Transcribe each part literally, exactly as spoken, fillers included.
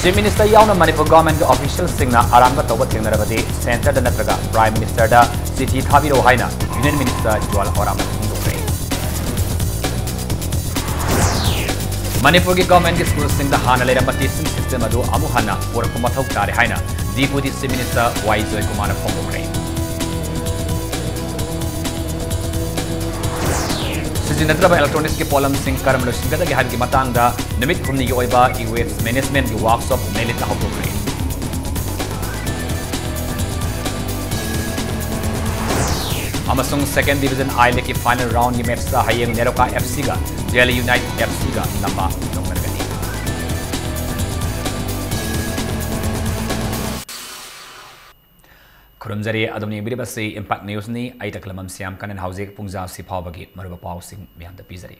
Chief Minister ꯌꯥꯎꯅ ꯃꯅꯤꯄꯨꯔ ꯒꯚꯔꯟꯃꯦꯟꯠꯀꯤ ꯑꯣꯐꯤꯁꯤꯌꯦꯜꯁꯤꯡꯅ ꯑꯔꯥꯟꯕ ꯇꯧꯕ ꯊꯦꯡꯅꯔꯕꯗꯤ ꯁꯦꯟꯇꯔꯗ ꯅꯠꯇ꯭ꯔꯒ Prime Ministerꯗ ꯆꯤꯊꯤ ꯊꯥꯕꯤꯔꯛꯎ ꯍꯥꯏꯅ Union Minister ꯖꯨꯋꯥꯜ ꯑꯣꯔꯥꯝꯅ ꯐꯣꯡꯗꯣꯛꯈ꯭ꯔꯦ꯫ ꯃꯅꯤꯄꯨꯔꯒꯤ ꯒꯚꯔꯟꯃꯦꯟꯠꯀꯤ ꯁ꯭ꯀꯨꯜꯁꯤꯡꯗ ꯍꯥꯟꯅ ꯂꯩꯔꯝꯕ ꯇꯤꯆꯤꯡ ꯁꯤꯁꯇꯦꯝ ꯑꯗꯨ ꯑꯃꯨꯛ ꯍꯟꯅ ꯄꯨꯔꯛꯄ ꯃꯊꯧ ꯇꯥꯔꯦ ꯍꯥꯏꯅ Deputy Chief Minister ꯋꯥꯏ ꯖꯣꯏꯀꯨꯃꯥꯔꯅ ꯐꯣꯡꯗꯣꯛꯈ꯭ꯔꯦ꯫ ꯁꯤꯖꯤꯟꯅꯗ꯭ꯔꯕ ꯏꯂꯦꯛꯇ꯭ꯔꯣꯅꯤꯛꯁꯀꯤ ꯄꯣꯠꯂꯝꯁꯤꯡ ꯀꯔꯝꯅ ꯂꯣꯏꯁꯤꯟꯒꯗꯒꯦ ꯍꯥꯏꯕꯒꯤ ꯃꯇꯥꯡꯗ ꯅꯨꯃꯤꯠ ꯍꯨꯝꯅꯤꯒꯤ ꯑꯣꯏꯕ E-Waste Managementꯀꯤ ꯋꯥꯔꯛꯁꯣꯞ ꯅꯦꯂꯤꯠꯇ ꯍꯧꯗꯣꯛꯈ꯭ꯔꯦ꯫ ꯑꯃꯁꯨꯡ Second Division I Leagueꯀꯤ final roundꯀꯤ matchꯇ ꯍꯌꯦꯡ NEROCA F Cꯒ Delhi United F Cꯒ ꯂꯝꯕꯥ ꯂꯧꯅꯔꯒꯅꯤ꯫ ꯈꯨꯔꯨꯝꯖꯔꯤ, ꯑꯗꯣꯝꯅ ꯌꯦꯡꯕꯤꯔꯤꯕꯁꯤ Impact Newsꯅꯤ꯫ ꯑꯩ ꯇꯈꯂꯃꯝ ꯁ꯭ꯌꯥꯝ ꯀꯅꯟ ꯍꯧꯖꯤꯛ ꯄꯨꯡ ꯖꯥ ꯑꯁꯤ ꯐꯥꯎꯕꯒꯤ ꯃꯔꯨꯑꯣꯏꯕ ꯄꯥꯎꯁꯤꯡ ꯃꯌꯥꯝꯗ ꯄꯤꯖꯔꯤ꯫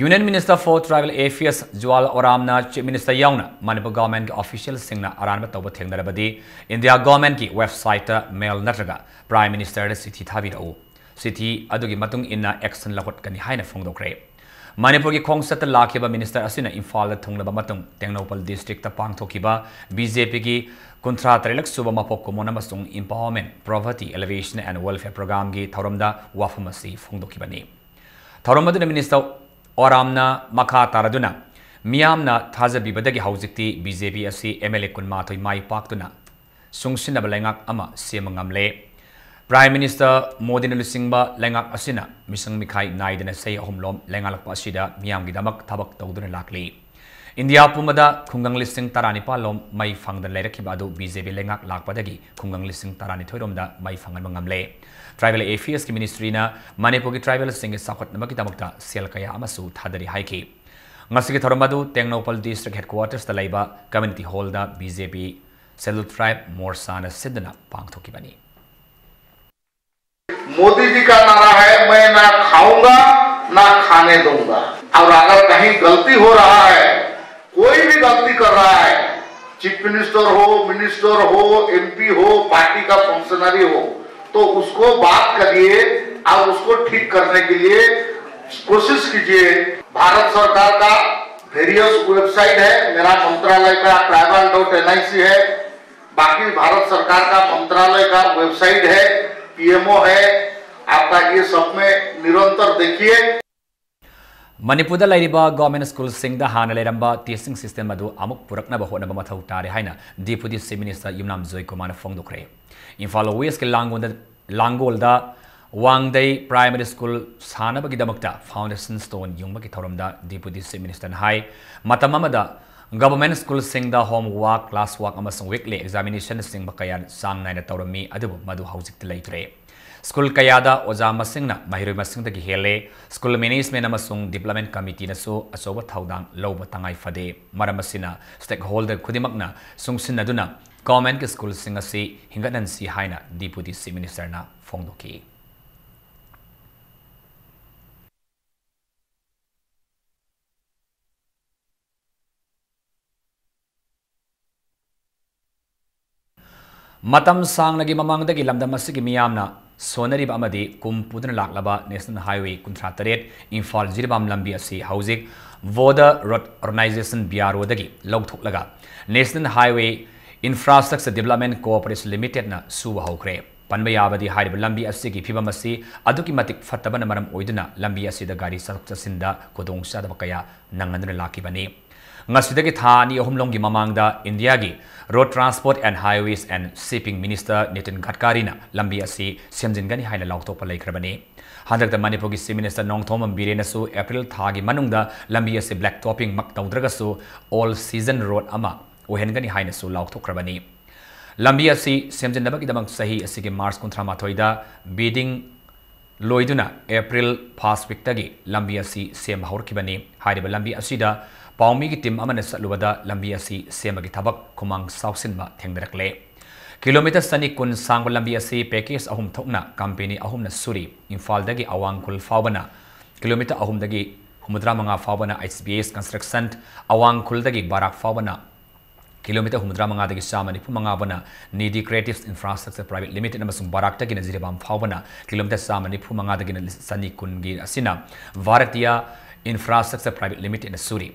Union Minister for Tribal Affairs ꯖꯨꯋꯥꯜ ꯑꯣꯔꯥꯝꯅ Chief Minister ꯌꯥꯎꯅ ꯃꯅꯤꯄꯨꯔ ꯒꯚꯔꯟꯃꯦꯟꯠꯀꯤ ꯑꯣꯐꯤꯁꯤꯌꯦꯜꯁꯤꯡꯅ ꯑꯔꯥꯟꯕ ꯇꯧꯕ ꯊꯦꯡꯅꯔꯕꯗꯤ ꯏꯟꯗꯤꯌꯥ ꯒꯚꯔꯟꯃꯦꯟꯠꯀꯤ websiteꯇ mail ꯅꯠꯇ꯭ꯔꯒ Prime Ministerꯗ ꯆꯤꯊꯤ ꯊꯥꯕꯤꯔꯛꯎ꯫ ꯆꯤꯊꯤ ꯑꯗꯨꯒꯤ ꯃꯇꯨꯡ ꯏꯟꯅ action ꯂꯧꯈꯠꯀꯅꯤ ꯍꯥꯏꯅ ꯐꯣꯡꯗꯣꯛꯈ꯭ꯔꯦ꯫ ꯃꯅꯤꯄꯨꯔꯒꯤ ꯈꯣꯡꯆꯠꯇ ꯂꯥꯛꯈꯤꯕ minister ꯑꯁꯤꯅ ꯏꯝꯐꯥꯜꯗ ꯊꯨꯡꯂꯕ ꯃꯇꯨꯡ ꯇꯦꯡꯅꯧꯄꯜ districtꯇ ꯄꯥꯡꯊꯣꯛꯈꯤꯕ BJPꯒꯤ ꯀꯨꯟꯊ꯭ꯔꯥ ꯇꯔꯦꯠꯂꯛ ꯁꯨꯕ ꯃꯄꯣꯛ ꯀꯨꯝꯑꯣꯟ ꯑꯃꯁꯨꯡ Empowerment, Poverty Alleviation and Welfare Programmeꯒꯤ ꯊꯧꯔꯝꯗ ꯋꯥꯐꯝ ꯑꯁꯤ ꯐꯣꯡꯗꯣꯛꯈꯤꯕꯅꯤ꯫ ꯊꯧꯔꯝ ꯑꯗꯨꯗ Minister ꯑꯣꯔꯥꯝꯅ ꯃꯈꯥ ꯇꯥꯔꯗꯨꯅ ꯃꯤꯌꯥꯝꯅ ꯊꯥꯖꯕꯤꯕꯗꯒꯤ ꯍꯧꯖꯤꯛꯇꯤ BJP ꯑꯁꯤ MLA ꯀꯨꯟꯃꯥꯊꯣꯏ ꯃꯥꯏ ꯄꯥꯛꯇꯨꯅ ꯁꯨꯡꯁꯤꯟꯅꯕ ꯂꯩꯉꯥꯛ ꯑꯃ ꯁꯦꯝꯕ ꯉꯝꯂꯦ꯫ Prime Minister ꯃꯣꯗꯤꯅ ꯂꯨꯆꯤꯡꯕ ꯂꯩꯉꯥꯛ ꯑꯁꯤꯅ ꯃꯤꯁꯪ ꯃꯤꯈꯥꯏ ꯅꯥꯏꯗꯅ ꯆꯍꯤ ꯑꯍꯨꯝꯂꯣꯝ ꯂꯩꯉꯥꯛꯂꯛꯄ ꯑꯁꯤꯗ ꯃꯤꯌꯥꯝꯒꯤꯗꯃꯛ ꯊꯕꯛ ꯇꯧꯗꯨꯅ ꯂꯥꯛꯂꯤ꯫ ꯏꯟꯗꯤꯌꯥ ꯄꯨꯝꯕꯗ ꯈꯨꯡꯒꯪ ꯂꯤꯁꯤꯡ ꯇꯔꯥꯅꯤꯄꯥꯜꯂꯣꯝ ꯃꯩ ꯐꯪꯗꯅ ꯂꯩꯔꯛꯈꯤꯕ ꯑꯗꯨ BJP ꯂꯩꯉꯥꯛ ꯂꯥꯛꯄꯗꯒꯤ ꯈꯨꯡꯒꯪ ꯂꯤꯁꯤꯡ ꯇꯔꯥꯅꯤꯊꯣꯏꯔꯣꯝꯗ ꯃꯩ ꯐꯪꯍꯟꯕ ꯉꯝꯂꯦ꯫ Tribal Affairsꯀꯤ ministryꯅ ꯃꯅꯤꯄꯨꯔꯒꯤ tribalꯁꯤꯡꯒꯤ ꯆꯥꯎꯈꯠꯅꯕꯒꯤꯗꯃꯛꯇ ꯁꯦꯜ ꯀꯌꯥ ꯑꯃꯁꯨ ꯊꯥꯗꯔꯤ ꯍꯥꯏꯈꯤ꯫ ꯉꯁꯤꯒꯤ ꯊꯧꯔꯝ ꯑꯗꯨ ꯇꯦꯡꯅꯧꯄꯜ district headquartersꯇ ꯂꯩꯕ community hallꯗ BJP Scheduled Tribe Morchaꯅ ꯁꯤꯟꯗꯨꯅ ꯄꯥꯡꯊꯣꯛꯈꯤꯕꯅꯤ꯫ मोदी जी का नारा है, मैं ना खाऊंगा ना खाने दूंगा। और अगर कहीं गलती हो रहा है, कोई भी गलती कर रहा है, चीफ मिनिस्टर हो, मिनिस्टर हो, एमपी हो, पार्टी का फंक्शनरी हो, तो उसको बात करिए और उसको ठीक करने के लिए कोशिश कीजिए। भारत सरकार का वेरियस वेबसाइट है। मेरा मंत्रालय का ट्राइबल डॉट एनआईसी है, बाकी भारत सरकार का मंत्रालय का वेबसाइट है, पीएमओ है आपका, ये सब में निरंतर देखिए। ꯃꯅꯤꯄꯨꯔꯗ ꯂꯩꯔꯤꯕ ꯒꯣꯔꯃꯦꯟ ꯁ꯭ꯀꯨꯜꯁꯤꯡꯗ ꯍꯥꯟꯅ ꯂꯩꯔꯝꯕ ꯇꯤꯆꯤꯡ ꯁꯤꯁꯇꯦꯝ ꯑꯗꯨ ꯑꯃꯨꯛ ꯄꯨꯔꯛꯅꯕ ꯍꯣꯠꯅꯕ ꯃꯊꯧ ꯇꯥꯔꯦ ꯍꯥꯏꯅ ꯗꯤꯄꯨꯇꯤ ꯆꯤꯐ ꯃꯤꯅꯤꯁꯇꯔ ꯌꯨꯝꯅꯥꯝ ꯖꯣꯏꯀꯨꯃꯥꯔꯅ ꯐꯣꯡꯗꯣꯛꯈ꯭ꯔꯦ꯫ ꯏꯝꯐꯥꯜ ꯋꯦꯁꯀꯤ ꯂꯥꯡꯒꯣꯜꯗ ꯂꯥꯡꯒꯣꯜꯗ ꯋꯥꯡꯗꯩ ꯄ꯭ꯔꯥꯏꯃꯔꯤ ꯁ꯭ꯀꯨꯜ ꯁꯥꯅꯕꯒꯤꯗꯃꯛꯇ ꯐꯥꯎꯟꯗꯦꯁꯟ ꯁ꯭ꯇꯣꯟ ꯌꯨꯡꯕꯒꯤ ꯊꯧꯔꯝꯗ ꯗꯤꯄꯨꯇꯤ ꯆꯤꯐ ꯃꯤꯅꯤꯁꯇꯔꯅ ꯍꯥꯏ, ꯃꯇꯝ ꯑꯃꯗ ꯒꯚꯔꯟꯃꯦꯟꯠ ꯁ꯭ꯀꯨꯜꯁꯤꯡꯗ ꯍꯣꯝ ꯋꯥꯔꯛ, ꯀ꯭ꯂꯥꯁ ꯋꯥꯔꯛ ꯑꯃꯁꯨꯡ ꯋꯤꯛꯂꯤ ꯑꯦꯛꯖꯥꯃꯤꯅꯦꯁꯟꯅꯆꯤꯡꯕ ꯀꯌꯥ ꯆꯥꯡ ꯅꯥꯏꯅ ꯇꯧꯔꯝꯃꯤ, ꯑꯗꯨꯕꯨ ꯃꯗꯨ ꯍꯧꯖꯤꯛꯇꯤ ꯂꯩꯇ꯭ꯔꯦ꯫ ꯁ꯭ꯀꯨꯜ ꯀꯌꯥꯗ ꯑꯣꯖꯥ ꯃꯁꯤꯡꯅ ꯃꯍꯩꯔꯣꯏ ꯃꯁꯤꯡꯗꯒꯤ ꯍꯦꯜꯂꯦ꯫ ꯁ꯭ꯀꯨꯜ ꯃꯦꯅꯦꯖꯃꯦꯟꯠ ꯑꯃꯁꯨꯡ ꯗꯤꯕ꯭ꯂꯞꯃꯦꯟꯠ ꯀꯃꯤꯇꯤꯅꯁꯨ ꯑꯆꯧꯕ ꯊꯧꯗꯥꯡ ꯂꯧꯕ ꯇꯉꯥꯏ ꯐꯗꯦ꯫ ꯃꯔꯝ ꯑꯁꯤꯅ ꯁ꯭ꯇꯦꯛꯍꯣꯜꯗꯔ ꯈꯨꯗꯤꯡꯃꯛꯅ ꯆꯨꯡꯁꯤꯟꯅꯗꯨꯅ ꯒꯚꯔꯟꯃꯦꯟꯠꯀꯤ ꯁ꯭ꯀꯨꯜꯁꯤꯡ ꯑꯁꯤ ꯍꯤꯡꯒꯠꯍꯟꯁꯤ ꯍꯥꯏꯅ ꯗꯤꯄꯨꯇꯤ ꯆꯤꯐ ꯃꯤꯅꯤꯁꯇꯔꯅ ꯐꯣꯡꯗꯣꯛꯈꯤ꯫ ꯃꯇꯝ ꯁꯥꯡꯅꯒꯤ ꯃꯃꯥꯡꯗꯒꯤ ꯂꯝꯗꯝ ꯑꯁꯤꯒꯤ ꯃꯤꯌꯥꯝꯅ ꯁꯣꯟꯅꯔꯤꯕ ꯑꯃꯗꯤ ꯀꯨꯝ ꯄꯨꯗꯨꯅ ꯂꯥꯛꯂꯕ ꯅꯦꯁꯅꯦꯜ ꯍꯥꯏꯋꯦ ꯀꯨꯟꯊ꯭ꯔꯥ ꯇꯔꯦꯠ ꯏꯝꯐꯥꯜ ꯖꯤꯔꯤꯕꯥꯝ ꯂꯝꯕꯤ ꯑꯁꯤ ꯍꯧꯖꯤꯛ border road organization, B R ꯑꯣꯗꯒꯤ ꯂꯧꯊꯣꯛꯂꯒ national highway infrastructure development corporation ꯂꯤꯃꯤꯇꯦꯗꯅ ꯁꯨꯕ ꯍꯧꯈ꯭ꯔꯦ꯫ ꯄꯟꯕ ꯌꯥꯕꯗꯤ ꯍꯥꯏꯔꯤꯕ ꯂꯝꯕꯤ ꯑꯁꯤꯒꯤ ꯐꯤꯕꯝ ꯑꯁꯤ ꯑꯗꯨꯛꯀꯤ ꯃꯇꯤꯛ ꯐꯠꯇꯕꯅ ꯃꯔꯝ ꯑꯣꯏꯗꯨꯅ ꯂꯝꯕꯤ ꯑꯁꯤꯗ ꯒꯥꯔꯤ ꯆꯠꯊꯣꯛ ꯆꯠꯁꯤꯟꯗ ꯈꯨꯗꯣꯡꯆꯥꯗꯕ ꯀꯌꯥ ꯅꯪꯍꯟꯗꯨꯅ ꯂꯥꯛꯈꯤꯕꯅꯤ꯫ ꯉꯁꯤꯗꯒꯤ ꯊꯥ ꯑꯅꯤ ꯑꯍꯨꯝꯂꯣꯝꯒꯤ ꯃꯃꯥꯡꯗ ꯏꯟꯗꯤꯌꯥꯒꯤ Road Transport and Highways and Shipping Minister Nitin ꯒꯗꯀꯥꯔꯤꯅ ꯂꯝꯕꯤ ꯑꯁꯤ ꯁꯦꯝꯖꯤꯟꯒꯅꯤ ꯍꯥꯏꯅ ꯂꯥꯎꯊꯣꯛꯄ ꯂꯩꯈ꯭ꯔꯕꯅꯤ꯫ ꯍꯟꯗꯛꯇ ꯃꯅꯤꯄꯨꯔꯒꯤ Chief Minister ꯅꯣꯡꯊꯣꯝꯕꯝ ꯕꯤꯔꯦꯟꯅꯁꯨ ꯑꯦꯄ꯭ꯔꯤꯜ ꯊꯥꯒꯤ ꯃꯅꯨꯡꯗ ꯂꯝꯕꯤ ꯑꯁꯤ black topping ꯃꯛ ꯇꯧꯗ꯭ꯔꯒꯁꯨ all season road ꯑꯃ ꯑꯣꯏꯍꯟꯒꯅꯤ ꯍꯥꯏꯅꯁꯨ ꯂꯥꯎꯊꯣꯛꯈ꯭ꯔꯕꯅꯤ꯫ ꯂꯝꯕꯤ ꯑꯁꯤ ꯁꯦꯝꯖꯤꯟꯅꯕꯒꯤꯗꯃꯛ ꯆꯍꯤ ꯑꯁꯤꯒꯤ ꯃꯥꯔꯆ ꯀꯨꯟꯊ꯭ꯔꯥ ꯃꯥꯊꯣꯏꯗ bidding ꯂꯣꯏꯗꯨꯅ ꯑꯦꯄ꯭ꯔꯤꯜ first weekꯇꯒꯤ ꯂꯝꯕꯤ ꯑꯁꯤ ꯁꯦꯝꯕ ꯍꯧꯔꯛꯈꯤꯕꯅꯤ꯫ ꯍꯥꯏꯔꯤꯕ ꯂꯝꯕꯤ ꯑꯁꯤꯗ ꯄꯥꯎꯃꯤꯒꯤ team ꯑꯃꯅ ꯆꯠꯂꯨꯕꯗ ꯂꯝꯕꯤ ꯑꯁꯤ ꯁꯦꯝꯕꯒꯤ ꯊꯕꯛ ꯈꯨꯃꯥꯡ ꯆꯥꯎꯁꯤꯟꯕ ꯊꯦꯡꯅꯔꯛꯂꯦ꯫ ꯀꯤꯂꯣꯃꯤꯇꯔ ꯆꯅꯤ ꯀꯨꯟ ꯁꯥꯡꯕ ꯂꯝꯕꯤ ꯑꯁꯤ package ꯑꯍꯨꯝ ꯊꯣꯛꯅ company ꯑꯍꯨꯝꯅ ꯁꯨꯔꯤ꯫ ꯏꯝꯐꯥꯜꯗꯒꯤ ꯑꯋꯥꯡ ꯈꯨꯜ ꯐꯥꯎꯕꯅ ꯀꯤꯂꯣꯃꯤꯇꯔ ꯑꯍꯨꯝꯗꯒꯤ ꯍꯨꯝꯐꯨꯇꯔꯥ ꯃꯉꯥ ꯐꯥꯎꯕꯅ H B S Construction, ꯑꯋꯥꯡ ꯈꯨꯜꯗꯒꯤ ꯕꯥꯔꯥꯛ ꯐꯥꯎꯕꯅ ꯀꯤꯂꯣꯃꯤꯇꯔ ꯍꯨꯝꯐꯨꯇꯔꯥ ꯃꯉꯥꯗꯒꯤ ꯆꯥꯝꯃ ꯅꯤꯐꯨ ꯃꯉꯥ ꯐꯥꯎꯕꯅ ꯅꯤꯗꯤ Creatives Infrastructure Private Limited ꯑꯃꯁꯨꯡ ꯕꯥꯔꯥꯛꯇꯒꯤꯅ ꯖꯤꯔꯤꯕꯥꯝ ꯐꯥꯎꯕꯅ ꯀꯤꯂꯣꯃꯤꯇꯔ ꯆꯥꯝꯃ ꯅꯤꯐꯨ ꯃꯉꯥꯗꯒꯤꯅ ꯆꯅꯤ ꯀꯨꯟꯒꯤ ꯑꯁꯤꯅ ꯚꯥꯔꯇꯤꯌꯥ Infrastructure Private Limitedꯅ ꯁꯨꯔꯤ꯫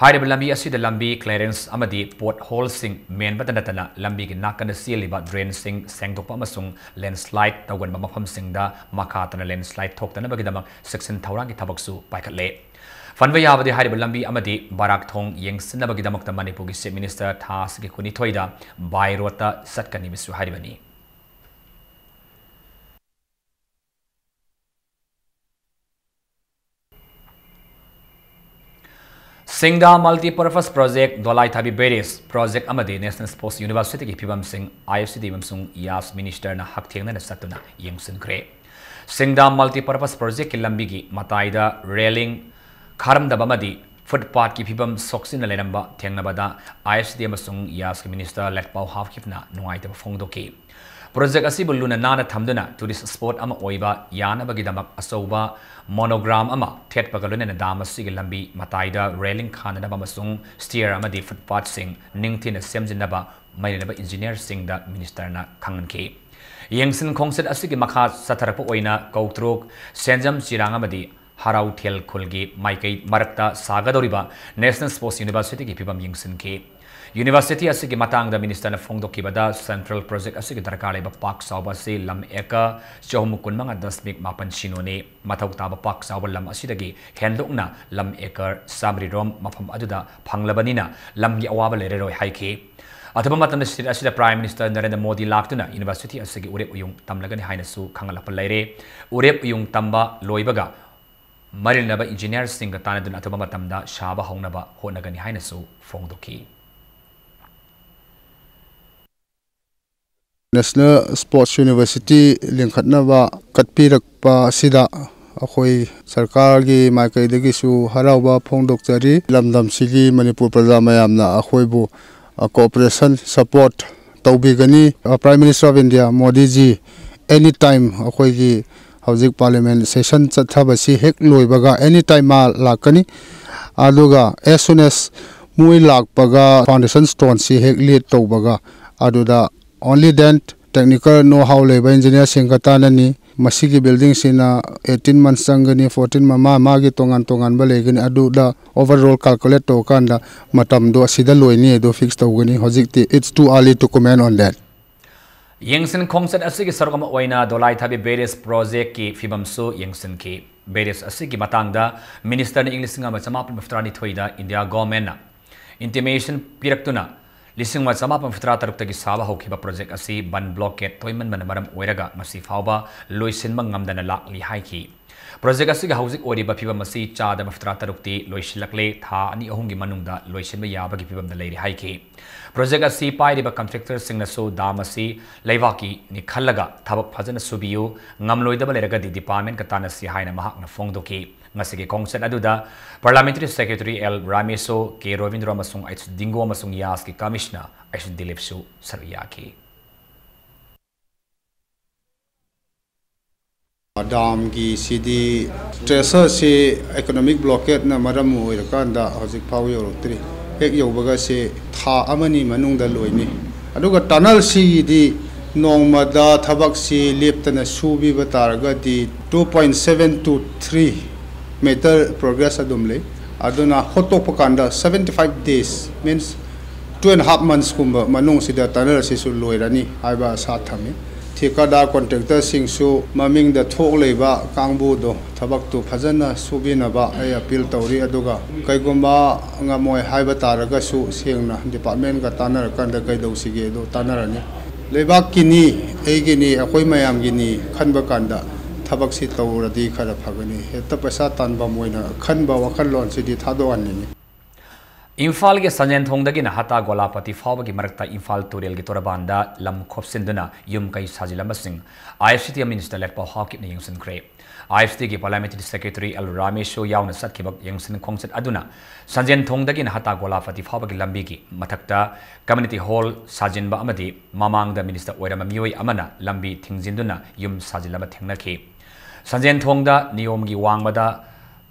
ꯍꯥꯏꯔꯤꯕ ꯂꯝꯕꯤ ꯑꯁꯤꯗ ꯂꯝꯕꯤ clearance ꯑꯃꯗꯤ potholeꯁꯤꯡ ꯃꯦꯟꯕꯇ ꯅꯠꯇꯅ ꯂꯝꯕꯤꯒꯤ ꯅꯥꯀꯟꯗ ꯆꯦꯜꯂꯤꯕ drainꯁꯤꯡ ꯁꯦꯡꯗꯣꯛꯄ ꯑꯃꯁꯨꯡ landslide ꯇꯧꯒꯟꯕ ꯃꯐꯝꯁꯤꯡꯗ ꯃꯈꯥ ꯇꯥꯅ landslide ꯊꯣꯛꯇꯅꯕꯒꯤꯗꯃꯛ ꯆꯦꯛꯁꯤꯟ ꯊꯧꯔꯥꯡꯒꯤ ꯊꯕꯛꯁꯨ ꯄꯥꯏꯈꯠꯂꯦ꯫ ꯐꯟꯕ ꯌꯥꯕꯗꯤ ꯍꯥꯏꯔꯤꯕ ꯂꯝꯕꯤ ꯑꯃꯗꯤ ꯕꯔꯥꯛ ꯊꯣꯡ ꯌꯦꯡꯁꯤꯟꯅꯕꯒꯤꯗꯃꯛꯇ ꯃꯅꯤꯄꯨꯔꯒꯤ Chief Minister ꯊꯥ ꯑꯁꯤꯒꯤ ꯀꯨꯟꯅꯤꯊꯣꯏꯗ by roadꯇ ꯆꯠꯀꯅꯤꯕꯁꯨ ꯍꯥꯏꯔꯤꯕꯅꯤ꯫ ꯁꯤꯡꯗꯥ Multipurpose Project, ꯗꯣꯂꯥꯏꯊꯥꯕꯤ Barrage Project ꯑꯃꯗꯤ National Sports Universityꯒꯤ ꯐꯤꯕꯝꯁꯤꯡ IFCD ꯑꯃꯁꯨꯡ ꯌꯥꯁ ministerꯅ ꯍꯛꯊꯦꯡꯅꯅ ꯆꯠꯇꯨꯅ ꯌꯦꯡꯁꯤꯟꯈ꯭ꯔꯦ꯫ ꯁꯤꯡꯗꯥ Multipurpose Projectꯀꯤ ꯂꯝꯕꯤꯒꯤ ꯃꯇꯥꯏꯗ railing ꯈꯥꯔꯝꯗꯕ ꯑꯃꯗꯤ footpathꯀꯤ ꯐꯤꯕꯝ ꯁꯣꯛꯆꯤꯟꯅ ꯂꯩꯔꯝꯕ ꯊꯦꯡꯅꯕꯗ IFCD ꯑꯃꯁꯨꯡ ꯌꯥꯁꯀꯤ minister ꯂꯦꯠꯄꯥꯎ ꯍꯥꯎꯀꯤꯞꯅ ꯅꯨꯡꯉꯥꯏꯇꯕ ꯐꯣꯡꯗꯣꯛꯈꯤ꯫ Project ꯑꯁꯤꯕꯨ ꯂꯨꯅ ꯅꯥꯟꯅ ꯊꯝꯗꯨꯅ tourist spot ꯑꯃ ꯑꯣꯏꯕ ꯌꯥꯅꯕꯒꯤꯗꯃꯛ ꯑꯆꯧꯕ monogram ꯑꯃ ꯊꯦꯠꯄꯒ ꯂꯣꯏꯅꯅ dam ꯑꯁꯤꯒꯤ ꯂꯝꯕꯤ ꯃꯇꯥꯏꯗ railing ꯈꯥꯅꯅꯕ ꯑꯃꯁꯨꯡ stair ꯑꯃꯗꯤ footpathꯁꯤꯡ ꯅꯤꯡꯊꯤꯅ ꯁꯦꯝꯖꯤꯟꯅꯕ ꯃꯔꯤ ꯂꯩꯅꯕ engineerꯁꯤꯡꯗ ministerꯅ ꯈꯪꯍꯟꯈꯤ꯫ ꯌꯦꯡꯁꯤꯟ ꯈꯣꯡꯆꯠ ꯑꯁꯤꯒꯤ ꯃꯈꯥ ꯆꯠꯊꯔꯛꯄ ꯑꯣꯏꯅ ꯀꯧꯇ꯭ꯔꯨꯛ, ꯁꯦꯟꯖꯝ ꯆꯤꯔꯥꯡ ꯑꯃꯗꯤ ꯍꯔꯥꯎꯊꯦꯜ ꯈꯨꯜꯒꯤ ꯃꯥꯏꯀꯩ ꯃꯔꯛꯇ ꯁꯥꯒꯗꯧꯔꯤꯕ National Sports Universityꯒꯤ ꯐꯤꯕꯝ ꯌꯦꯡꯁꯤꯟꯈꯤ꯫ University ꯑꯁꯤꯒꯤ ꯃꯇꯥꯡꯗ ministerꯅ ꯐꯣꯡꯗꯣꯛꯈꯤꯕꯗ, central project ꯑꯁꯤꯒꯤ ꯗꯔꯀꯥꯔ ꯂꯩꯕ ꯄꯥꯛ ꯆꯥꯎꯕ ꯑꯁꯤ ꯂꯝ acre ꯆꯍꯨꯝ ꯀꯨꯟꯃꯉꯥ ꯗꯁꯃꯤꯛ ꯃꯥꯄꯟ ꯁꯤꯅꯣꯅꯤ꯫ ꯃꯊꯧ ꯇꯥꯕ ꯄꯥꯛ ꯆꯥꯎꯕ ꯂꯝ ꯑꯁꯤꯗꯒꯤ ꯍꯦꯟꯗꯣꯛꯅ ꯂꯝ acre ꯆꯥꯃꯔꯤ ꯔꯣꯝ ꯃꯐꯝ ꯑꯗꯨꯗ ꯐꯪꯂꯕꯅꯤꯅ ꯂꯝꯒꯤ ꯑꯋꯥꯕ ꯂꯩꯔꯔꯣꯏ ꯍꯥꯏꯈꯤ꯫ ꯑꯊꯨꯕ ꯃꯇꯝꯗ state ꯑꯁꯤꯗ Prime Minister ꯅꯔꯦꯟꯗ꯭ꯔ ꯃꯣꯗꯤ ꯂꯥꯛꯇꯨꯅ university ꯑꯁꯤꯒꯤ ꯎꯔꯦꯞ ꯎꯌꯨꯡ ꯇꯝꯂꯒꯅꯤ ꯍꯥꯏꯅꯁꯨ ꯈꯪꯍꯜꯂꯛꯄ ꯂꯩꯔꯦ꯫ ꯎꯔꯦꯞ ꯎꯌꯨꯡ ꯇꯝꯕ ꯂꯣꯏꯕꯒ ꯃꯔꯤ ꯂꯩꯅꯕ engineerꯁꯤꯡꯒ ꯇꯥꯟꯅꯗꯨꯅ ꯑꯊꯨꯕ ꯃꯇꯝꯗ ꯁꯥꯕ ꯍꯧꯅꯕ ꯍꯣꯠꯅꯒꯅꯤ ꯍꯥꯏꯅꯁꯨ ꯐꯣꯡꯗꯣꯛꯈꯤ꯫ National Sports University ꯂꯤꯡꯈꯠꯅꯕ ꯀꯠꯄꯤꯔꯛꯄ ꯑꯁꯤꯗ ꯑꯩꯈꯣꯏ ꯁꯔꯀꯥꯔꯒꯤ ꯃꯥꯏꯀꯩꯗꯒꯤꯁꯨ ꯍꯔꯥꯎꯕ ꯐꯣꯡꯗꯣꯛꯆꯔꯤ꯫ ꯂꯝꯗꯝꯁꯤꯒꯤ ꯃꯅꯤꯄꯨꯔ ꯄ꯭ꯔꯖꯥ ꯃꯌꯥꯝꯅ ꯑꯩꯈꯣꯏꯕꯨ, ꯑ, cooperation, support ꯇꯧꯕꯤꯒꯅꯤ꯫ ꯑ, Prime Minister of India ꯃꯣꯗꯤꯖꯤ anytime ꯑꯩꯈꯣꯏꯒꯤ ꯍꯧꯖꯤꯛ parliament session ꯆꯠꯊꯕꯁꯤ ꯍꯦꯛ ꯂꯣꯏꯕꯒ anytime ꯃꯥ ꯂꯥꯛꯀꯅꯤ꯫ ꯑꯗꯨꯒ as soon as ꯃꯣꯏ ꯂꯥꯛꯄꯒ foundation stoneꯁꯤ ꯍꯦꯛ laid ꯇꯧꯕꯒ ꯑꯗꯨꯗ only then technical know how ꯂꯩꯕ engineerꯁꯤꯡꯒ ꯇꯥꯟꯅꯅꯤ꯫ ꯃꯁꯤꯒꯤ buildingꯁꯤꯅ eighteen months ꯆꯪꯒꯅꯤ, fourteen months, ꯃꯥ ꯃꯥꯒꯤ ꯇꯣꯉꯥꯟ ꯇꯣꯉꯥꯟꯕ ꯂꯩꯒꯅꯤ꯫ ꯑꯗꯨꯗ overall calculate ꯇꯧꯔꯀꯥꯟꯗ ꯃꯇꯝꯗꯣ ꯑꯁꯤꯗ ꯂꯣꯏꯅꯤ ꯑꯗꯨ fix ꯇꯧꯒꯅꯤ꯫ ꯍꯧꯖꯤꯛꯇꯤ it's too early to comment on that. ꯌꯦꯡꯁꯤꯟ ꯈꯣꯡꯆꯠ ꯑꯁꯤꯒꯤ ꯁꯔꯨꯛ ꯑꯃ ꯑꯣꯏꯅ ꯗꯣꯂꯥꯏꯊꯥꯕꯤ barrage projectꯀꯤ ꯐꯤꯕꯝꯁꯨ ꯌꯦꯡꯁꯤꯟꯈꯤ꯫ Barrage ꯑꯁꯤꯒꯤ ꯃꯇꯥꯡꯗ ministerꯅ ꯏꯪ ꯂꯤꯁꯤꯡ ꯑꯃ ꯆꯃꯥꯄꯟ ꯃꯔꯤꯐꯨꯇꯔꯥꯅꯤꯊꯣꯏꯗ India governmentꯅ intimation ꯄꯤꯔꯛꯇꯨꯅ ꯂꯤꯁꯤꯡ ꯑꯃ ꯆꯃꯥꯄꯟ ꯃꯔꯤꯐꯨꯇꯔꯥ ꯇꯔꯨꯛꯇꯒꯤ ꯁꯥꯕ ꯍꯧꯈꯤꯕ project ꯑꯁꯤ ꯕꯟ blockade ꯇꯣꯏꯃꯟꯕꯅ ꯃꯔꯝ ꯑꯣꯏꯔꯒ ꯉꯁꯤ ꯐꯥꯎꯕ ꯂꯣꯏꯁꯤꯟꯕ ꯉꯝꯗꯅ ꯂꯥꯛꯂꯤ ꯍꯥꯏꯈꯤ꯫ Project ꯑꯁꯤꯒꯤ ꯍꯧꯖꯤꯛ ꯑꯣꯏꯔꯤꯕ ꯐꯤꯕꯝ ꯑꯁꯤ ꯆꯥꯗ ꯃꯔꯤꯐꯨꯇꯔꯥ ꯇꯔꯨꯛꯇꯤ ꯂꯣꯏꯁꯤꯜꯂꯛꯂꯦ, ꯊꯥ ꯑꯅꯤ ꯑꯍꯨꯝꯒꯤ ꯃꯅꯨꯡꯗ ꯂꯣꯏꯁꯤꯟꯕ ꯌꯥꯕꯒꯤ ꯐꯤꯕꯝꯗ ꯂꯩꯔꯦ ꯍꯥꯏꯈꯤ꯫ Project ꯑꯁꯤ ꯄꯥꯏꯔꯤꯕ contractorꯁꯤꯡꯅꯁꯨ dam ꯑꯁꯤ ꯂꯩꯕꯥꯛꯀꯤꯅꯤ ꯈꯜꯂꯒ ꯊꯕꯛ ꯐꯖꯅ ꯁꯨꯕꯤꯌꯨ, ꯉꯝꯂꯣꯏꯗꯕ ꯂꯩꯔꯒꯗꯤ departmentꯀ ꯇꯥꯟꯅꯁꯤ ꯍꯥꯏꯅ ꯃꯍꯥꯛꯅ ꯐꯣꯡꯗꯣꯛꯈꯤ꯫ ꯉꯁꯤꯒꯤ ꯈꯣꯡꯆꯠ ꯑꯗꯨꯗ Parliamentary Secretary L ꯔꯥꯃꯦꯁꯣ, ꯀꯦ ꯔꯣꯕꯤꯟꯗ꯭ꯔꯣ ꯑꯃꯁꯨꯡ ꯑꯩꯆ ꯗꯤꯡꯒꯣ ꯑꯃꯁꯨꯡ ꯌꯥꯁꯀꯤ Commissioner ꯑꯩꯆ ꯗꯤꯂꯤꯞꯁꯨ ꯁꯔꯨꯛ ꯌꯥꯈꯤ꯫ Damꯒꯤ ꯁꯤꯗꯤ treasureꯁꯤ economic blockadeꯅ ꯃꯔꯝ ꯑꯣꯏꯔꯀꯥꯟꯗ ꯍꯧꯖꯤꯛ ꯐꯥꯎ ꯌꯧꯔꯛꯇ꯭ꯔꯤ꯫ ꯍꯦꯛ ꯌꯧꯕꯒ ꯁꯤ ꯊꯥ ꯑꯃꯅꯤ ꯃꯅꯨꯡꯗ ꯂꯣꯏꯅꯤ꯫ ꯑꯗꯨꯒ tunnelꯁꯤꯒꯤꯗꯤ ꯅꯣꯡꯃꯗ ꯊꯕꯛꯁꯤ ꯂꯦꯞꯇꯅ ꯁꯨꯕꯤꯕ ꯇꯥꯔꯒꯗꯤ two point seven two three meter progress ꯑꯗꯨꯝ ꯂꯩ꯫ ꯑꯗꯨꯅ ꯍꯣꯠꯇꯣꯛꯄ ꯀꯥꯟꯗ seventy five days, means two and half monthsꯀꯨꯝꯕ ꯃꯅꯨꯡꯁꯤꯗ tunnelꯁꯤꯁꯨ ꯂꯣꯏꯔꯅꯤ ꯍꯥꯏꯕ ꯑꯁꯥ ꯊꯝꯃꯤ꯫ ꯊꯤꯀꯥꯗꯥꯔ contractorꯁꯤꯡꯁꯨ ꯃꯃꯤꯡꯗ ꯊꯣꯛꯂꯤꯕ ꯀꯥꯡꯕꯨꯗꯣ ꯊꯕꯛꯇꯨ ꯐꯖꯅ ꯁꯨꯕꯤꯅꯕ ꯑꯩ appeal ꯇꯧꯔꯤ꯫ ꯑꯗꯨꯒ ꯀꯩꯒꯨꯝꯕ ꯉꯝꯃꯣꯏ ꯍꯥꯏꯕ ꯇꯥꯔꯒꯁꯨ ꯁꯦꯡꯅ departmentꯀ ꯇꯥꯟꯅꯔꯀꯥꯟꯗ ꯀꯩꯗꯧꯁꯤꯒꯦ ꯑꯗꯨ ꯇꯥꯟꯅꯔꯅꯤ꯫ ꯂꯩꯕꯥꯛꯀꯤꯅꯤ, ꯑꯩꯒꯤꯅꯤ, ꯑꯩꯈꯣꯏ ꯃꯌꯥꯝꯒꯤꯅꯤ ꯈꯟꯕ ꯀꯥꯟꯗ ꯊꯕꯛꯁꯤ ꯇꯧꯔꯗꯤ ꯈꯔ ꯐꯒꯅꯤ꯫ ꯍꯦꯛꯇ ꯄꯩꯁꯥ ꯇꯥꯟꯐꯝ ꯑꯣꯏꯅ ꯈꯟꯕ ꯋꯥꯈꯜꯂꯣꯟꯁꯤꯗꯤ ꯊꯥꯗꯣꯛꯍꯟꯅꯤꯡꯉꯤ꯫ ꯏꯝꯐꯥꯜꯒꯤ ꯁꯟꯖꯦꯟꯊꯣꯡꯗꯒꯤꯅ ꯍꯇꯥ ꯒꯣꯂꯥꯄꯇꯤ ꯐꯥꯎꯕꯒꯤ ꯃꯔꯛꯇ ꯏꯝꯐꯥꯜ ꯇꯨꯔꯦꯜꯒꯤ ꯇꯣꯔꯕꯥꯟꯗ ꯂꯝ ꯈꯣꯞꯆꯤꯟꯗꯨꯅ ꯌꯨꯝ ꯀꯩ ꯁꯥꯖꯤꯜꯂꯝꯕꯁꯤꯡ IFCT minister ꯂꯦꯠꯄꯥꯎ ꯍꯥꯎꯀꯤꯞꯅ ꯌꯦꯡꯁꯤꯟꯈ꯭ꯔꯦ꯫ IFCTꯒꯤ Parliamentary Secretary L ꯔꯥꯃꯦꯁꯣ ꯌꯥꯎꯅ ꯆꯠꯈꯤꯕ ꯌꯦꯡꯁꯤꯟ ꯈꯣꯡꯆꯠ ꯑꯗꯨꯅ ꯁꯟꯖꯦꯟꯊꯣꯡꯗꯒꯤꯅ ꯍꯇꯥ ꯒꯣꯂꯥꯄꯇꯤ ꯐꯥꯎꯕꯒꯤ ꯂꯝꯕꯤꯒꯤ ꯃꯊꯛꯇ community hall ꯁꯥꯖꯤꯟꯕ ꯑꯃꯗꯤ ꯃꯃꯥꯡꯗ minister ꯑꯣꯏꯔꯝꯕ ꯃꯤꯑꯣꯏ ꯑꯃꯅ ꯂꯝꯕꯤ ꯊꯤꯡꯖꯤꯟꯗꯨꯅ ꯌꯨꯝ ꯁꯥꯖꯤꯜꯂꯝꯕ ꯊꯦꯡꯅꯈꯤ꯫ ꯁꯟꯖꯦꯟꯊꯣꯡꯗ ꯅꯤꯌꯣꯝꯒꯤ ꯋꯥꯡꯃꯗ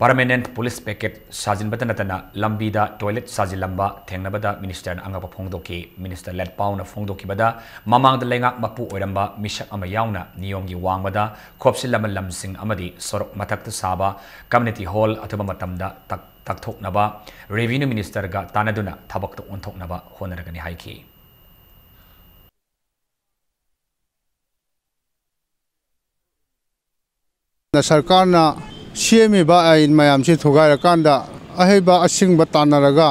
permanent police picket ꯁꯥꯖꯤꯟꯕꯇ ꯅꯠꯇꯅ ꯂꯝꯕꯤꯗ toilet ꯁꯥꯖꯤꯜꯂꯝꯕ ꯊꯦꯡꯅꯕꯗ ministerꯅ ꯑꯉꯛꯄ ꯐꯣꯡꯗꯣꯛꯈꯤ꯫ Minister ꯂꯦꯠꯄꯥꯎꯅ ꯐꯣꯡꯗꯣꯛꯈꯤꯕꯗ, ꯃꯃꯥꯡꯗ ꯂꯩꯉꯥꯛ ꯃꯄꯨ ꯑꯣꯏꯔꯝꯕ ꯃꯤꯁꯛ ꯑꯃ ꯌꯥꯎꯅ ꯅꯤꯌꯣꯝꯒꯤ ꯋꯥꯡꯃꯗ ꯈꯣꯞꯆꯤꯜꯂꯝꯕ ꯂꯝꯁꯤꯡ ꯑꯃꯗꯤ ꯁꯣꯔꯣꯛ ꯃꯊꯛꯇ ꯁꯥꯕ community hall ꯑꯊꯨꯕ ꯃꯇꯝꯗ ꯇꯛ-, ꯇꯛꯊꯣꯛꯅꯕ revenue ministerꯒ ꯇꯥꯟꯅꯗꯨꯅ ꯊꯕꯛꯇ ꯑꯣꯟꯊꯣꯛꯅꯕ ꯍꯣꯠꯅꯔꯒꯅꯤ ꯍꯥꯏꯈꯤ꯫ ꯁꯔꯀꯥꯔꯅ ꯁꯦꯝꯃꯤꯕ ꯑꯥꯏꯟ ꯃꯌꯥꯝꯁꯤ ꯊꯨꯒꯥꯏꯔꯀꯥꯟꯗ ꯑꯍꯩꯕ ꯑꯁꯤꯡꯕ ꯇꯥꯟꯅꯔꯒ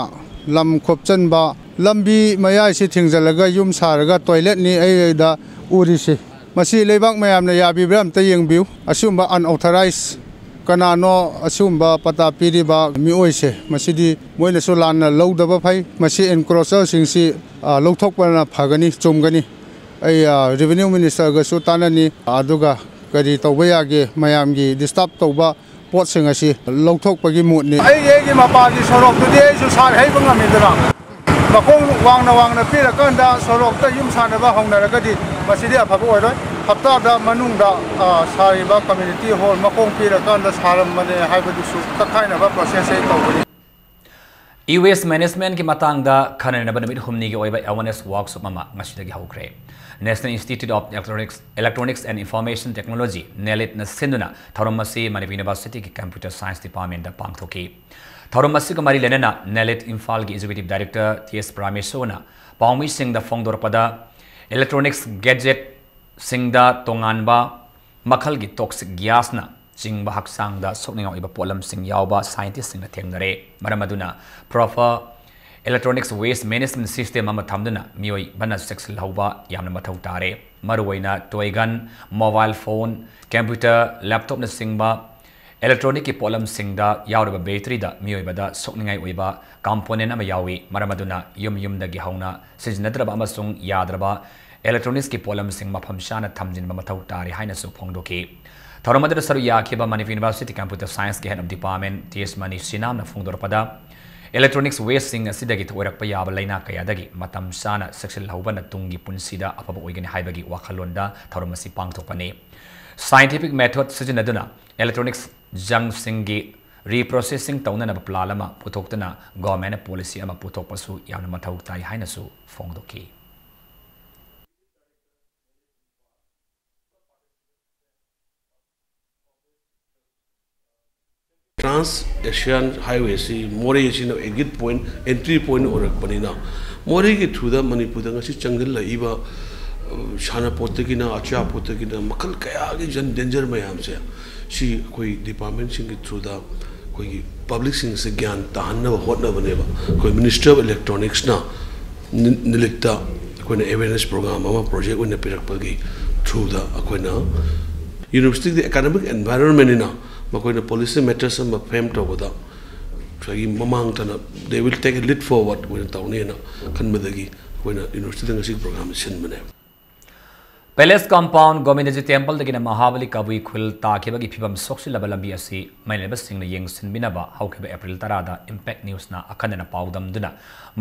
ꯂꯝ ꯈꯣꯞꯆꯟꯕ, ꯂꯝꯕꯤ ꯃꯌꯥꯏꯁꯤ ꯊꯤꯡꯖꯤꯜꯂꯒ ꯌꯨꯝ ꯁꯥꯔꯒ toiletꯅꯤ ꯑꯩꯗ ꯎꯔꯤꯁꯤ꯫ ꯃꯁꯤ ꯂꯩꯕꯥꯛ ꯃꯌꯥꯝꯅ ꯌꯥꯕꯤꯕ꯭ꯔꯥ ꯑꯝꯇ ꯌꯦꯡꯕꯤꯌꯨ꯫ ꯑꯁꯤꯒꯨꯝꯕ unauthorized ꯀꯅꯥꯅꯣ ꯑꯁꯤꯒꯨꯝꯕ ꯄꯇꯥ ꯄꯤꯔꯤꯕ ꯃꯤꯑꯣꯏꯁꯦ? ꯃꯁꯤꯗꯤ ꯃꯣꯏꯅꯁꯨ ꯂꯥꯟꯅ ꯂꯧꯗꯕ ꯐꯩ꯫ ꯃꯁꯤ encroacherꯁꯤꯡꯁꯤ, ꯑ, ꯂꯧꯊꯣꯛꯄꯅ ꯐꯒꯅꯤ, ꯆꯨꯝꯒꯅꯤ꯫ ꯑꯩ, ꯑ, revenue ministerꯒꯁꯨ ꯇꯥꯟꯅꯅꯤ, ꯑꯗꯨꯒ ꯀꯔꯤ ꯇꯧꯕ ꯌꯥꯒꯦ, ꯃꯌꯥꯝꯒꯤ disturb ꯇꯧꯕ ꯄꯣꯠꯁꯤꯡ ꯑꯁꯤ ꯂꯧꯊꯣꯛꯄꯒꯤ ꯃꯨꯠꯅꯤ꯫ ꯑꯩꯒꯤ, ꯑꯩꯒꯤ ꯃꯄꯥꯒꯤ ꯁꯣꯔꯣꯛꯇꯨꯗꯤ ꯑꯩꯁꯨ ꯁꯥꯔ ꯍꯩꯕ ꯉꯝꯃꯤꯗꯅ꯫ ꯃꯈꯣꯡ ꯋꯥꯡꯅ ꯋꯥꯡꯅ ꯄꯤꯔꯀꯥꯟꯗ ꯁꯣꯔꯣꯛꯇ ꯌꯨꯝ ꯁꯥꯅꯕ ꯍꯧꯅꯔꯒꯗꯤ ꯃꯁꯤꯗꯤ ꯑꯐꯕ ꯑꯣꯏꯔꯣꯏ꯫ ꯍꯞꯇꯥꯗ ꯃꯅꯨꯡꯗ, ꯑ, ꯁꯥꯔꯤꯕ community hall ꯃꯈꯣꯡ ꯄꯤꯔꯀꯥꯟꯗ ꯁꯥꯔꯝꯕꯅꯦ ꯍꯥꯏꯕꯗꯨꯁꯨ ꯀꯛꯈꯥꯏꯅꯕ process ꯑꯩ ꯇꯧꯒꯅꯤ꯫ E-waste managementꯀꯤ ꯃꯇꯥꯡꯗ ꯈꯟꯅꯅꯕ ꯅꯨꯃꯤꯠ ꯍꯨꯝꯅꯤꯒꯤ ꯑꯣꯏꯕ awareness workshop ꯑꯃ ꯉꯁꯤꯗꯒꯤ ꯍꯧꯈ꯭ꯔꯦ꯫ National Institute of Electronics, Electronics and Information Technology, NIELITꯅ ꯁꯤꯟꯗꯨꯅ ꯊꯧꯔꯝ ꯑꯁꯤ ꯃꯅꯤꯄꯨꯔ Universityꯒꯤ Computer Science Departmentꯇ ꯄꯥꯡꯊꯣꯛꯈꯤ꯫ ꯊꯧꯔꯝ ꯑꯁꯤꯒ ꯃꯔꯤ ꯂꯩꯅꯅ NIELIT ꯏꯝꯐꯥꯜꯒꯤ Executive Director T S ꯄ꯭ꯔꯥꯃꯦꯁꯣꯔꯅ ꯄꯥꯎꯃꯤꯁꯤꯡꯗ ꯐꯣꯡꯗꯣꯔꯛꯄꯗ, electronics gadget ꯁꯤꯡꯗ ꯇꯣꯉꯥꯟꯕ ꯃꯈꯜꯒꯤ toxic gasꯅ ꯆꯤꯡꯕ ꯍꯛꯆꯥꯡꯗ ꯁꯣꯛꯅꯤꯡꯉꯥꯏ ꯑꯣꯏꯕ ꯄꯣꯠꯂꯝꯁꯤꯡ ꯌꯥꯎꯕ scientistꯁꯤꯡꯅ ꯊꯦꯡꯅꯔꯦ꯫ ꯃꯔꯝ ꯑꯗꯨꯅ proper electronics waste management system ꯑꯃ ꯊꯝꯗꯨꯅ ꯃꯤꯑꯣꯏꯕꯅ ꯆꯦꯛꯁꯤꯜꯍꯧꯕ ꯌꯥꯝꯅ ꯃꯊꯧ ꯇꯥꯔꯦ꯫ ꯃꯔꯨꯑꯣꯏꯅ toy gun, mobile phone, computer, laptopꯅꯆꯤꯡꯕ electronicꯀꯤ ꯄꯣꯠꯂꯝꯁꯤꯡꯗ ꯌꯥꯎꯔꯤꯕ batteryꯗ ꯃꯤꯑꯣꯏꯕꯗ ꯁꯣꯛꯅꯤꯡꯉꯥꯏ ꯑꯣꯏꯕ component ꯑꯃ ꯌꯥꯎꯏ꯫ ꯃꯔꯝ ꯑꯗꯨꯅ ꯌꯨꯝ ꯌꯨꯝꯗꯒꯤ ꯍꯧꯅ ꯁꯤꯖꯤꯟꯅꯗ꯭ꯔꯕ ꯑꯃꯁꯨꯡ ꯌꯥꯗ꯭ꯔꯕ electronicsꯀꯤ ꯄꯣꯠꯂꯝꯁꯤꯡ ꯃꯐꯝ ꯆꯥꯅ ꯊꯝꯖꯤꯟꯕ ꯃꯊꯧ ꯇꯥꯔꯤ ꯍꯥꯏꯅꯁꯨ ꯐꯣꯡꯗꯣꯛꯈꯤ꯫ ꯊꯧꯔꯝ ꯑꯗꯨꯗ ꯁꯔꯨꯛ ꯌꯥꯈꯤꯕ Manipur University Computer Scienceꯀꯤ Head of Department T S Mani ꯁꯤꯅꯥꯝꯅ ꯐꯣꯡꯗꯣꯔꯛꯄꯗ, electronics wasteꯁꯤꯡ ꯑꯁꯤꯗꯒꯤ ꯑꯣꯏꯔꯛꯄ ꯌꯥꯕ ꯂꯥꯏꯅꯥ ꯀꯌꯥꯗꯒꯤ ꯃꯇꯝ ꯆꯥꯅ ꯆꯦꯛꯁꯤꯜꯍꯧꯕꯅ ꯇꯨꯡꯒꯤ ꯄꯨꯟꯁꯤꯗ ꯑꯐꯕ ꯑꯣꯏꯒꯅꯤ ꯍꯥꯏꯕꯒꯤ ꯋꯥꯈꯜꯂꯣꯟꯗ ꯊꯧꯔꯝ ꯑꯁꯤ ꯄꯥꯡꯊꯣꯛꯄꯅꯤ꯫ Scientific method ꯁꯤꯖꯤꯟꯅꯗꯨꯅ electronics junkꯁꯤꯡꯒꯤ ꯔꯤꯄ꯭ꯔꯣꯁꯦꯁꯤꯡ ꯇꯧꯅꯅꯕ ꯄ꯭ꯂꯥꯟ ꯑꯃ ꯄꯨꯊꯣꯛꯇꯨꯅ ꯒꯣꯚꯔꯟꯃꯦꯟꯠꯅ ꯄꯣꯂꯤꯁꯤ ꯑꯃ ꯄꯨꯊꯣꯛꯄꯁꯨ ꯌꯥꯝꯅ ꯃꯊꯧ ꯇꯥꯏ ꯍꯥꯏꯅꯁꯨ ꯐꯣꯡꯗꯣꯛꯈꯤ꯫ ꯇ꯭ꯔꯥꯟꯁ ꯑꯦꯁꯤꯌꯥꯟ ꯍꯥꯏꯋꯦꯁꯤ ꯃꯣꯔꯦꯁꯤꯅ ꯑꯦꯛꯖꯤꯠ ꯄꯣꯏꯟꯠ, ꯑꯦꯟꯇ꯭ꯔꯤ ꯄꯣꯏꯟꯠ ꯑꯣꯏꯔꯛꯄꯅꯤꯅ, ꯃꯣꯔꯦꯒꯤ ꯊ꯭ꯔꯨꯗ ꯃꯅꯤꯄꯨꯔꯗ ꯉꯁꯤ ꯆꯪꯁꯤꯜꯂꯛꯏꯕ, ꯑ, ꯁꯥꯟꯅꯄꯣꯠꯇꯒꯤꯅ ꯑꯆꯥꯄꯣꯠꯇꯒꯤꯅ ꯃꯈꯜ ꯀꯌꯥꯒꯤ ꯖꯟ ꯗꯦꯟꯖꯔ ꯃꯌꯥꯝꯁꯦ, ꯁꯤ ꯑꯩꯈꯣꯏ ꯗꯤꯄꯥꯔꯠꯃꯦꯟꯠꯁꯤꯡꯒꯤ ꯊ꯭ꯔꯨꯗ ꯑꯩꯈꯣꯏꯒꯤ ꯄꯕ꯭ꯂꯤꯛꯁꯤꯡꯁꯦ ꯒ꯭ꯌꯥꯟ ꯇꯥꯍꯟꯅꯕ ꯍꯣꯠꯅꯕꯅꯦꯕ꯫ ꯑꯩꯈꯣꯏ ꯃꯤꯅꯤꯁꯇꯔ ꯑꯣꯐ ꯏꯂꯦꯛꯇ꯭ꯔꯣꯅꯤꯛꯁꯅ ꯅꯤ-, ꯅꯤꯂꯤꯠꯇ ꯑꯩꯈꯣꯏꯅ ꯑꯦꯋꯦꯔꯅꯦꯁ ꯄ꯭ꯔꯣꯒ꯭ꯔꯥꯝ ꯑꯃ ꯄ꯭ꯔꯣꯖꯦꯛ ꯑꯣꯏꯅ ꯄꯤꯔꯛꯄꯒꯤ ꯊ꯭ꯔꯨꯗ ꯑꯩꯈꯣꯏꯅ ꯌꯨꯅꯤꯚꯔꯁꯤꯇꯤꯒꯤ ꯑꯦꯀꯥꯗꯃꯤꯛ ꯑꯦꯟꯚꯥꯏꯔꯣꯟꯃꯦꯟꯅꯤꯅ ꯃꯈꯣꯏꯅ ꯄꯣꯂꯤꯁꯤ ꯃꯦꯇꯔꯁ ꯑꯃ ꯐ꯭ꯔꯦꯝ ꯇꯧꯕꯗ ꯉꯁꯥꯏꯒꯤ ꯃꯃꯥꯡ ꯇꯥꯅ they will take a leap forward ꯑꯣꯏꯅ ꯇꯧꯅꯤꯅ ꯈꯟꯕꯗꯒꯤ ꯑꯩꯈꯣꯏꯅ ꯌꯨꯅꯤꯚꯔꯁꯤꯇꯤꯗ ꯉꯁꯤꯒꯤ ꯄ꯭ꯔꯣꯒ꯭ꯔꯥꯝ ꯁꯤꯟꯕꯅꯦ꯫ ꯄꯦꯂꯦꯁ ꯀꯝꯄꯥꯎꯟ ꯒꯣꯕꯤꯟꯗꯖꯤ ꯇꯦꯝꯄꯜꯗꯒꯤꯅ ꯃꯍꯥꯕꯂꯤ ꯀꯕꯨꯏ ꯈꯨꯜ ꯇꯥꯈꯤꯕꯒꯤ ꯐꯤꯕꯝ ꯁꯣꯛꯆꯤꯜꯂꯕ ꯂꯝꯕꯤ ꯑꯁꯤ ꯃꯩ ꯂꯩꯕꯁꯤꯡꯅ ꯌꯦꯡꯁꯤꯟꯕꯤꯅꯕ ꯍꯧꯈꯤꯕ ꯑꯦꯄ꯭ꯔꯤꯜ ꯇꯔꯥꯗ ꯏꯝꯄꯦꯛ ꯅ꯭ꯌꯨꯁꯅ ꯑꯈꯟꯅꯅ ꯄꯥꯎꯗꯝꯗꯨꯅ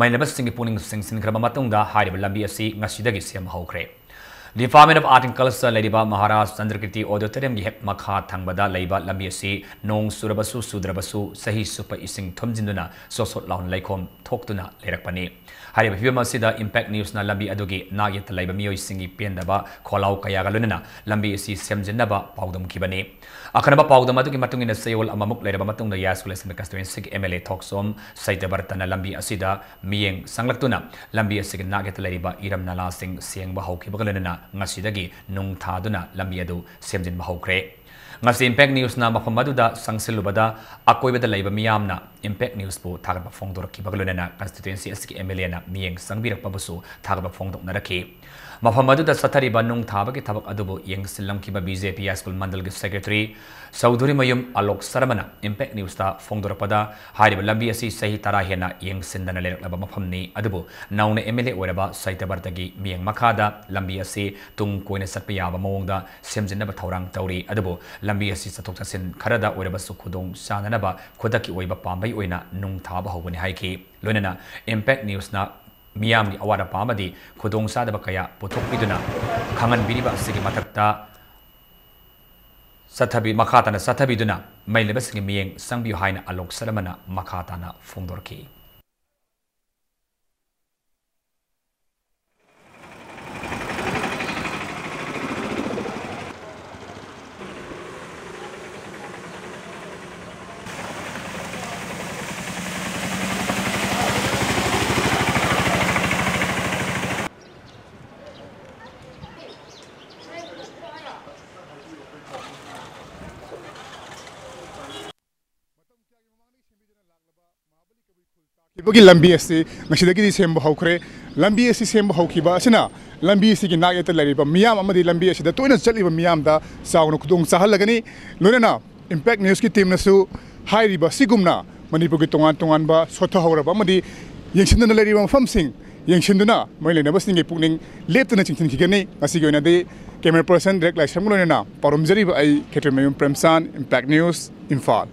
ꯃꯩ ꯂꯩꯕꯁꯤꯡꯒꯤ ꯄꯨꯛꯅꯤꯡ ꯆꯤꯡꯁꯤꯟꯈ꯭ꯔꯕ ꯃꯇꯨꯡꯗ ꯍꯥꯏꯔꯤꯕ ꯂꯝꯕꯤ ꯑꯁꯤ ꯉꯁꯤꯗꯒꯤ ꯁꯦꯝꯕ ꯍꯧꯈ꯭ꯔꯦ꯫ Department of art and culture ꯂꯩꯔꯤꯕ ꯃꯍꯥꯔꯥꯖ ꯆꯟꯗ꯭ꯔꯀꯤꯔꯇꯤ ꯑꯣꯗꯤꯇꯣꯔꯤꯌꯝꯒꯤ ꯍꯦꯛ ꯃꯈꯥ ꯊꯪꯕꯗ ꯂꯩꯕ ꯂꯝꯕꯤ ꯑꯁꯤ ꯅꯣꯡ ꯆꯨꯔꯕꯁꯨ ꯆꯨꯗ꯭ꯔꯕꯁꯨ ꯆꯍꯤ ꯆꯨꯞꯄ ꯏꯁꯤꯡ ꯊꯨꯝꯖꯤꯟꯗꯨꯅ ꯁꯣꯠ ꯁꯣꯠ ꯂꯥꯎꯅ ꯂꯩꯈꯣꯝ ꯊꯣꯛꯇꯨꯅ ꯂꯩꯔꯛꯄꯅꯤ꯫ ꯍꯥꯏꯔꯤꯕ ꯐꯤꯕꯝ ꯑꯁꯤꯗ ꯏꯝꯄꯦꯛ ꯅ꯭ꯌꯨꯁꯅ ꯂꯝꯕꯤ ꯑꯗꯨꯒꯤ ꯅꯥꯛ ꯌꯦꯠꯇ ꯂꯩꯕ ꯃꯤꯑꯣꯏꯁꯤꯡꯒꯤ ꯄꯦꯟꯗꯕ ꯈꯣꯜꯂꯥꯎ ꯀꯌꯥꯒ ꯂꯣꯏꯅꯅ ꯂꯝꯕꯤ ꯑꯁꯤ ꯁꯦꯝꯖꯤꯟꯅꯕ ꯄꯥꯎꯗꯝꯈꯤꯕꯅꯤ꯫ ꯑꯈꯟꯅꯕ ꯄꯥꯎꯗꯝ ꯑꯗꯨꯒꯤ ꯃꯇꯨꯡ ꯏꯟꯅ ꯆꯌꯣꯜ ꯑꯃꯃꯨꯛ ꯂꯩꯔꯕ ꯃꯇꯨꯡꯗ ꯌꯥꯏꯁ꯭ꯀꯨꯜ ꯑꯦꯁꯦꯝꯕ꯭ꯂꯤ ꯀꯟꯁꯇꯤꯇ꯭ꯋꯦꯟꯁꯤꯒꯤ ꯑꯦꯝ ꯑꯦꯜ ꯑꯦ ꯊꯣꯛꯆꯣꯝ ꯁꯩꯇꯕꯔꯇꯅ ꯂꯝꯕꯤ ꯑꯁꯤꯗ ꯃꯤꯠꯌꯦꯡ ꯆꯪꯂꯛꯇꯨꯅ ꯂꯝꯕꯤ ꯑꯁꯤꯒꯤ ꯅꯥꯛ ꯌꯦꯠꯇ ꯂꯩꯔꯤꯕ ꯏꯔꯝ ꯅꯂꯥꯁꯤꯡ ꯁꯦꯡꯕ ꯍꯧꯈꯤꯕꯒ ꯂꯣꯏꯅꯅ ꯉꯁꯤꯗꯒꯤ ꯅꯨꯡ ꯊꯥꯗꯨꯅ ꯂꯝꯕꯤ ꯑꯗꯨ ꯁꯦꯝꯖꯤꯟꯕ ꯍꯧꯈ꯭ꯔꯦ꯫ ꯉꯁꯤ ꯏꯝꯄꯦꯛ ꯅ꯭ꯌꯨꯁꯅ ꯃꯐꯝ ꯑꯗꯨꯗ ꯆꯪꯁꯤꯜꯂꯨꯕꯗ ꯑꯀꯣꯏꯕꯗ ꯂꯩꯕ ꯃꯤꯌꯥꯝꯅ ꯏꯝꯄꯦꯛ ꯅ꯭ꯌꯨꯁꯄꯨ ꯊꯥꯒꯠꯄ ꯐꯣꯡꯗꯣꯔꯛꯈꯤꯕꯒ ꯂꯣꯏꯅꯅ ꯀꯟꯁꯇꯤꯇ꯭ꯋꯦꯟꯁꯤ ꯑꯁꯤꯒꯤ ꯑꯦꯝ ꯑꯦꯜ ꯑꯦꯅ ꯃꯤꯠꯌꯦꯡ ꯆꯪꯕꯤꯔꯛꯄꯕꯨꯁꯨ ꯊꯥꯒꯠꯄ ꯐꯣꯡꯗꯣꯛꯅꯔꯛꯈꯤ꯫ ꯃꯐꯝ ꯑꯗꯨꯗ ꯆꯠꯊꯔꯤꯕ ꯅꯨꯡ ꯊꯥꯕꯒꯤ ꯊꯕꯛ ꯑꯗꯨꯕꯨ ꯌꯦꯡꯁꯤꯜꯂꯝꯈꯤꯕ ꯕꯤ ꯖꯦ ꯄꯤ high school ꯃꯟꯗꯜꯒꯤ secretary ꯆꯧꯙꯨꯔꯤꯃꯌꯨꯝ Alok ꯁꯔꯃꯅ impact ꯅ꯭ꯌꯨꯁꯇ ꯐꯣꯡꯗꯣꯔꯛꯄꯗ, ꯍꯥꯏꯔꯤꯕ ꯂꯝꯕꯤ ꯑꯁꯤ ꯆꯍꯤ ꯇꯔꯥ ꯍꯦꯟꯅ ꯌꯦꯡꯁꯤꯟꯗꯅ ꯂꯩꯔꯛꯂꯕ ꯃꯐꯝꯅꯤ, ꯑꯗꯨꯕꯨ ꯅꯧꯅ ꯑꯦꯝ ꯑꯦꯜ ꯑꯦ ꯑꯣꯏꯔꯕ ꯁꯩꯇꯕꯔꯇꯒꯤ ꯃꯤꯠꯌꯦꯡ ꯃꯈꯥꯗ ꯂꯝꯕꯤ ꯑꯁꯤ ꯇꯨꯡ ꯀꯣꯏꯅ ꯆꯠꯄ ꯌꯥꯕ ꯃꯑꯣꯡꯗ ꯁꯦꯝꯖꯤꯟꯅꯕ ꯊꯧꯔꯥꯡ ꯇꯧꯔꯤ꯫ ꯑꯗꯨꯕꯨ ꯂꯝꯕꯤ ꯑꯁꯤ ꯆꯠꯊꯣꯛ ꯆꯠꯁꯤꯟ ꯈꯔꯗ ꯑꯣꯏꯔꯕꯁꯨ ꯈꯨꯗꯣꯡ ꯆꯥꯅꯅꯕ ꯈꯨꯗꯛꯀꯤ ꯑꯣꯏꯕ ꯄꯥꯝꯕꯩ ꯑꯣꯏꯅ ꯅꯨꯡ ꯊꯥꯕ ꯍꯧꯒꯅꯤ ꯍꯥꯏꯈꯤ꯫ ꯂꯣꯏꯅꯅ ꯏꯝꯄꯦꯛ ꯅ꯭ꯌꯨꯁꯅ ꯃꯤꯌꯥꯝꯒꯤ ꯑꯋꯥꯠ ꯑꯄꯥ ꯑꯃꯗꯤ ꯈꯨꯗꯣꯡ ꯆꯥꯗꯕ ꯀꯌꯥ ꯄꯨꯊꯣꯛꯄꯤꯗꯨꯅ ꯈꯪꯍꯟꯕꯤꯔꯤꯕ ꯑꯁꯤꯒꯤ ꯃꯊꯛꯇ ꯆꯠꯊꯕꯤ-, ꯃꯈꯥ ꯇꯥꯅ ꯆꯠꯊꯕꯤꯗꯨꯅ ꯃꯩ ꯂꯩꯅꯕꯁꯤꯡꯒꯤ ꯃꯤꯠꯌꯦꯡ ꯆꯪꯕꯤꯌꯨ ꯍꯥꯏꯅ ꯑꯂꯣꯛ ꯁꯔꯃꯅ ꯃꯈꯥ ꯇꯥꯅ ꯐꯣꯡꯗꯣꯔꯛꯈꯤ꯫ ꯈꯤꯕꯒꯤ ꯂꯝꯕꯤ ꯑꯁꯤ ꯉꯁꯤꯗꯒꯤꯗꯤ ꯁꯦꯝꯕ ꯍꯧꯈ꯭ꯔꯦ꯫ ꯂꯝꯕꯤ ꯑꯁꯤ ꯁꯦꯝꯕ ꯍꯧꯈꯤꯕ ꯑꯁꯤꯅ ꯂꯝꯕꯤ ꯑꯁꯤꯒꯤ ꯅꯥꯛ ꯌꯦꯠꯇ ꯂꯩꯔꯤꯕ ꯃꯤꯌꯥꯝ ꯑꯃꯗꯤ ꯂꯝꯕꯤ ꯑꯁꯤꯗ ꯇꯣꯏꯅ ꯆꯠꯂꯤꯕ ꯃꯤꯌꯥꯝꯗ ꯆꯥꯎꯅ ꯈꯨꯗꯣꯡ ꯆꯥꯍꯜꯂꯒꯅꯤ꯫ ꯂꯣꯏꯅꯅ Impact News ꯀꯤ team ꯅꯁꯨ ꯍꯥꯏꯔꯤꯕ ꯑꯁꯤꯒꯨꯝꯅ ꯃꯅꯤꯄꯨꯔꯒꯤ ꯇꯣꯉꯥꯟ ꯇꯣꯉꯥꯟꯕ ꯁꯣꯠꯊꯍꯧꯔꯕ ꯑꯃꯗꯤ ꯌꯦꯡꯁꯤꯟꯗꯅ ꯂꯩꯔꯤꯕ ꯃꯐꯝꯁꯤꯡ ꯌꯦꯡꯁꯤꯟꯗꯨꯅ ꯃꯩ ꯂꯩꯅꯕꯁꯤꯡꯒꯤ ꯄꯨꯛꯅꯤꯡ ꯂꯦꯞꯇꯅ ꯆꯤꯡꯁꯤꯟꯈꯤꯒꯅꯤ꯫ ꯉꯁꯤꯒꯤ ꯑꯣꯏꯅꯗꯤ camera person ꯔꯦꯛ ꯂꯥꯏꯁ꯭ꯔꯝꯒ ꯂꯣꯏꯅꯅ ꯄꯥꯎꯔꯝꯖꯔꯤꯕ ꯑꯩ ꯈꯦꯇ꯭ꯔꯤꯃꯌꯨꯝ ꯄ꯭ꯔꯦꯝꯆꯥꯟ, Impact News, ꯏꯝꯐꯥꯜ꯫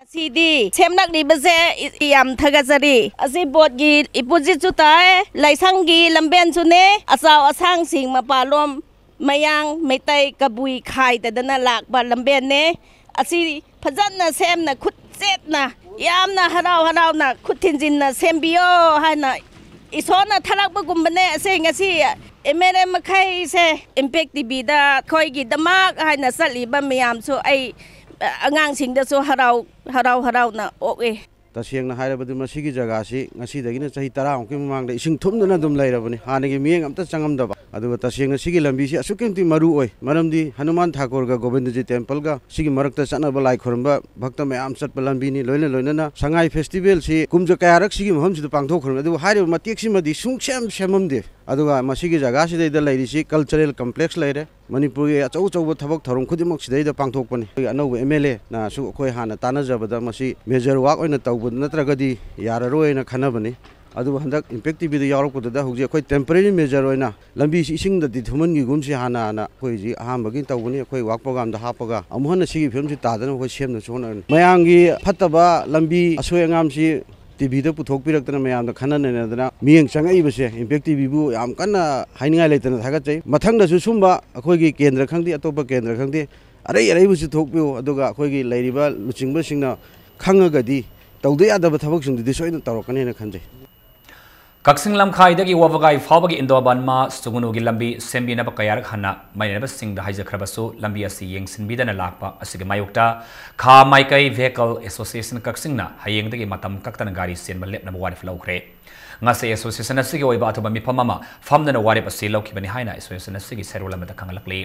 ꯉꯁꯤꯗꯤ ꯁꯦꯝꯂꯛꯂꯤꯕꯁꯦ ꯌꯥꯝ ꯊꯥꯒꯠꯆꯔꯤ꯫ ꯑꯁꯤ ꯕꯣꯠꯀꯤ opposite ꯁꯨ ꯇꯥꯏ, ꯂꯥꯏꯁꯪꯒꯤ ꯂꯝꯕꯦꯟꯁꯨꯅꯦ, ꯑꯆꯥꯎ ꯑꯁꯥꯡꯁꯤꯡ ꯃꯄꯥꯜꯂꯣꯝ ꯃꯌꯥꯡ, ꯃꯩꯇꯩ, ꯀꯕꯨꯏ ꯈꯥꯏꯗꯗꯅ ꯂꯥꯛꯄ ꯂꯝꯕꯦꯟꯅꯦ꯫ ꯑꯁꯤ ꯐꯖꯅ ꯁꯦꯝꯅ, ꯈꯨꯠ ꯆꯦꯠꯅ, ꯌꯥꯝꯅ ꯍꯔꯥꯎ ꯍꯔꯥꯎꯅ ꯈꯨꯠ ꯊꯤꯟꯖꯤꯟꯅ ꯁꯦꯝꯕꯤꯌꯣ ꯍꯥꯏꯅ ꯏꯁꯣꯔꯅ ꯊꯥꯔꯛꯄꯒꯨꯝꯕꯅꯦ꯫ ꯑꯁꯤ ꯉꯁꯤ M L A ꯃꯈꯩꯁꯦ Impact T V ꯗ ꯑꯩꯈꯣꯏꯒꯤꯗꯃꯛ ꯍꯥꯏꯅ ꯆꯠꯂꯤꯕ ꯃꯌꯥꯝꯁꯨ ꯑꯩ, ꯑ, ꯑꯉꯥꯡꯁꯤꯡꯗꯁꯨ ꯍꯔꯥꯎ, ꯍꯔꯥꯎ ꯍꯔꯥꯎꯅ ꯑꯣꯛꯑꯦ꯫ ꯇꯁꯦꯡꯅ ꯍꯥꯏꯔꯕꯗꯤ ꯃꯁꯤꯒꯤ ꯖꯒꯥꯁꯤ ꯉꯁꯤꯗꯒꯤꯅ ꯆꯍꯤ ꯇꯔꯥꯃꯨꯛꯀꯤ ꯃꯃꯥꯡꯗ ꯏꯁꯤꯡ ꯊꯨꯝꯗꯅ ꯑꯗꯨꯝ ꯂꯩꯔꯕꯅꯤ, ꯍꯥꯟꯅꯒꯤ ꯃꯤꯠꯌꯦꯡ ꯑꯝꯇ ꯆꯪꯉꯝꯗꯕ꯫ ꯑꯗꯨꯒ ꯇꯁꯦꯡꯅ ꯁꯤꯒꯤ ꯂꯝꯕꯤꯁꯤ ꯑꯁꯨꯛꯀꯤ ꯃꯇꯤꯛ ꯃꯔꯨ ꯑꯣꯏ, ꯃꯔꯝꯗꯤ ꯍꯅꯨꯃꯥꯟ ꯊꯥꯀꯨꯔꯒ ꯒꯣꯕꯤꯟꯗꯖꯤ temple ꯒ ꯁꯤꯒꯤ ꯃꯔꯛꯇ ꯆꯠꯅꯕ ꯂꯥꯏ ꯈꯨꯔꯨꯝꯕ ꯚꯛꯇ ꯃꯌꯥꯝ ꯆꯠꯄ ꯂꯝꯕꯤꯅꯤ꯫ ꯂꯣꯏꯅ ꯂꯣꯏꯅꯅ ꯁꯉꯥꯏ festival ꯁꯤ ꯀꯨꯝꯖ ꯀꯌꯥꯔꯛ ꯁꯤꯒꯤ ꯃꯐꯝꯁꯤꯗ ꯄꯥꯡꯊꯣꯛꯈ꯭ꯔꯕꯅꯤ, ꯑꯗꯨꯕꯨ ꯍꯥꯏꯔꯤꯕ ꯃꯇꯦꯛꯁꯤꯃꯗꯤ ꯁꯨꯡꯁꯦꯝ ꯁꯦꯝꯃꯝꯗꯦ꯫ ꯑꯗꯨꯒ ꯃꯁꯤꯒꯤ ꯖꯒꯥꯁꯤꯗꯩꯗ ꯂꯩꯔꯤꯁꯤ cultural complex ꯂꯩꯔꯦ꯫ ꯃꯅꯤꯄꯨꯔꯒꯤ ꯑꯆꯧ ꯑꯆꯧꯕ ꯊꯕꯛ ꯊꯧꯔꯝ ꯈꯨꯗꯤꯡꯃꯛ ꯁꯤꯗꯩꯗ ꯄꯥꯡꯊꯣꯛꯄꯅꯤ꯫ ꯑꯩꯈꯣꯏꯒꯤ ꯑꯅꯧꯕ M L A ꯅꯁꯨ ꯑꯩꯈꯣꯏ ꯍꯥꯟꯅ ꯇꯥꯟꯅꯖꯕꯗ ꯃꯁꯤ major work ꯑꯣꯏꯅ ꯇꯧꯕ ꯅꯠꯇ꯭ꯔꯒꯗꯤ ꯌꯥꯔꯔꯣꯏꯅ ꯈꯟꯅꯕꯅꯤ꯫ ꯑꯗꯨꯕꯨ ꯍꯟꯗꯛ Impact T V ꯗ ꯌꯥꯎꯔꯛꯄꯗꯨꯗ ꯍꯧꯖꯤꯛ ꯑꯩꯈꯣꯏ temporary major ꯑꯣꯏꯅ ꯂꯝꯕꯤꯁꯤ ꯏꯁꯤꯡꯗꯗꯤ ꯊꯨꯝꯍꯟꯈꯤꯒꯨꯝꯁꯤ ꯍꯥꯟꯅꯅ ꯑꯩꯈꯣꯏ ꯍꯧꯖꯤꯛ ꯑꯍꯥꯟꯕꯒꯤ ꯇꯧꯕꯅꯤ꯫ ꯑꯩꯈꯣꯏ work program ꯗ ꯍꯥꯞꯄꯒ ꯑꯃꯨꯛ ꯍꯟꯅ ꯁꯤꯒꯤ ꯐꯤꯕꯝꯁꯤ ꯇꯥꯗꯅꯕ ꯑꯩꯈꯣꯏ ꯁꯦꯝꯅꯕꯁꯨ ꯍꯣꯠꯅꯔꯅꯤ꯫ ꯃꯌꯥꯝꯒꯤ ꯐꯠꯇꯕ ꯂꯝꯕꯤ ꯑꯁꯣꯏ ꯑꯉꯥꯝꯁꯤ ꯇꯤꯚꯤꯗ ꯄꯨꯊꯣꯛꯄꯤꯔꯛꯇꯅ ꯃꯌꯥꯝꯗ ꯈꯟꯅ ꯅꯩꯅꯗꯅ ꯃꯤꯠꯌꯦꯡ ꯆꯪꯉꯛꯏꯕꯁꯦ ꯏꯝꯄꯦꯛ ꯇꯤꯚꯤꯕꯨ ꯌꯥꯝ ꯀꯟꯅ ꯍꯥꯏꯅꯤꯡꯉꯥꯏ ꯂꯩꯇꯅ ꯊꯥꯒꯠꯆꯩ꯫ ꯃꯊꯪꯗꯁꯨ ꯁꯨꯝꯕ ꯑꯩꯈꯣꯏꯒꯤ ꯀꯦꯟꯗ꯭ꯔ ꯈꯪꯗꯦ, ꯑꯇꯣꯞꯄ ꯀꯦꯟꯗ꯭ꯔ ꯈꯪꯗꯦ, ꯑꯔꯩ ꯑꯔꯩꯕꯁꯨ ꯊꯣꯛꯄꯤꯌꯨ, ꯑꯗꯨꯒ ꯑꯩꯈꯣꯏꯒꯤ ꯂꯩꯔꯤꯕ ꯂꯨꯆꯤꯡꯕꯁꯤꯡꯅ ꯈꯪꯉꯒꯗꯤ ꯇꯧꯗ ꯌꯥꯗꯕ ꯊꯕꯛꯁꯤꯡꯗꯨꯗꯤ ꯁꯣꯏꯗꯅ ꯇꯧꯔꯛꯀꯅꯦꯅ ꯈꯟꯖꯩ꯫ ꯀꯛꯆꯤꯡ ꯂꯝꯈꯥꯏꯗꯒꯤ ꯋꯥꯕꯒꯥꯏ ꯐꯥꯎꯕꯒꯤ ꯏꯟꯗꯣ ꯕꯔꯃꯥ ꯁꯨꯒꯨꯅꯨꯒꯤ ꯂꯝꯕꯤ ꯁꯦꯝꯕꯤꯅꯕ ꯀꯌꯥꯔꯛ ꯍꯟꯅ ꯃꯥꯏꯅꯕꯁꯤꯡꯗ ꯍꯥꯏꯖꯈ꯭ꯔꯕꯁꯨ ꯂꯝꯕꯤ ꯑꯁꯤ ꯌꯦꯡꯁꯤꯟꯕꯤꯗꯅ ꯂꯥꯛꯄ ꯑꯁꯤꯒꯤ ꯃꯥꯌꯣꯛꯇ ꯈꯥ ꯃꯥꯏꯀꯩ ꯚꯦꯍꯤꯀꯜ ꯑꯦꯁꯣꯁꯤꯌꯦꯁꯟ ꯀꯛꯆꯤꯡꯅ ꯍꯌꯦꯡꯗꯒꯤ ꯃꯇꯝ ꯀꯛꯇꯅ ꯒꯥꯔꯤ ꯆꯦꯟꯕ ꯂꯦꯞꯅꯕ ꯋꯥꯔꯦꯞ ꯂꯧꯈ꯭ꯔꯦ꯫ ꯉꯁꯤ ꯑꯦꯁꯣꯁꯤꯌꯦꯁꯟ ꯑꯁꯤꯒꯤ ꯑꯣꯏꯕ ꯑꯊꯨꯕ ꯃꯤꯐꯝ ꯑꯃ ꯐꯝꯗꯨꯅ ꯋꯥꯔꯦꯞ ꯑꯁꯤ ꯂꯧꯈꯤꯕꯅꯤ ꯍꯥꯏꯅ ꯑꯦꯁꯣꯁꯤꯌꯦꯁꯟ ꯑꯁꯤꯒꯤ ꯁꯦꯔꯣꯜ ꯑꯃꯗ ꯈꯪꯍꯜꯂꯛꯂꯤ꯫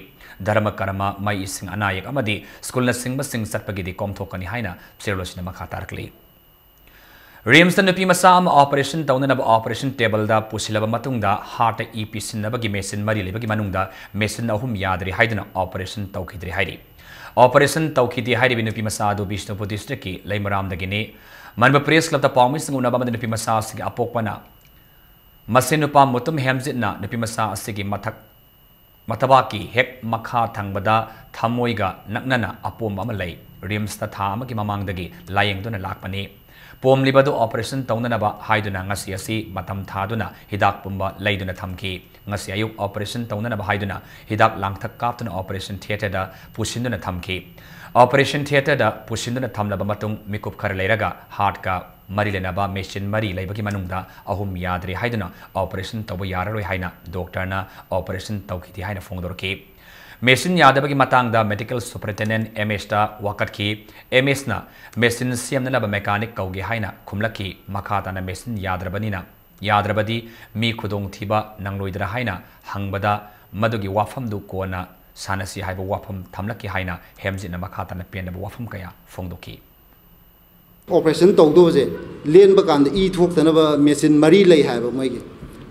ꯙꯔꯃ ꯀꯔꯃ, ꯃꯩ ꯏꯁꯤꯡ, ꯑꯅꯥ ꯑꯌꯦꯛ ꯑꯃꯗꯤ ꯁ꯭ꯀꯨꯜꯅꯆꯤꯡꯕꯁꯤꯡ ꯆꯠꯄꯒꯤꯗꯤ ꯀꯣꯝꯊꯣꯛꯀꯅꯤ ꯍꯥꯏꯅ ꯁꯦꯔꯣꯜ ꯑꯁꯤꯅ ꯃꯈꯥ ꯇꯥꯔꯛꯂꯤ꯫ ꯔꯤꯝꯁꯇ ꯅꯨꯄꯤ ꯃꯆꯥ ꯑꯃ ꯑꯣꯄꯔꯦꯁꯟ ꯇꯧꯅꯅꯕ ꯑꯣꯄꯔꯦꯁꯟ ꯇꯦꯕꯜꯗ ꯄꯨꯁꯤꯜꯂꯕ ꯃꯇꯨꯡꯗ ꯍꯥꯔꯠꯇ ꯏ ꯄꯤꯁꯤꯟꯅꯕꯒꯤ ꯃꯦꯁꯤꯟ ꯃꯔꯤ ꯂꯩꯕꯒꯤ ꯃꯅꯨꯡꯗ ꯃꯦꯁꯤꯟ ꯑꯍꯨꯝ ꯌꯥꯗ꯭ꯔꯦ ꯍꯥꯏꯗꯨꯅ ꯑꯣꯄꯔꯦꯁꯟ ꯇꯧꯈꯤꯗ꯭ꯔꯦ ꯍꯥꯏꯔꯤ꯫ ꯑꯣꯄꯔꯦꯁꯟ ꯇꯧꯈꯤꯗꯦ ꯍꯥꯏꯔꯤꯕ ꯅꯨꯄꯤ ꯃꯆꯥ ꯑꯗꯨ ꯕꯤꯁꯅꯨꯄꯨꯔ ꯗꯤꯁꯇ꯭ꯔꯤꯛꯀꯤ ꯂꯩꯃꯔꯥꯝꯗꯒꯤꯅꯤ꯫ ꯃꯅꯤꯄꯨꯔ ꯄ꯭ꯔꯦꯁ ꯀ꯭ꯂꯕꯇ ꯄꯥꯎꯃꯤꯁꯤꯡ ꯎꯅꯕ ꯑꯃꯗ ꯅꯨꯄꯤ ꯃꯆꯥ ꯑꯁꯤꯒꯤ ꯑꯄꯣꯛꯄꯅ ꯃꯁꯤ ꯅꯨꯄꯥ ꯃꯨꯇꯨꯝ ꯍꯦꯝꯖꯤꯠꯅ ꯅꯨꯄꯤ ꯃꯆꯥ ꯑꯁꯤꯒꯤ ꯃꯊꯛ ꯃꯊꯕꯥꯛꯀꯤ ꯍꯦꯛ ꯃꯈꯥ ꯊꯪꯕꯗ ꯊꯃꯣꯏꯒ ꯅꯛꯅꯅ ꯑꯄꯣꯝꯕ ꯑꯃ ꯂꯩ꯫ ꯔꯤꯝꯁꯇ ꯊꯥ ꯑꯃꯒꯤ ꯃꯃꯥꯡꯗꯒꯤ ꯂꯥꯌꯦꯡꯗꯨꯅ ꯂꯥꯛꯄꯅꯤ꯫ ꯄꯣꯝꯂꯤꯕꯗꯨ ꯑꯣꯄꯔꯦꯁꯟ ꯇꯧꯅꯅꯕ ꯍꯥꯏꯗꯨꯅ ꯉꯁꯤ ꯑꯁꯤ ꯃꯇꯝ ꯊꯥꯗꯨꯅ ꯍꯤꯗꯥꯛ ꯄꯨꯝꯕ ꯂꯩꯗꯨꯅ ꯊꯝꯈꯤ꯫ ꯉꯁꯤ ꯑꯌꯨꯛ ꯑꯣꯄꯔꯦꯁꯟ ꯇꯧꯅꯅꯕ ꯍꯥꯏꯗꯨꯅ ꯍꯤꯗꯥꯛ ꯂꯥꯡꯊꯛ ꯀꯥꯞꯇꯨꯅ ꯑꯣꯄꯔꯦꯁꯟ ꯊꯤꯌꯦꯇꯔꯗ ꯄꯨꯁꯤꯟꯗꯨꯅ ꯊꯝꯈꯤ꯫ ꯑꯣꯄꯔꯦꯁꯟ ꯊꯤꯌꯦꯇꯔꯗ ꯄꯨꯁꯤꯟꯗꯨꯅ ꯊꯝꯂꯕ ꯃꯇꯨꯡ ꯃꯤꯀꯨꯞ ꯈꯔ ꯂꯩꯔꯒ ꯍꯥꯔꯠꯀ ꯃꯔꯤ ꯂꯩꯅꯕ ꯃꯦꯁꯤꯟ ꯃꯔꯤ ꯂꯩꯕꯒꯤ ꯃꯅꯨꯡꯗ ꯑꯍꯨꯝ ꯌꯥꯗ꯭ꯔꯦ ꯍꯥꯏꯗꯨꯅ ꯑꯣꯄꯔꯦꯁꯟ ꯇꯧꯕ ꯌꯥꯔꯔꯣꯏ ꯍꯥꯏꯅ ꯗꯣꯛꯇꯔꯅ ꯑꯣꯄꯔꯦꯁꯟ ꯇꯧꯈꯤꯗꯦ ꯍꯥꯏꯅ ꯐꯣꯡꯗꯣꯔꯛꯈꯤ꯫ ꯃꯦꯁꯤꯟ ꯌꯥꯗꯕꯒꯤ ꯃꯇꯥꯡꯗ ꯃꯦꯗꯤꯀꯦꯜ ꯁꯨꯄꯔꯤꯟꯇꯦꯟꯗꯦꯟ ꯑꯦꯝ ꯑꯦꯁꯇ ꯋꯥꯀꯠꯈꯤ꯫ ꯑꯦꯝ ꯑꯦꯁꯅ ꯃꯦꯁꯤꯟ ꯁꯦꯝꯅꯅꯕ ꯃꯦꯀꯥꯅꯤꯛ ꯀꯧꯒꯦ ꯍꯥꯏꯅ ꯈꯨꯝꯂꯛꯈꯤ꯫ ꯃꯈꯥ ꯇꯥꯅ ꯃꯦꯁꯤꯟ ꯌꯥꯗ꯭ꯔꯕꯅꯤꯅ, ꯌꯥꯗ꯭ꯔꯕꯗꯤ ꯃꯤ ꯈꯨꯗꯣꯡꯊꯤꯕ ꯅꯪꯂꯣꯏꯗ꯭ꯔꯥ ꯍꯥꯏꯅ ꯍꯪꯕꯗ, ꯃꯗꯨꯒꯤ ꯋꯥꯐꯝꯗꯨ ꯀꯣꯟꯅ ꯁꯥꯟꯅꯁꯤ ꯍꯥꯏꯕ ꯋꯥꯐꯝ ꯊꯝꯂꯛꯈꯤ ꯍꯥꯏꯅ ꯍꯦꯝꯖꯤꯠꯅ ꯃꯈꯥ ꯇꯥꯅ ꯄꯦꯟꯗꯕ ꯋꯥꯐꯝ ꯀꯌꯥ ꯐꯣꯡꯗꯣꯛꯈꯤ꯫ ꯑꯣꯄꯔꯦꯁꯟ ꯇꯧꯗꯧꯕꯁꯦ ꯂꯦꯟꯕ ꯀꯥꯟꯗ ꯏ ꯊꯣꯛꯇꯅꯕ ꯃꯦꯆꯤꯟ ꯃꯔꯤ ꯂꯩ ꯍꯥꯏꯕ꯫ ꯃꯣꯏꯒꯤ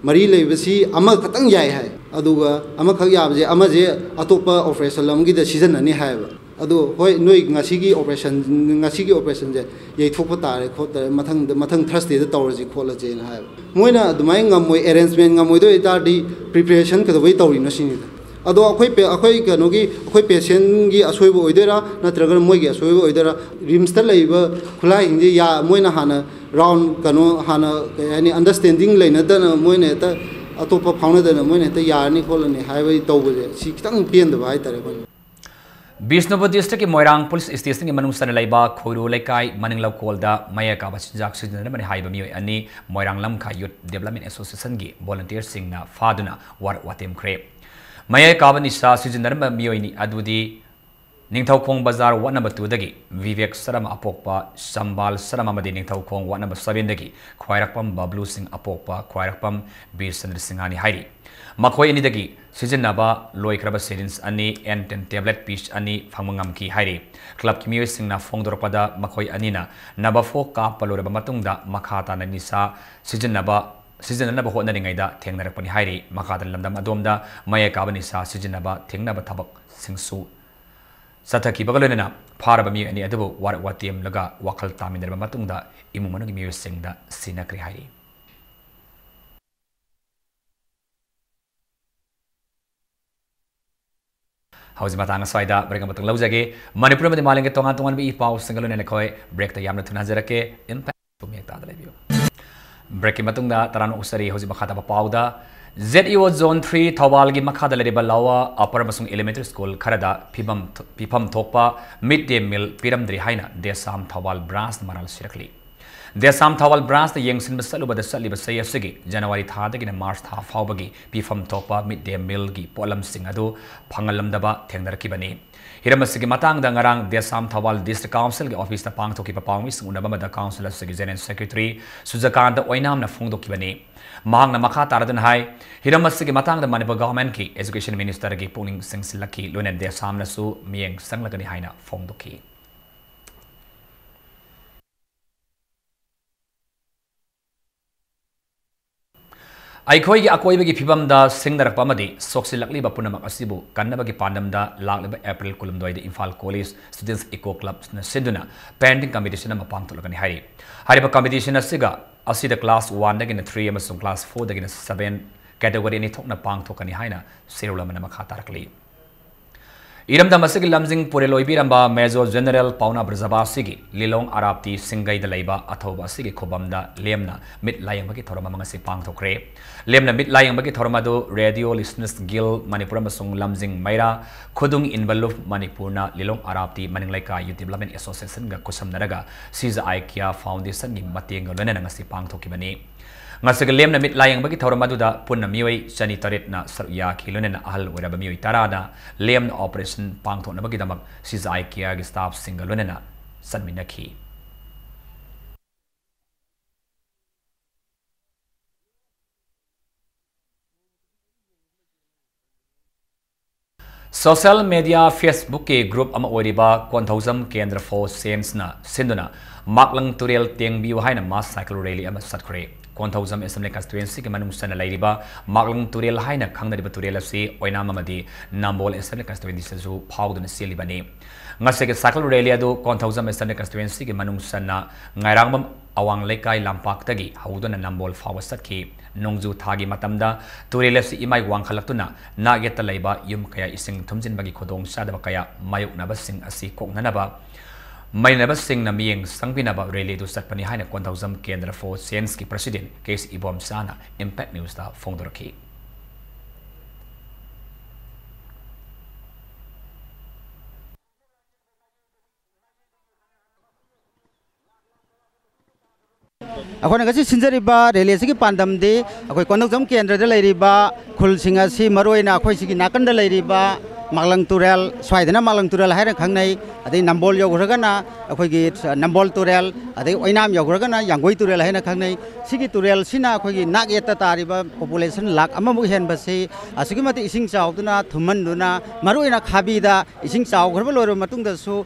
ꯃꯔꯤ ꯂꯩꯕꯁꯤ ꯑꯃꯈꯛꯇꯪ ꯌꯥꯏ ꯍꯥꯏ, ꯑꯗꯨꯒ ꯑꯃꯈꯛ ꯌꯥꯕꯁꯦ ꯑꯃꯁꯦ ꯑꯇꯣꯞꯄ ꯑꯣꯄꯔꯦꯁꯟ ꯑꯃꯒꯤꯗ ꯁꯤꯖꯤꯟꯅꯅꯤ ꯍꯥꯏꯌꯦꯕ꯫ ꯑꯗꯣ ꯍꯣꯏ, ꯅꯣꯏ ꯉꯁꯤꯒꯤ ꯑꯣꯄꯔꯦꯁꯟ, ꯉꯁꯤꯒꯤ ꯑꯣꯄꯔꯦꯁꯟꯁꯦ ꯌꯩꯊꯣꯛꯄ ꯇꯥꯔꯦ ꯈꯣꯠꯇꯔꯦ, ꯃꯊꯪꯗ, ꯃꯊꯪ ꯊꯔꯁꯗꯦꯗ ꯇꯧꯔꯁꯤ ꯈꯣꯠꯂꯁꯦꯅ ꯍꯥꯏꯌꯦꯕ꯫ ꯃꯣꯏꯅ ꯑꯗꯨꯃꯥꯏꯅ ꯉꯝꯃꯣꯏ, ꯑꯦꯔꯦꯟꯖꯃꯦꯟ ꯉꯝꯃꯣꯏꯗꯣꯏ ꯑꯣꯏꯇꯥꯔꯗꯤ ꯄ꯭ꯔꯤꯄꯦꯔꯦꯁꯟ ꯀꯩꯗꯧꯕꯩ ꯇꯧꯔꯤꯅꯣ ꯁꯤꯅꯤꯗ꯫ ꯑꯗꯣ ꯑꯩꯈꯣꯏ ꯄꯦ-, ꯑꯩꯈꯣꯏ ꯀꯩꯅꯣꯒꯤ, ꯑꯩꯈꯣꯏ ꯄꯦꯁꯦꯟꯒꯤ ꯑꯁꯣꯏꯕ ꯑꯣꯏꯗꯣꯏꯔꯥ, ꯅꯠꯇ꯭ꯔꯒꯅ ꯃꯣꯏꯒꯤ ꯑꯁꯣꯏꯕ ꯑꯣꯏꯗꯣꯏꯔꯥ? ꯔꯤꯝꯁꯇ ꯂꯩꯔꯤꯕ ꯈꯨꯠꯂꯥꯏꯁꯤꯡꯁꯦ ꯌꯥ-, ꯃꯣꯏꯅ ꯍꯥꯟꯅ ꯔꯥꯎꯟ ꯀꯩꯅꯣ, ꯍꯥꯟꯅ, ꯀꯩ ꯍꯥꯏꯅꯤ, ꯑꯟꯗꯔꯁ꯭ꯇꯦꯟꯗꯤꯡ ꯂꯩꯅꯗꯅ ꯃꯣꯏꯅ ꯍꯦꯛꯇ ꯑꯇꯣꯞꯄ ꯐꯥꯎꯅꯗꯅ ꯃꯣꯏꯅ ꯍꯦꯛꯇ ꯌꯥꯔꯅꯤ ꯈꯣꯠꯂꯅꯤ ꯍꯥꯏꯕꯒꯤ ꯇꯧꯕꯁꯦ, ꯁꯤ ꯈꯤꯇꯪ ꯄꯦꯟꯗꯕ ꯍꯥꯏꯇꯥꯔꯦ ꯑꯩꯈꯣꯏꯅ꯫ ꯕꯤꯁꯅꯨꯄꯨꯔ ꯗꯤꯁꯇ꯭ꯔꯤꯛꯀꯤ ꯃꯣꯏꯔꯥꯡ ꯄꯨꯂꯤꯁ ꯁ꯭ꯇꯦꯁꯟꯒꯤ ꯃꯅꯨꯡ ꯆꯟꯅ ꯂꯩꯕ ꯈꯣꯏꯔꯨ ꯂꯩꯀꯥꯏ ꯃꯅꯤꯡ ꯂꯧꯀꯣꯜꯗ ꯃꯌꯥꯏ ꯀꯥꯕ ꯆꯤꯟꯖꯥꯛ ꯁꯤꯖꯤꯟꯅꯔꯝꯕꯅꯤ ꯍꯥꯏꯕ ꯃꯤꯑꯣꯏ ꯑꯅꯤ ꯃꯣꯏꯔꯥꯡ ꯂꯝꯈꯥꯏ ꯌꯨꯠ ꯗꯦꯕꯂꯞꯃꯦꯟ ꯑꯦꯁꯣꯁꯤꯌꯦꯁꯟꯒꯤ ꯚꯣꯂꯨꯟꯇꯤꯌꯔꯁꯤꯡꯅ ꯐꯥꯗꯨꯅ ꯋꯥꯔꯛ ꯋꯥꯇꯦꯝꯈ꯭ꯔꯦ꯫ ꯃꯌꯥꯏ ꯀꯥꯕ ꯅꯤꯁꯥ ꯁꯤꯖꯤꯟꯅꯔꯝꯕ ꯃꯤꯑꯣꯏꯅꯤ ꯑꯗꯨꯗꯤ ꯅꯤꯡꯊꯧꯈꯣꯡ ꯕꯖꯥꯔ ꯋꯥꯔꯗ ꯅꯝꯕꯔ ꯇꯨꯗꯒꯤ ꯚꯤꯕꯦꯛ ꯁꯔꯃ ꯑꯄꯣꯛꯄ ꯁꯝꯕꯥꯜ ꯁꯔꯃ ꯑꯃꯗꯤ ꯅꯤꯡꯊꯧꯈꯣꯡ ꯋꯥꯔꯗ ꯅꯝꯕꯔ ꯁꯚꯦꯟꯗꯒꯤ ꯈ꯭ꯋꯥꯏꯔꯥꯛꯄꯝ ꯕꯕ꯭ꯂꯨ ꯁꯤꯡ ꯑꯄꯣꯛꯄ ꯈ꯭ꯋꯥꯏꯔꯥꯛꯄꯝ ꯕꯤꯔ ꯆꯟꯗ꯭ꯔ ꯁꯤꯡꯍꯅꯤ ꯍꯥꯏꯔꯤ꯫ ꯃꯈꯣꯏ ꯑꯅꯤꯗꯒꯤ ꯁꯤꯖꯤꯟꯅꯕ ꯂꯣꯏꯈ꯭ꯔꯕ ꯁꯤꯔꯤꯟꯖ ꯑꯅꯤ, ꯑꯦꯟ ꯇꯦꯟ ꯇꯦꯕ꯭ꯂꯦꯠ ꯄꯤꯁ ꯑꯅꯤ ꯐꯪꯕ ꯉꯝꯈꯤ ꯍꯥꯏꯔꯤ꯫ ꯀ꯭ꯂꯕꯀꯤ ꯃꯤꯑꯣꯏꯁꯤꯡꯅ ꯐꯣꯡꯗꯣꯔꯛꯄꯗ ꯃꯈꯣꯏ ꯑꯅꯤꯅ ꯅꯕꯐꯣ ꯀꯥꯞꯄ ꯂꯣꯏꯔꯕ ꯃꯇꯨꯡꯗ ꯃꯈꯥ ꯇꯥꯅ ꯅꯤꯁꯥ ꯁꯤꯖꯤꯟꯅꯕ, ꯁꯤꯖꯤꯟꯅꯅꯕ ꯍꯣꯠꯅꯔꯤꯉꯩꯗ ꯊꯦꯡꯅꯔꯛꯄꯅꯤ ꯍꯥꯏꯔꯤ꯫ ꯃꯈꯥ ꯇꯥꯅ ꯂꯝꯗꯝ ꯑꯗꯣꯝꯗ ꯃꯌꯥꯏ ꯀꯥꯕ ꯅꯤꯁꯥ ꯁꯤꯖꯤꯟꯅꯕ ꯊꯤꯡꯅꯕ ꯊꯕꯛꯁꯤꯡꯁꯨ ꯆꯠꯊꯈꯤꯕꯒ ꯂꯣꯏꯅꯅ ꯐꯥꯔꯕ ꯃꯤꯑꯣꯏ ꯑꯅꯤ ꯑꯗꯨꯕꯨ ꯋꯥꯔꯛ ꯋꯥꯇꯦꯝꯂꯒ ꯋꯥꯈꯜ ꯇꯥꯃꯤꯟꯅꯔꯕ ꯃꯇꯨꯡꯗ ꯏꯃꯨꯡ ꯃꯅꯨꯡꯒꯤ ꯃꯤꯑꯣꯏꯁꯤꯡꯗ ꯁꯤꯟꯅꯈ꯭ꯔꯦ ꯍꯥꯏꯔꯤ꯫ ꯍꯧꯖꯤꯛ ꯃꯇꯥꯡ ꯑꯁ꯭ꯋꯥꯏꯗ ꯕ꯭ꯔꯦꯛ ꯑꯃꯇꯪ ꯂꯧꯖꯒꯦ꯫ ꯃꯅꯤꯄꯨꯔ ꯑꯃꯗꯤ ꯃꯥꯂꯦꯝꯒꯤ ꯇꯣꯉꯥꯟ ꯇꯣꯉꯥꯟꯕ ꯏ ꯄꯥꯎꯁꯤꯡꯒ ꯂꯣꯏꯅꯅ ꯑꯩꯈꯣꯏ ꯕ꯭ꯔꯦꯛꯇ ꯌꯥꯝꯅ ꯊꯨꯅ ꯍꯟꯖꯔꯛꯀꯦ꯫ ꯏꯝꯄꯦꯛ ꯃꯌꯦꯛ ꯇꯥꯗ ꯂꯩꯕꯤꯌꯨ꯫ ꯕ꯭ꯔꯦꯛꯀꯤ ꯃꯇꯨꯡꯗ ꯇꯔꯥꯝꯅ ꯑꯣꯛꯆꯔꯤ꯫ ꯍꯧꯖꯤꯛ ꯃꯈꯥ ꯇꯥꯕ ꯄꯥꯎꯗ, ꯖꯦꯠ ꯏ ꯑꯣ ꯖꯣꯟ ꯊ꯭ꯔꯤ ꯊꯧꯕꯥꯜꯒꯤ ꯃꯈꯥꯗ ꯂꯩꯔꯤꯕ ꯂꯋꯥ ꯑꯄꯔ ꯑꯃꯁꯨꯡ ꯏꯂꯤꯃꯦꯟꯇꯔꯤ ꯁ꯭ꯀꯨꯜ ꯈꯔꯗ ꯐꯤꯕꯝ ꯊ-, ꯄꯤꯐꯝ ꯊꯣꯛꯄ ꯃꯤꯗ ꯗꯦ ꯃꯤꯜ ꯄꯤꯔꯝꯗ꯭ꯔꯤ ꯍꯥꯏꯅ ꯗꯦꯁꯥꯝ ꯊꯧꯕꯥꯜ ꯕ꯭ꯔꯥꯟꯁꯅ ꯃꯔꯥꯜ ꯁꯤꯔꯛꯂꯤ꯫ ꯗꯦꯁꯥꯝ ꯊꯧꯕꯥꯜ ꯕ꯭ꯔꯥꯟꯁꯇ ꯌꯦꯡꯁꯤꯟꯕ ꯆꯠꯂꯨꯕꯗ ꯆꯠꯂꯤꯕ ꯆꯍꯤ ꯑꯁꯤꯒꯤ ꯖꯅꯋꯥꯔꯤ ꯊꯥꯗꯒꯤꯅ ꯃꯥꯔꯆ ꯊꯥ ꯐꯥꯎꯕꯒꯤ ꯄꯤꯐꯝ ꯊꯣꯛꯄ ꯃꯤꯗ ꯗꯦ ꯃꯤꯜꯒꯤ ꯄꯣꯠꯂꯝꯁꯤꯡ ꯑꯗꯨ ꯐꯪꯍꯜꯂꯝꯗꯕ ꯊꯦꯡꯅꯔꯛꯈꯤꯕꯅꯤ꯫ ꯍꯤꯔꯝ ꯑꯁꯤꯒꯤ ꯃꯇꯥꯡꯗ ꯉꯔꯥꯡ ꯗꯦꯁꯥꯝ ꯊꯧꯕꯥꯜ ꯗꯤꯁꯇ꯭ꯔꯤꯛ ꯀꯥꯎꯟꯁꯤꯜꯒꯤ ꯑꯣꯐꯤꯁꯇ ꯄꯥꯡꯊꯣꯛꯈꯤꯕ ꯄꯥꯎꯃꯤꯁꯤꯡ ꯎꯅꯕ ꯑꯃꯗ ꯀꯥꯎꯟꯁꯤꯜ ꯑꯁꯤꯒꯤ ꯖꯦꯅꯔꯦꯜ ꯁꯦꯀ꯭ꯔꯦꯇꯔꯤ ꯁꯨꯖꯀꯥꯟꯇ ꯑꯣꯏꯅꯥꯝꯅ ꯐꯣꯡꯗꯣꯛꯈꯤꯕꯅꯤ꯫ ꯃꯍꯥꯛꯅ ꯃꯈꯥ ꯇꯥꯔꯗꯨꯅ ꯍꯥꯏ, ꯍꯤꯔꯝ ꯑꯁꯤꯒꯤ ꯃꯇꯥꯡꯗ ꯃꯅꯤꯄꯨꯔ ꯒꯚꯔꯟꯃꯦꯟꯠꯀꯤ ꯑꯦꯖꯨꯀꯦꯁꯟ ꯃꯤꯅꯤꯁꯇꯔꯒꯤ ꯄꯨꯛꯅꯤꯡ ꯆꯤꯡꯁꯤꯜꯂꯛꯈꯤ, ꯂꯣꯏꯅꯅ ꯗꯦꯁꯥꯝꯅꯁꯨ ꯃꯤꯠꯌꯦꯡ ꯆꯪꯂꯒꯅꯤ ꯍꯥꯏꯅ ꯐꯣꯡꯗꯣꯛꯈꯤ꯫ ꯑꯩꯈꯣꯏꯒꯤ ꯑꯀꯣꯏꯕꯒꯤ ꯐꯤꯕꯝꯗ ꯁꯤꯡꯅꯔꯛꯄ ꯑꯃꯗꯤ ꯁꯣꯛꯆꯤꯜꯂꯛꯂꯤꯕ ꯄꯨꯝꯅꯃꯛ ꯑꯁꯤꯕꯨ ꯀꯟꯅꯕꯒꯤ ꯄꯥꯟꯗꯝꯗ ꯂꯥꯛꯂꯤꯕ ꯑꯦꯄ꯭ꯔꯤꯜ ꯀꯨꯟꯍꯨꯝꯗꯣꯏꯗ ꯏꯝꯐꯥꯜ ꯀꯣꯂꯦꯖ ꯁ꯭ꯇꯨꯗꯦꯟꯠꯁ ꯏꯀꯣ ꯀ꯭ꯂꯕꯅ ꯁꯤꯟꯗꯨꯅ ꯄꯦꯟꯇꯤꯡ ꯀꯝꯄꯤꯇꯤꯁꯟ ꯑꯃ ꯄꯥꯡꯊꯣꯛꯂꯒꯅꯤ ꯍꯥꯏꯔꯤ꯫ ꯍꯥꯏꯔꯤꯕ ꯀꯝꯄꯤꯇꯤꯁꯟ ꯑꯁꯤꯒ, ꯑꯁꯤꯗ ꯀ꯭ꯂꯥꯁ ꯋꯥꯟꯗꯒꯤꯅ ꯊ꯭ꯔꯤ ꯑꯃꯁꯨꯡ ꯀ꯭ꯂꯥꯁ ꯐꯣꯔꯗꯒꯤꯅ ꯁꯚꯦꯟ category ꯑꯅꯤ ꯊꯣꯛꯅ ꯄꯥꯡꯊꯣꯛꯀꯅꯤ ꯍꯥꯏꯅ ꯁꯦꯔꯨꯜ ꯑꯃꯅ ꯃꯈꯥ ꯇꯥꯔꯛꯂꯤ꯫ ꯏꯔꯝꯗꯝ ꯑꯁꯤꯒꯤ ꯂꯝꯖꯤꯡ ꯄꯨꯔꯦꯜ ꯑꯣꯏꯕꯤꯔꯝꯕ Major General ꯄꯥꯎꯅꯥ ꯕ꯭ꯔꯖꯕꯥꯁꯤꯒꯤ ꯂꯤꯂꯣꯡ ꯑꯔꯥꯞꯇꯤ ꯁꯤꯡꯒꯩꯗ ꯂꯩꯕ ꯑꯊꯧꯕ ꯑꯁꯤꯒꯤ ꯈꯨꯕꯝꯗ ꯂꯦꯝꯅ ꯃꯤꯠ ꯂꯥꯌꯦꯡꯕꯒꯤ ꯊꯧꯔꯝ ꯑꯃ ꯉꯁꯤ ꯄꯥꯡꯊꯣꯛꯈ꯭ꯔꯦ꯫ ꯂꯦꯝꯅ ꯃꯤꯠ ꯂꯥꯌꯦꯡꯕꯒꯤ ꯊꯧꯔꯝ ꯑꯗꯨ Radio Listeners Guild ꯃꯅꯤꯄꯨꯔ ꯑꯃꯁꯨꯡ ꯂꯝꯖꯤꯡ ꯃꯩꯔꯥ ꯈꯨꯗꯨꯡ ꯏꯟꯕ ꯂꯨꯞ ꯃꯅꯤꯄꯨꯔꯅ ꯂꯤꯂꯣꯡ ꯑꯔꯥꯞꯇꯤ ꯃꯅꯤꯡ ꯂꯩꯀꯥꯏ Youth Development Association ꯒ ꯈꯨꯠꯁꯝꯅꯔꯒ ꯁꯤꯖ ꯑꯥꯏ ꯀꯤꯌꯥ Foundation ꯒꯤ ꯃꯇꯦꯡꯒ ꯂꯣꯏꯅꯅ ꯉꯁꯤ ꯄꯥꯡꯊꯣꯛꯈꯤꯕꯅꯤ꯫ ꯉꯁꯤꯒꯤ ꯂꯦꯝꯅ ꯃꯤꯠ ꯂꯥꯌꯦꯡꯕꯒꯤ ꯊꯧꯔꯝ ꯑꯗꯨꯗ ꯄꯨꯟꯅ ꯃꯤꯑꯣꯏ ꯆꯅꯤ ꯇꯔꯦꯠꯅ ꯁꯔꯨꯛ ꯌꯥꯈꯤ, ꯂꯣꯏꯅꯅ ꯑꯍꯜ ꯑꯣꯏꯔꯕ ꯃꯤꯑꯣꯏ ꯇꯔꯥꯅ ꯂꯦꯝꯅ operation ꯄꯥꯡꯊꯣꯛꯅꯕꯒꯤꯗꯃꯛ ꯁꯤꯖ ꯑꯥꯏ ꯀꯤꯌꯥꯒꯤ staff ꯁꯤꯡꯒ ꯂꯣꯏꯅꯅ ꯆꯠꯃꯤꯟꯅꯈꯤ꯫ Social media Facebook ꯀꯤ group ꯑꯃ ꯑꯣꯏꯔꯤꯕ ꯀꯣꯟꯊꯧꯖꯝ ꯀꯦꯟꯗ꯭ꯔ for Change ꯅ ꯁꯤꯟꯗꯨꯅ ꯃꯥꯛꯂꯪ ꯇꯨꯔꯦꯜ ꯇꯦꯡꯕꯤꯌꯨ ꯍꯥꯏꯅ mass cycle rally ꯑꯃ ꯆꯠꯈ꯭ꯔꯦ꯫ ꯀꯣꯟꯊꯧꯖꯝ Assembly Constituency ꯒꯤ ꯃꯅꯨꯡ ꯆꯟꯅ ꯂꯩꯔꯤꯕ ꯃꯥꯛꯂꯪ ꯇꯨꯔꯦꯜ ꯍꯥꯏꯅ ꯈꯪꯅꯔꯤꯕ ꯇꯨꯔꯦꯜ ꯑꯁꯤ ꯑꯣꯏꯅꯥꯝ ꯑꯃꯗꯤ ꯅꯝꯕꯣꯜ Assembly Constituency ꯗꯁꯨ ꯐꯥꯎꯗꯨꯅ ꯆꯦꯜꯂꯤꯕꯅꯤ꯫ ꯉꯁꯤꯒꯤ cycle rally ꯑꯗꯨ ꯀꯣꯟꯊꯧꯖꯝ Assembly Constituency ꯒꯤ ꯃꯅꯨꯡ ꯆꯟꯅ ꯉꯥꯏꯔꯥꯡꯕꯝ ꯑꯋꯥꯡ ꯂꯩꯀꯥꯏ ꯂꯝꯄꯥꯛꯇꯒꯤ ꯍꯧꯗꯨꯅ ꯅꯝꯕꯣꯜ ꯐꯥꯎꯕ ꯆꯠꯈꯤ꯫ ꯅꯣꯡꯖꯨ ꯊꯥꯒꯤ ꯃꯇꯝꯗ ꯇꯨꯔꯦꯜ ꯑꯁꯤ ꯏꯃꯥꯏ ꯋꯥꯡꯈꯠꯂꯛꯇꯨꯅ ꯅꯥꯛ ꯌꯦꯠꯇ ꯂꯩꯕ ꯌꯨꯝ ꯀꯌꯥ ꯏꯁꯤꯡ ꯊꯨꯝꯖꯤꯟꯕꯒꯤ ꯈꯨꯗꯣꯡꯆꯥꯗꯕ ꯀꯌꯥ ꯃꯥꯌꯣꯛꯅꯕꯁꯤꯡ ꯑꯁꯤ ꯀꯣꯛꯅꯅꯕ ꯃꯩꯅꯕꯁꯤꯡꯅ ꯃꯤꯠꯌꯦꯡ ꯆꯪꯕꯤꯅꯕ rally ꯑꯗꯨ ꯆꯠꯄꯅꯤ ꯍꯥꯏꯅ ꯀꯣꯟꯊꯧꯖꯝ ꯀꯦꯟꯗ꯭ꯔ for Change ꯀꯤ President K C ꯏꯕꯣꯝꯆꯥꯅ Impact News ꯇ ꯐꯣꯡꯗꯣꯔꯛꯈꯤ꯫ ꯑꯩꯈꯣꯏꯅ ꯉꯁꯤ ꯁꯤꯟꯖꯔꯤꯕ rally ꯑꯁꯤꯒꯤ ꯄꯥꯟꯗꯝꯗꯤ ꯑꯩꯈꯣꯏ ꯀꯣꯟꯊꯧꯖꯝ ꯀꯦꯟꯗ꯭ꯔꯗ ꯂꯩꯔꯤꯕ ꯈꯨꯜꯁꯤꯡ ꯑꯁꯤ, ꯃꯔꯨꯑꯣꯏꯅ ꯑꯩꯈꯣꯏ ꯁꯤꯒꯤ ꯅꯥꯀꯟꯗ ꯂꯩꯔꯤꯕ ꯃꯥꯛꯂꯪ ꯇꯨꯔꯦꯜ, ꯁ꯭ꯋꯥꯏꯗꯅ ꯃꯥꯛꯂꯪ ꯇꯨꯔꯦꯜ ꯍꯥꯏꯅ ꯈꯪꯅꯩ, ꯑꯗꯩ ꯅꯝꯕꯣꯜ ꯌꯧꯈ꯭ꯔꯒꯅ ꯑꯩꯈꯣꯏꯒꯤ ꯅꯝꯕꯣꯜ ꯇꯨꯔꯦꯜ, ꯑꯗꯩ ꯑꯣꯏꯅꯥꯝ ꯌꯧꯈ꯭ꯔꯒꯅ ꯌꯥꯡꯒꯣꯏ ꯇꯨꯔꯦꯜ ꯍꯥꯏꯅ ꯈꯪꯅꯩ꯫ ꯁꯤꯒꯤ ꯇꯨꯔꯦꯜꯁꯤꯅ ꯑꯩꯈꯣꯏꯒꯤ ꯅꯥꯛ ꯌꯦꯠꯇ ꯇꯥꯔꯤꯕ population ꯂꯥꯈ ꯑꯃꯃꯨꯛ ꯍꯦꯟꯕꯁꯤ ꯑꯁꯨꯛꯀꯤ ꯃꯇꯤꯛ ꯏꯁꯤꯡ ꯆꯥꯎꯗꯨꯅ ꯊꯨꯝꯍꯟꯗꯨꯅ, ꯃꯔꯨꯑꯣꯏꯅ ꯈꯥꯕꯤꯗ ꯏꯁꯤꯡ ꯆꯥꯎꯈ꯭ꯔꯕ ꯂꯣꯏꯔꯕ ꯃꯇꯨꯡꯗꯁꯨ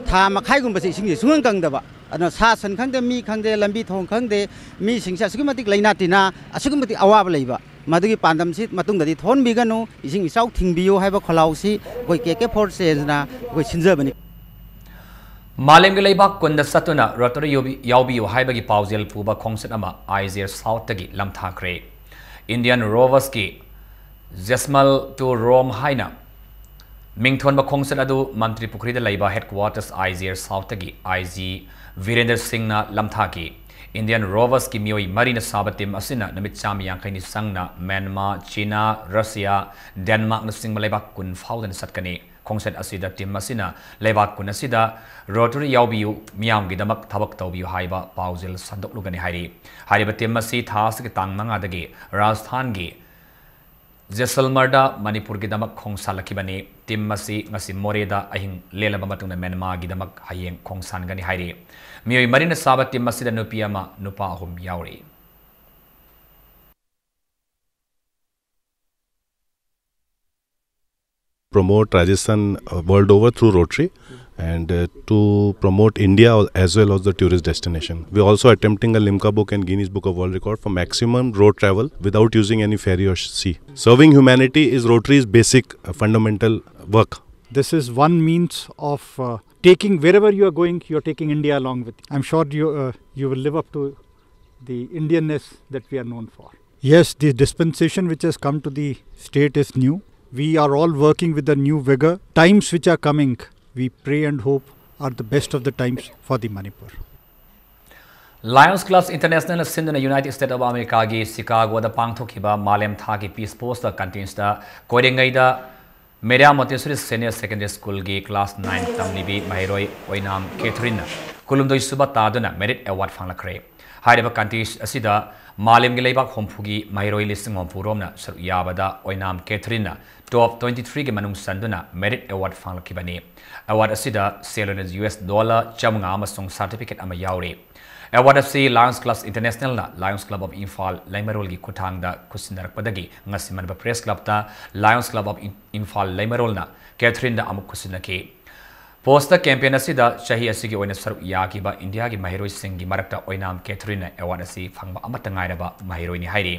ꯊꯥ ꯃꯈꯥꯏꯒꯨꯝꯕꯁꯤ ꯏꯁꯤꯡꯁꯤ ꯁꯨꯡꯀꯪ ꯀꯪꯗꯕ꯫ ꯑꯗꯨꯅ ꯁꯥ ꯁꯟ ꯈꯪꯗꯦ, ꯃꯤ ꯈꯪꯗꯦ, ꯂꯝꯕꯤ ꯊꯣꯡ ꯈꯪꯗꯦ, ꯃꯤꯁꯤꯡꯁꯦ ꯑꯁꯨꯛꯀꯤ ꯃꯇꯤꯛ ꯂꯥꯏꯅꯥ ꯇꯤꯟꯅꯥ, ꯑꯁꯨꯛꯀꯤ ꯃꯇꯤꯛ ꯑꯋꯥꯕ ꯂꯩꯕ꯫ ꯃꯗꯨꯒꯤ ꯄꯥꯟꯗꯝꯁꯤ ꯃꯇꯨꯡꯗꯗꯤ ꯊꯣꯛꯍꯟꯕꯤꯒꯅꯨ, ꯏꯁꯤꯡ ꯏꯆꯥꯎ ꯊꯤꯡꯕꯤꯌꯨ ꯍꯥꯏꯕ ꯈꯣꯜꯂꯥꯎꯁꯤ ꯑꯩꯈꯣꯏ ꯀꯦ ꯀꯦ for Change ꯅ ꯑꯩꯈꯣꯏ ꯁꯤꯟꯖꯕꯅꯤ꯫ ꯃꯥꯂꯦꯝꯒꯤ ꯂꯩꯕꯥꯛ ꯀꯨꯟꯗ ꯆꯠꯇꯨꯅ Rotary ꯌꯧꯕꯤ-, ꯌꯥꯎꯕꯤꯌꯨ ꯍꯥꯏꯕꯒꯤ ꯄꯥꯎꯖꯦꯜ ꯄꯨꯕ ꯈꯣꯡꯆꯠ ꯑꯃ ꯑꯥꯏ ꯖꯦ ꯑꯥꯔ South ꯇꯒꯤ ꯂꯝꯊꯥꯈ꯭ꯔꯦ꯫ Indian Roversꯀꯤ Jaisalmer to Rome ꯍꯥꯏꯅ ꯃꯤꯡꯊꯣꯟꯕ ꯈꯣꯡꯆꯠ ꯑꯗꯨ ꯃꯟꯇ꯭ꯔꯤ ꯄꯨꯈ꯭ꯔꯤꯗ ꯂꯩꯕ headquarters I G Air Southꯇꯒꯤ I G Birendra ꯁꯤꯡꯅ ꯂꯝꯊꯥꯈꯤ꯫ Indian Roversꯀꯤ ꯃꯤꯑꯣꯏ ꯃꯔꯤꯅ ꯁꯥꯕ team ꯑꯁꯤꯅ ꯅꯨꯃꯤꯠ ꯆꯥꯝꯃ ꯌꯥꯡꯈꯩꯅꯤ ꯆꯪꯅ ꯃ꯭ꯌꯥꯟꯃꯥꯔ, ꯆꯤꯅꯥ, ꯔꯁꯤꯌꯥ, ꯗꯦꯟꯃꯥꯔꯛꯅꯆꯤꯡꯕ ꯂꯩꯕꯥꯛ ꯀꯨꯟ ꯐꯥꯎꯗꯨꯅ ꯆꯠꯀꯅꯤ꯫ ꯈꯣꯡꯆꯠ ꯑꯁꯤꯗ team ꯑꯁꯤꯅ ꯂꯩꯕꯥꯛ ꯀꯨꯟ ꯑꯁꯤꯗ Rotary ꯌꯥꯎꯕꯤꯌꯨ, ꯃꯤꯌꯥꯝꯒꯤꯗꯃꯛ ꯊꯕꯛ ꯇꯧꯕꯤꯌꯨ ꯍꯥꯏꯕ ꯄꯥꯎꯖꯦꯜ ꯁꯟꯗꯣꯛꯂꯨꯒꯅꯤ ꯍꯥꯏꯔꯤ꯫ ꯍꯥꯏꯔꯤꯕ team ꯑꯁꯤ ꯊꯥ ꯑꯁꯤꯒꯤ ꯇꯥꯡ ꯃꯉꯥꯗꯒꯤ ꯔꯥꯖꯁꯊꯥꯟꯒꯤ ꯖꯦꯁꯜꯃꯔꯗ ꯃꯅꯤꯄꯨꯔꯒꯤꯗꯃꯛ ꯈꯣꯡꯁꯥꯜꯂꯛꯈꯤꯕꯅꯤ꯫ Team ꯑꯁꯤ ꯉꯁꯤ ꯃꯣꯔꯦꯗ ꯑꯍꯤꯡ ꯂꯦꯜꯂꯕ ꯃꯇꯨꯡꯗ ꯃ꯭ꯌꯥꯟꯃꯥꯔꯒꯤꯗꯃꯛ ꯍꯌꯦꯡ ꯈꯣꯡꯁꯥꯟꯒꯅꯤ ꯍꯥꯏꯔꯤ꯫ ꯃꯤꯑꯣꯏ ꯃꯔꯤꯅ ꯁꯥꯕ team ꯑꯁꯤꯗ ꯅꯨꯄꯤ ꯑꯃ, ꯅꯨꯄꯥ ꯑꯍꯨꯝ ꯌꯥꯎꯔꯤ꯫ Promote Rajasthan uh, world over through Rotary and uh, to promote India as well as the tourist destination. We're also attempting a Limca Book and Guinness Book of World Record for maximum road travel without using any ferry or sea. Serving humanity is Rotary's basic uh, fundamental work. This is one means of uh, taking wherever you are going, you're taking India along with you. I'm sure you, uh, you will live up to the Indianness that we are known for. Yes, the dispensation which has come to the state is new. We are all working with a new vigor. Times which are coming, we pray and hope, are the best of the times for the Manipur. Lions Clubs Internationalꯅ ꯁꯤꯟꯗꯨꯅ United States of Americaꯒꯤ Chicagoꯗ ꯄꯥꯡꯊꯣꯛꯈꯤꯕ ꯃꯥꯂꯦꯝ ꯊꯥꯛꯀꯤ Peace Sportsꯇ contestꯇ ꯀꯣꯏꯔꯦꯡꯒꯩꯗ Maria Montessori Senior Secondary Schoolꯒꯤ class nine ꯇꯝꯂꯤꯕꯤ ꯃꯍꯩꯔꯣꯏ ꯑꯣꯏꯅꯥꯝ ꯀꯦꯊꯔꯤꯟꯅ ꯀꯨꯟꯍꯨꯝꯗꯣꯏ ꯁꯨꯕ ꯇꯥꯗꯨꯅ Merit Award ꯐꯪꯂꯛꯈ꯭ꯔꯦ꯫ ꯍꯥꯏꯔꯤꯕ contest ꯑꯁꯤꯗ ꯃꯥꯂꯦꯝꯒꯤ ꯂꯩꯕꯥꯛ ꯍꯨꯝꯐꯨꯒꯤ ꯃꯍꯩꯔꯣꯏ ꯂꯤꯁꯤꯡ ꯍꯨꯝꯐꯨ ꯔꯣꯝꯅ ꯁꯔꯨꯛ ꯌꯥꯕꯗ ꯑꯣꯏꯅꯥꯝ ꯀꯦꯊꯔꯤꯟꯅ top twenty threeꯒꯤ ꯃꯅꯨꯡ ꯆꯟꯗꯨꯅ Merit Award ꯐꯪꯂꯛꯈꯤꯕꯅꯤ꯫ Award ꯑꯁꯤꯗ ꯁꯦꯜ ꯑꯣꯏꯅ U S dollar ꯆꯥꯃꯉꯥ ꯑꯃꯁꯨꯡ certificate ꯑꯃ ꯌꯥꯎꯔꯤ꯫ Award ꯑꯁꯤ Lions Clubs Internationalꯅ Lions Club of Imphal ꯂꯩꯃꯔꯣꯜꯒꯤ ꯈꯨꯠꯊꯥꯡꯗ ꯈꯨꯠꯁꯤꯟꯅꯔꯛꯄꯗꯒꯤ ꯉꯁꯤ Manipur Press Clubꯇ Lions Club of Imphal ꯂꯩꯃꯔꯣꯜꯅ ꯀꯦꯊꯔꯤꯟꯗ ꯑꯃꯨꯛ ꯈꯨꯠꯁꯤꯟꯅꯈꯤ꯫ Post campaign ꯑꯁꯤꯗ ꯆꯍꯤ ꯑꯁꯤꯒꯤ ꯑꯣꯏꯅ ꯁꯔꯨꯛ ꯌꯥꯈꯤꯕ ꯏꯟꯗꯤꯌꯥꯒꯤ ꯃꯍꯩꯔꯣꯏꯁꯤꯡꯒꯤ ꯃꯔꯛꯇ ꯑꯣꯏꯅꯥꯝ ꯀꯦꯊꯔꯤꯟꯅ award ꯑꯁꯤ ꯐꯪꯕ ꯑꯃꯠꯇ ꯉꯥꯏꯔꯕ ꯃꯍꯩꯔꯣꯏꯅꯤ ꯍꯥꯏꯔꯤ꯫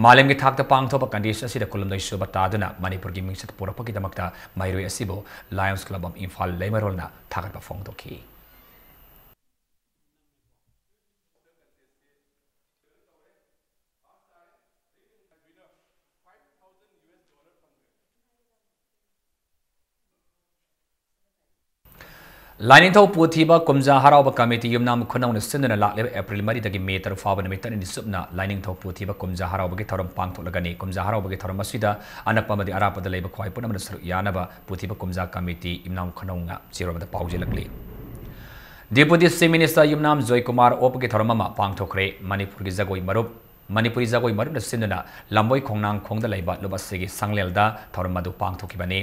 ꯃꯥꯂꯦꯝꯒꯤ ꯊꯥꯛꯇ ꯄꯥꯡꯊꯣꯛꯄ contest ꯑꯁꯤꯗ ꯀꯨꯟꯍꯨꯝꯗꯣꯏ ꯁꯨꯕ ꯇꯥꯗꯨꯅ ꯃꯅꯤꯄꯨꯔꯒꯤ ꯃꯤꯡꯆꯠ ꯄꯨꯔꯛꯄꯒꯤꯗꯃꯛꯇ ꯃꯍꯩꯔꯣꯏ ꯑꯁꯤꯕꯨ Lions Club of Imphal ꯂꯩꯃꯔꯣꯜꯅ ꯊꯥꯒꯠꯄ ꯐꯣꯡꯗꯣꯛꯈꯤ꯫ ꯂꯥꯏꯅꯤꯡꯊꯧ ꯄꯨꯊꯤꯕ ꯀꯨꯝꯖꯥ ꯍꯔꯥꯎꯕ ꯀꯃꯤꯇꯤ ꯌꯨꯝꯅꯥꯝ ꯈꯨꯅꯧꯅ ꯁꯤꯟꯗꯨꯅ ꯂꯥꯛꯂꯤꯕ ꯑꯦꯄ꯭ꯔꯤꯜ ꯃꯔꯤꯗꯒꯤ ꯃꯦ ꯇꯔꯨꯛ ꯐꯥꯎꯕ ꯅꯨꯃꯤꯠ ꯇꯔꯦꯠꯅꯤ ꯆꯨꯞꯅ ꯂꯥꯏꯅꯤꯡꯊꯧ ꯄꯨꯊꯤꯕ ꯀꯨꯝꯖꯥ ꯍꯔꯥꯎꯕꯒꯤ ꯊꯧꯔꯝ ꯄꯥꯡꯊꯣꯛꯂꯒꯅꯤ꯫ ꯀꯨꯝꯖꯥ ꯍꯔꯥꯎꯕꯒꯤ ꯊꯧꯔꯝ ꯑꯁꯤꯗ ꯑꯅꯛꯄ ꯑꯃꯗꯤ ꯑꯔꯥꯞꯄꯗ ꯂꯩꯕ ꯈ꯭ꯋꯥꯏ ꯄꯨꯝꯅꯃꯛꯅ ꯁꯔꯨꯛ ꯌꯥꯅꯕ ꯄꯨꯊꯤꯕ ꯀꯨꯝꯖꯥ ꯀꯃꯤꯇꯤ ꯌꯨꯝꯅꯥꯝ ꯈꯨꯅꯧꯅ ꯆꯦꯔꯣꯜ ꯑꯃꯗ ꯄꯥꯎꯖꯦꯜꯂꯛꯂꯤ꯫ Deputy Chief Minister ꯌꯨꯝꯅꯥꯝ ꯖꯣꯏꯀꯨꯃꯥꯔ ꯑꯣꯞꯀꯤ ꯊꯧꯔꯝ ꯑꯃ ꯄꯥꯡꯊꯣꯛꯈ꯭ꯔꯦ꯫ ꯃꯅꯤꯄꯨꯔꯒꯤ ꯖꯒꯣꯏ ꯃꯔꯨꯞ ꯃꯅꯤꯄꯨꯔꯤ ꯖꯒꯣꯏ ꯃꯔꯨꯞꯅ ꯁꯤꯟꯗꯨꯅ ꯂꯝꯕꯣꯏ ꯈꯣꯡꯅꯥꯡꯈꯣꯡꯗ ꯂꯩꯕ ꯂꯨꯞ ꯑꯁꯤꯒꯤ ꯁꯪꯂꯦꯜꯗ ꯊꯧꯔꯝ ꯑꯗꯨ ꯄꯥꯡꯊꯣꯛꯈꯤꯕꯅꯤ꯫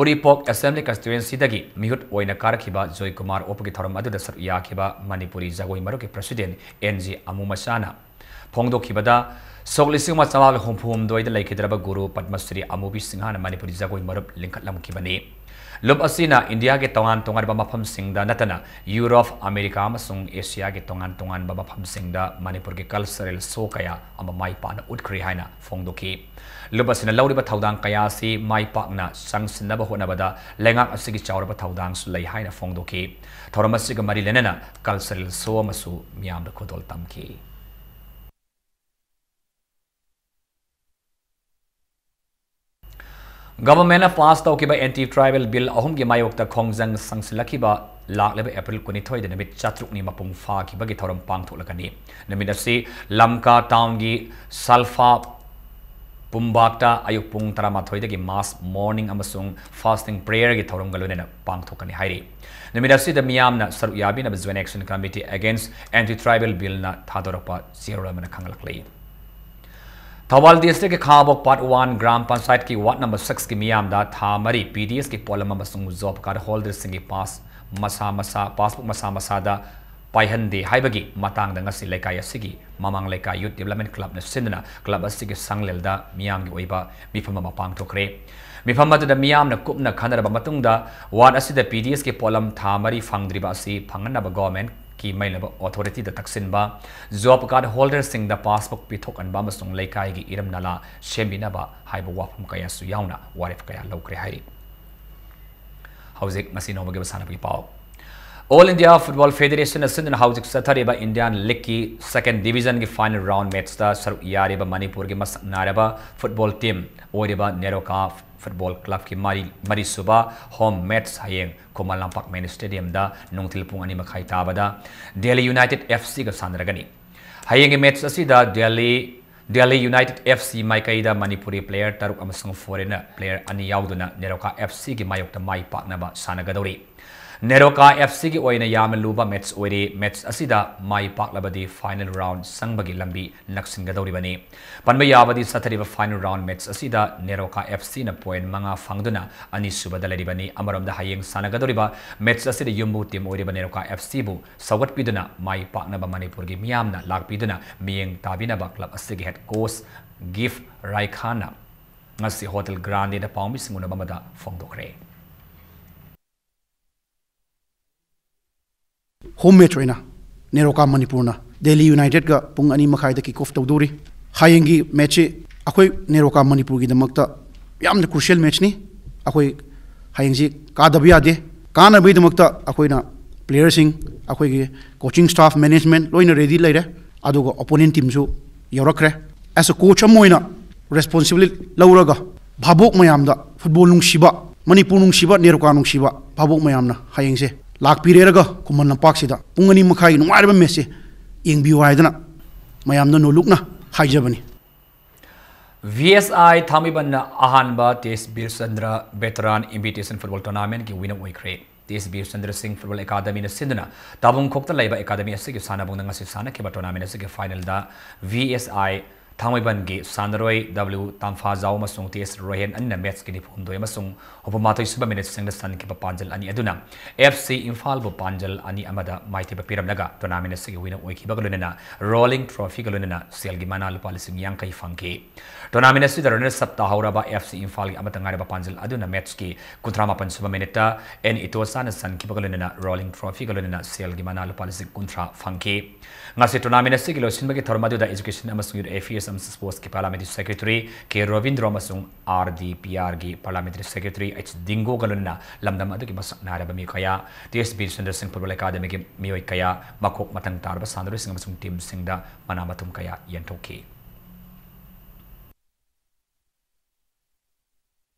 ꯎꯔꯤꯄꯣꯛ Assembly Constituencyꯗꯒꯤ ꯃꯤꯍꯨꯠ ꯑꯣꯏꯅ ꯀꯥꯔꯛꯈꯤꯕ ꯖꯣꯏꯀꯨꯃꯥꯔ ꯑꯣꯞꯀꯤ ꯊꯧꯔꯝ ꯑꯗꯨꯗ ꯁꯔꯨꯛ ꯌꯥꯈꯤꯕ ꯃꯅꯤꯄꯨꯔꯤ ꯖꯒꯣꯏ ꯃꯔꯨꯞꯀꯤ President ꯑꯦꯟ ꯖꯤ ꯑꯃꯨꯃꯆꯥꯅ ꯐꯣꯡꯗꯣꯛꯈꯤꯕꯗ, ꯁꯣꯛ ꯂꯤꯁꯤꯡ ꯑꯃ ꯆꯥꯃꯥꯄꯜ ꯍꯨꯝꯐꯨ ꯍꯨꯝꯗꯣꯏꯗ ꯂꯩꯈꯤꯗ꯭ꯔꯕ ꯒꯨꯔꯨ ꯄꯗꯃꯁ꯭ꯔꯤ ꯑꯃꯨꯕꯤ ꯁꯤꯡꯍꯅ ꯃꯅꯤꯄꯨꯔꯤ ꯖꯒꯣꯏ ꯃꯔꯨꯞ ꯂꯤꯡꯈꯠꯂꯝꯈꯤꯕꯅꯤ꯫ ꯂꯨꯞ ꯑꯁꯤꯅ ꯏꯟꯗꯤꯌꯥꯒꯤ ꯇꯣꯉꯥꯟ ꯇꯣꯉꯥꯟꯕ ꯃꯐꯝꯁꯤꯡꯗ ꯅꯠꯇꯅ ꯌꯨꯔꯣꯞ, ꯑꯃꯦꯔꯤꯀꯥ ꯑꯃꯁꯨꯡ ꯑꯦꯁꯤꯌꯥꯒꯤ ꯇꯣꯉꯥꯟ ꯇꯣꯉꯥꯟꯕ ꯃꯐꯝꯁꯤꯡꯗ ꯃꯅꯤꯄꯨꯔꯒꯤ cultural show ꯀꯌꯥ ꯑꯃ ꯃꯥꯏ ꯄꯥꯛꯅ ꯎꯠꯈ꯭ꯔꯦ ꯍꯥꯏꯅ ꯐꯣꯡꯗꯣꯛꯈꯤ꯫ ꯂꯨꯞ ꯑꯁꯤꯅ ꯂꯧꯔꯤꯕ ꯊꯧꯗꯥꯡ ꯀꯌꯥ ꯑꯁꯤ ꯃꯥꯏ ꯄꯥꯛꯅ ꯆꯪꯁꯤꯟꯅꯕ ꯍꯣꯠꯅꯕꯗ ꯂꯩꯉꯥꯛ ꯑꯁꯤꯒꯤ ꯆꯥꯎꯔꯕ ꯊꯧꯗꯥꯡꯁꯨ ꯂꯩ ꯍꯥꯏꯅ ꯐꯣꯡꯗꯣꯛꯈꯤ꯫ ꯊꯧꯔꯝ ꯑꯁꯤꯒ ꯃꯔꯤ ꯂꯩꯅꯅ cultural show ꯑꯃꯁꯨ ꯃꯤꯌꯥꯝꯗ ꯈꯨꯗꯣꯜ ꯇꯝꯈꯤ꯫ Governmentꯅ pass ꯇꯧꯈꯤꯕ Anti Tribal Bill ꯑꯍꯨꯝꯒꯤ ꯃꯥꯌꯣꯛꯇ ꯈꯣꯡꯖꯪ ꯁꯪꯁꯤꯜꯂꯛꯈꯤꯕ ꯂꯥꯛꯂꯤꯕ ꯑꯦꯄ꯭ꯔꯤꯜ ꯀꯨꯟꯅꯤꯊꯣꯏꯗ ꯅꯨꯃꯤꯠ ꯆꯥꯇ꯭ꯔꯨꯛꯅꯤ ꯃꯄꯨꯡ ꯐꯥꯈꯤꯕꯒꯤ ꯊꯧꯔꯝ ꯄꯥꯡꯊꯣꯛꯂꯒꯅꯤ꯫ ꯅꯨꯃꯤꯠ ꯑꯁꯤ ꯂꯝꯀꯥ townꯒꯤ ꯁꯜꯐꯥ ꯄꯨꯝꯕꯥꯛꯇ ꯑꯌꯨꯛ ꯄꯨꯡ ꯇꯔꯥꯃꯥꯊꯣꯏꯗꯒꯤ mass mourning ꯑꯃꯁꯨꯡ fasting prayerꯒꯤ ꯊꯧꯔꯝꯒ ꯂꯣꯏꯅꯅ ꯄꯥꯡꯊꯣꯛꯀꯅꯤ ꯍꯥꯏꯔꯤ꯫ ꯅꯨꯃꯤꯠ ꯑꯁꯤꯗ ꯃꯤꯌꯥꯝꯅ ꯁꯔꯨꯛ ꯌꯥꯕꯤꯅꯕ Joint Action Committee Against Anti Tribal Billꯅ ꯊꯥꯗꯣꯔꯛꯄ ꯆꯦꯔꯣꯜ ꯑꯃꯅ ꯈꯪꯍꯜꯂꯛꯂꯤ꯫ ꯊꯧꯕꯥꯜ districtꯀꯤ ꯈꯥꯉꯕꯣꯛ Part One ꯒ꯭ꯔꯥꯝ ꯄꯟꯆꯥꯌꯠꯀꯤ ward number sixꯀꯤ ꯃꯤꯌꯥꯝꯗ ꯊꯥ ꯃꯔꯤ PDSꯀꯤ ꯄꯣꯠꯂꯝ ꯑꯃꯁꯨꯡ job card holderꯁꯤꯡꯒꯤ pass ꯃꯁꯥ ꯃꯁꯥ, passbook ꯃꯁꯥ ꯃꯁꯥꯗ ꯄꯥꯏꯍꯟꯗꯦ ꯍꯥꯏꯕꯒꯤ ꯃꯇꯥꯡꯗ ꯉꯁꯤ ꯂꯩꯀꯥꯏ ꯑꯁꯤꯒꯤ ꯃꯃꯥꯡ ꯂꯩꯀꯥꯏ Youth Development Clubꯅ ꯁꯤꯟꯗꯨꯅ club ꯑꯁꯤꯒꯤ ꯁꯪꯂꯦꯜꯗ ꯃꯤꯌꯥꯝꯒꯤ ꯑꯣꯏꯕ ꯃꯤꯐꯝ ꯑꯃ ꯄꯥꯡꯊꯣꯛꯈ꯭ꯔꯦ꯫ ꯃꯤꯐꯝ ꯑꯗꯨꯗ ꯃꯤꯌꯥꯝꯅ ꯀꯨꯞꯅ ꯈꯟꯅꯔꯕ ꯃꯇꯨꯡꯗ ward ꯑꯁꯤꯗ PDSꯀꯤ ꯄꯣꯠꯂꯝ ꯊꯥ ꯃꯔꯤ ꯐꯪꯗ꯭ꯔꯤꯕ ꯑꯁꯤ ꯐꯪꯍꯟꯅꯕ governmentꯀꯤ ꯃꯩ ꯂꯩꯕ authorityꯗ ꯇꯛꯁꯤꯟꯕ, job card holderꯁꯤꯡꯗ passbook ꯄꯤꯊꯣꯛꯍꯟꯕ ꯑꯃꯁꯨꯡ ꯂꯩꯀꯥꯏꯒꯤ ꯏꯔꯝ ꯅꯂꯥ ꯁꯦꯝꯕꯤꯅꯕ ꯍꯥꯏꯕ ꯋꯥꯐꯝ ꯀꯌꯥꯁꯨ ꯌꯥꯎꯅ ꯋꯥꯔꯦꯞ ꯀꯌꯥ ꯂꯧꯈ꯭ꯔꯦ ꯍꯥꯏꯔꯤ꯫ ꯍꯧꯖꯤꯛ ꯉꯁꯤ ꯅꯣꯡꯃꯒꯤ ꯃꯁꯥꯟꯅꯕꯒꯤ ꯄꯥꯎ꯫ All India Football Federationna ꯁꯤꯟꯗꯨꯅ ꯍꯧꯖꯤꯛ ꯆꯠꯊꯔꯤꯕ Indian Leagueꯀꯤ second divisionꯒꯤ final round matchꯇ ꯁꯔꯨꯛ ꯌꯥꯔꯤꯕ ꯃꯅꯤꯄꯨꯔꯒꯤ ꯃꯁꯛ ꯅꯥꯏꯔꯕ football team ꯑꯣꯏꯔꯤꯕ ꯅꯦꯔꯣꯀꯥ ꯐꯨꯠꯕꯣꯜ ꯀ꯭ꯂꯕꯀꯤ ꯃꯔꯤ, ꯃꯔꯤꯁꯨꯕ ꯍꯣꯝ ꯃꯦꯠꯆ ꯍꯌꯦꯡ ꯈꯨꯃꯟ ꯂꯝꯄꯥꯛ ꯃꯤꯅꯤ ꯁ꯭ꯇꯦꯗꯤꯌꯝꯗ ꯅꯨꯡꯊꯤꯜ ꯄꯨꯡ ꯑꯅꯤ ꯃꯈꯥꯏ ꯇꯥꯕꯗ ꯗꯦꯜꯂꯤ ꯌꯨꯅꯥꯏꯇꯦꯗ ꯑꯦꯐ ꯁꯤꯒ ꯁꯥꯟꯅꯔꯒꯅꯤ꯫ ꯍꯌꯦꯡꯒꯤ ꯃꯦꯠꯆ ꯑꯁꯤꯗ Delhi, Delhi United F C ꯃꯥꯏꯀꯩꯗ ꯃꯅꯤꯄꯨꯔꯤ ꯄ꯭ꯂꯦꯌꯔ ꯇꯔꯨꯛ ꯑꯃꯁꯨꯡ ꯐꯣꯔꯦꯟꯅꯔ ꯄ꯭ꯂꯦꯌꯔ ꯑꯅꯤ ꯌꯥꯎꯗꯨꯅ ꯅꯦꯔꯣꯀꯥ ꯑꯦꯐ ꯁꯤꯒꯤ ꯃꯥꯌꯣꯛꯇ ꯃꯥꯏ ꯄꯥꯛꯅꯕ ꯁꯥꯟꯅꯒꯗꯧꯔꯤ꯫ ꯅꯦꯔꯣꯀꯥ ꯑꯦꯐ ꯁꯤꯒꯤ ꯑꯣꯏꯅ ꯌꯥꯝꯅ ꯂꯨꯕ ꯃꯦꯠꯆ ꯑꯣꯏꯔꯤ꯫ ꯃꯦꯠꯆ ꯑꯁꯤꯗ ꯃꯥꯏ ꯄꯥꯛꯂꯕꯗꯤ ꯐꯥꯏꯅꯦꯜ ꯔꯥꯎꯟꯗ ꯆꯪꯕꯒꯤ ꯂꯝꯕꯤ ꯅꯛꯁꯤꯟꯒꯗꯧꯔꯤꯕꯅꯤ꯫ ꯄꯟꯕ ꯌꯥꯕꯗꯤ, ꯆꯠꯊꯔꯤꯕ ꯐꯥꯏꯅꯦꯜ ꯔꯥꯎꯟꯗ ꯃꯦꯠꯆ ꯑꯁꯤꯗ ꯅꯦꯔꯣꯀꯥ ꯑꯦꯐ ꯁꯤꯅ ꯄꯣꯏꯟꯠ ꯃꯉꯥ ꯐꯪꯗꯨꯅ ꯑꯅꯤꯁꯨꯕꯗ ꯂꯩꯔꯤꯕꯅꯤ꯫ ꯑꯃꯔꯣꯝꯗ, ꯍꯌꯦꯡ ꯁꯥꯟꯅꯒꯗꯧꯔꯤꯕ ꯃꯦꯠꯆ ꯑꯁꯤꯗ ꯌꯨꯝꯕꯨ ꯇꯤꯝ ꯑꯣꯏꯔꯤꯕ ꯅꯦꯔꯣꯀꯥ ꯑꯦꯐ ꯁꯤꯕꯨ ꯁꯧꯒꯠꯄꯤꯗꯨꯅ ꯃꯥꯏ ꯄꯥꯛꯅꯕ ꯃꯅꯤꯄꯨꯔꯒꯤ ꯃꯤꯌꯥꯝꯅ ꯂꯥꯛꯄꯤꯗꯨꯅ ꯃꯤꯠꯌꯦꯡ ꯇꯥꯕꯤꯅꯕ ꯀ꯭ꯂꯕ ꯑꯁꯤꯒꯤ ꯍꯦꯗ ꯀꯣꯆ ꯒꯤꯐ ꯔꯥꯏꯈꯥꯟꯅ ꯉꯁꯤ ꯍꯣꯇꯦꯜ ꯒ꯭ꯔꯥꯟꯗꯦꯗ ꯄꯥꯎꯃꯤꯁꯤꯡ ꯎꯅꯕ ꯑꯃꯗ ꯐꯣꯡꯗꯣꯛꯈ꯭ꯔꯦ꯫ ꯍꯣꯝ ꯃꯦꯠꯆ ꯑꯣꯏꯅ ꯅꯦꯔꯣꯀꯥ ꯃꯅꯤꯄꯨꯔꯅ ꯗꯦꯜꯂꯤ ꯌꯨꯅꯥꯏꯇꯦꯗꯀ ꯄꯨꯡ ꯑꯅꯤ ꯃꯈꯥꯏꯗ ꯀꯤꯛ ꯑꯣꯐ ꯇꯧꯗꯧꯔꯤ꯫ ꯍꯌꯦꯡꯒꯤ ꯃꯦꯠꯆꯁꯤ ꯑꯩꯈꯣꯏ ꯅꯦꯔꯣꯀꯥ ꯃꯅꯤꯄꯨꯔꯒꯤꯗꯃꯛꯇ ꯌꯥꯝꯅ ꯀ꯭ꯔꯨꯁꯤꯌꯦꯜ ꯃꯦꯠꯆꯅꯤ꯫ ꯑꯩꯈꯣꯏ ꯍꯌꯦꯡꯁꯤ ꯀꯥꯗꯕ ꯌꯥꯗꯦ꯫ ꯀꯥꯅꯕꯒꯤꯗꯃꯛꯇ ꯑꯩꯈꯣꯏꯅ ꯄ꯭ꯂꯦꯌꯔꯁꯤꯡ, ꯑꯩꯈꯣꯏꯒꯤ ꯀꯣꯆꯤꯡ ꯁ꯭ꯇꯥꯐ, ꯃꯦꯅꯦꯖꯃꯦꯟꯠ ꯂꯣꯏꯅ ꯔꯦꯗꯤ ꯂꯩꯔꯦ꯫ ꯑꯗꯨꯒ ꯑꯣꯄꯣꯅꯦꯟꯠ ꯇꯤꯝꯁꯨ ꯌꯧꯔꯛꯈ꯭ꯔꯦ꯫ ꯑꯦꯁ ꯑꯦ ꯀꯣꯆ ꯑꯃ ꯑꯣꯏꯅ ꯔꯦꯁꯄꯣꯟꯁꯤꯕꯤꯂꯤꯇꯤ ꯂꯧꯔꯒ ꯚꯥꯕꯣꯛ ꯃꯌꯥꯝꯗ, ꯐꯨꯠꯕꯣꯜ ꯅꯨꯡꯁꯤꯕ, ꯃꯅꯤꯄꯨꯔ ꯅꯨꯡꯁꯤꯕ, ꯅꯦꯔꯣꯀꯥ ꯅꯨꯡꯁꯤꯕ ꯚꯥꯕꯣꯛ ꯃꯌꯥꯝꯅ ꯍꯌꯦꯡꯁꯦ ꯂꯥꯛꯄꯤꯔꯦꯔꯒ ꯈꯨꯃꯟ ꯂꯝꯄꯥꯛꯁꯤꯗ ꯄꯨꯡ ꯑꯅꯤ ꯃꯈꯥꯏꯒꯤ ꯅꯨꯡꯉꯥꯏꯔꯕ ꯃꯦꯠꯆꯁꯦ ꯌꯦꯡꯕꯤꯌꯨ ꯍꯥꯏꯗꯅ ꯃꯌꯥꯝꯗ ꯅꯣꯜꯂꯨꯛꯅ ꯍꯥꯏꯖꯕꯅꯤ꯫ ꯚꯤ ꯑꯦꯁ ꯑꯥꯏ ꯊꯥꯡꯃꯩꯕꯟꯅ ꯑꯍꯥꯟꯕ ꯇꯦꯁ ꯕꯤꯔꯆꯟꯗ꯭ꯔ ꯚꯦꯇꯔꯥꯟ ꯏꯟꯚꯤꯇꯦꯁꯟ ꯐꯨꯠꯕꯣꯜ ꯇꯣꯔꯅꯥꯃꯦꯟꯠꯀꯤ ꯋꯤꯅꯔ ꯑꯣꯏꯈ꯭ꯔꯦ꯫ ꯇꯦꯁ ꯕꯤꯔꯆꯟꯗ꯭ꯔ ꯁꯤꯡ ꯐꯨꯠꯕꯣꯜ ꯑꯦꯀꯥꯗꯃꯤꯅ ꯁꯤꯟꯗꯨꯅ ꯇꯥꯕꯨꯡꯈꯣꯛꯇ ꯂꯩꯕ ꯑꯦꯀꯥꯗꯃꯤ ꯑꯁꯤꯒꯤ ꯁꯥꯟꯅꯕꯨꯡꯗ ꯉꯁꯤ ꯁꯥꯟꯅꯈꯤꯕ ꯇꯣꯔꯅꯥꯃꯦꯟꯠ ꯑꯁꯤꯒꯤ ꯐꯥꯏꯅꯦꯜꯗ ꯚꯤ ꯑꯦꯁ ꯑꯥꯏ ꯊꯥꯡꯃꯩꯕꯟꯒꯤ ꯁꯥꯟꯅꯔꯣꯏ ꯗꯕ꯭ꯂꯤꯎ ꯇꯥꯝꯐꯥꯖꯥꯎ ꯑꯃꯁꯨꯡ ꯇꯤ ꯑꯦꯁ ꯔꯣꯍꯦꯟ ꯑꯅꯤꯅ ꯃꯦꯠꯆꯀꯤ ꯅꯤꯐꯨ ꯍꯨꯝꯗꯣꯏ ꯑꯃꯁꯨꯡ ꯍꯨꯝꯐꯨ ꯃꯥꯊꯣꯏ ꯁꯨꯕ ꯃꯤꯅꯤꯠꯁꯤꯡꯗ ꯆꯟꯈꯤꯕ ꯄꯥꯟꯖꯜ ꯑꯅꯤ ꯑꯗꯨꯅ ꯑꯦꯐ ꯁꯤ ꯏꯝꯐꯥꯜꯕꯨ ꯄꯥꯟꯖꯜ ꯑꯅꯤ ꯑꯃꯗ ꯃꯥꯏꯊꯤꯕ ꯄꯤꯔꯝꯂꯒ ꯇꯣꯔꯅꯥꯃꯦꯟꯠ ꯑꯁꯤꯒꯤ ꯋꯤꯅꯔ ꯑꯣꯏꯈꯤꯕꯒ ꯂꯣꯏꯅꯅ ꯔꯣꯂꯤꯡ ꯇ꯭ꯔꯣꯐꯤꯒ ꯂꯣꯏꯅꯅ ꯁꯦꯜꯒꯤ ꯃꯅꯥ ꯂꯨꯄꯥ ꯂꯤꯁꯤꯡ ꯌꯥꯡꯈꯩ ꯐꯪꯈꯤ꯫ ꯇꯣꯔꯅꯥꯃꯦꯟꯠ ꯑꯁꯤꯗ ꯔꯅꯔꯁ ꯑꯞ ꯇꯥꯍꯧꯔꯕ ꯑꯦꯐ ꯁꯤ ꯏꯝꯐꯥꯜꯒꯤ ꯑꯃꯠꯇ ꯉꯥꯏꯔꯕ ꯄꯥꯟꯖꯜ ꯑꯗꯨꯅ ꯃꯦꯠꯆꯀꯤ ꯀꯨꯟꯊ꯭ꯔꯥ ꯃꯥꯄꯟ ꯁꯨꯕ ꯃꯤꯅꯤꯠꯇ ꯑꯦꯟ ꯏꯇꯣꯆꯥꯅ ꯆꯟꯈꯤꯕꯒ ꯂꯣꯏꯅꯅ ꯔꯣꯂꯤꯡ ꯇ꯭ꯔꯣꯐꯤꯒ ꯂꯣꯏꯅꯅ ꯁꯦꯜꯒꯤ ꯃꯅꯥ ꯂꯨꯄꯥ ꯂꯤꯁꯤꯡ ꯀꯨꯟꯊ꯭ꯔꯥ ꯐꯪꯈꯤ꯫ ꯉꯁꯤ ꯇꯣꯔꯅꯥꯃꯦꯟꯠ ꯑꯁꯤꯒꯤ ꯂꯣꯏꯁꯤꯟꯕꯒꯤ ꯊꯧꯔꯝ ꯑꯗꯨꯗ ꯏꯖꯨꯀꯦꯁꯟ ꯑꯃꯁꯨꯡ ꯌꯨꯠ ꯑꯦꯐꯤꯌꯔꯁ ꯑꯃꯁꯨꯡ ꯁ꯭ꯄꯣꯔꯠꯁꯀꯤ ꯄꯥꯔꯂꯥꯃꯦꯟꯇꯔꯤ ꯁꯦꯀ꯭ꯔꯦꯇꯔꯤ ꯀꯦ ꯔꯣꯕꯤꯟꯗ꯭ꯔꯣ ꯑꯃꯁꯨꯡ ꯑꯥꯔ ꯗꯤ ꯄꯤ ꯑꯥꯔꯒꯤ ꯄꯥꯔꯂꯥꯃꯦꯟꯇꯔꯤ ꯁꯦꯀ꯭ꯔꯦꯇꯔꯤ ꯑꯩꯆ ꯗꯤꯡꯒꯣꯒ ꯂꯣꯏꯅꯅ ꯂꯝꯗꯝ ꯑꯗꯨꯒꯤ ꯃꯁꯛ ꯅꯥꯏꯔꯕ ꯃꯤꯑꯣꯏ ꯀꯌꯥ, ꯇꯤ ꯑꯦꯁ ꯕꯤꯔꯆꯟꯗ꯭ꯔ ꯁꯤꯡ ꯐꯨꯠꯕꯣꯜ ꯑꯦꯀꯥꯗꯃꯤꯒꯤ ꯃꯤꯑꯣꯏ ꯀꯌꯥ, ꯃꯀꯣꯛ ꯃꯊꯪ ꯇꯥꯔꯕ ꯁꯥꯟꯅꯔꯣꯏꯁꯤꯡ ꯑꯃꯁꯨꯡ ꯇꯤꯝꯁꯤꯡꯗ ꯃꯅꯥ ꯃꯊꯨꯝ ꯀꯌꯥ ꯌꯦꯟꯊꯣꯛꯈꯤ꯫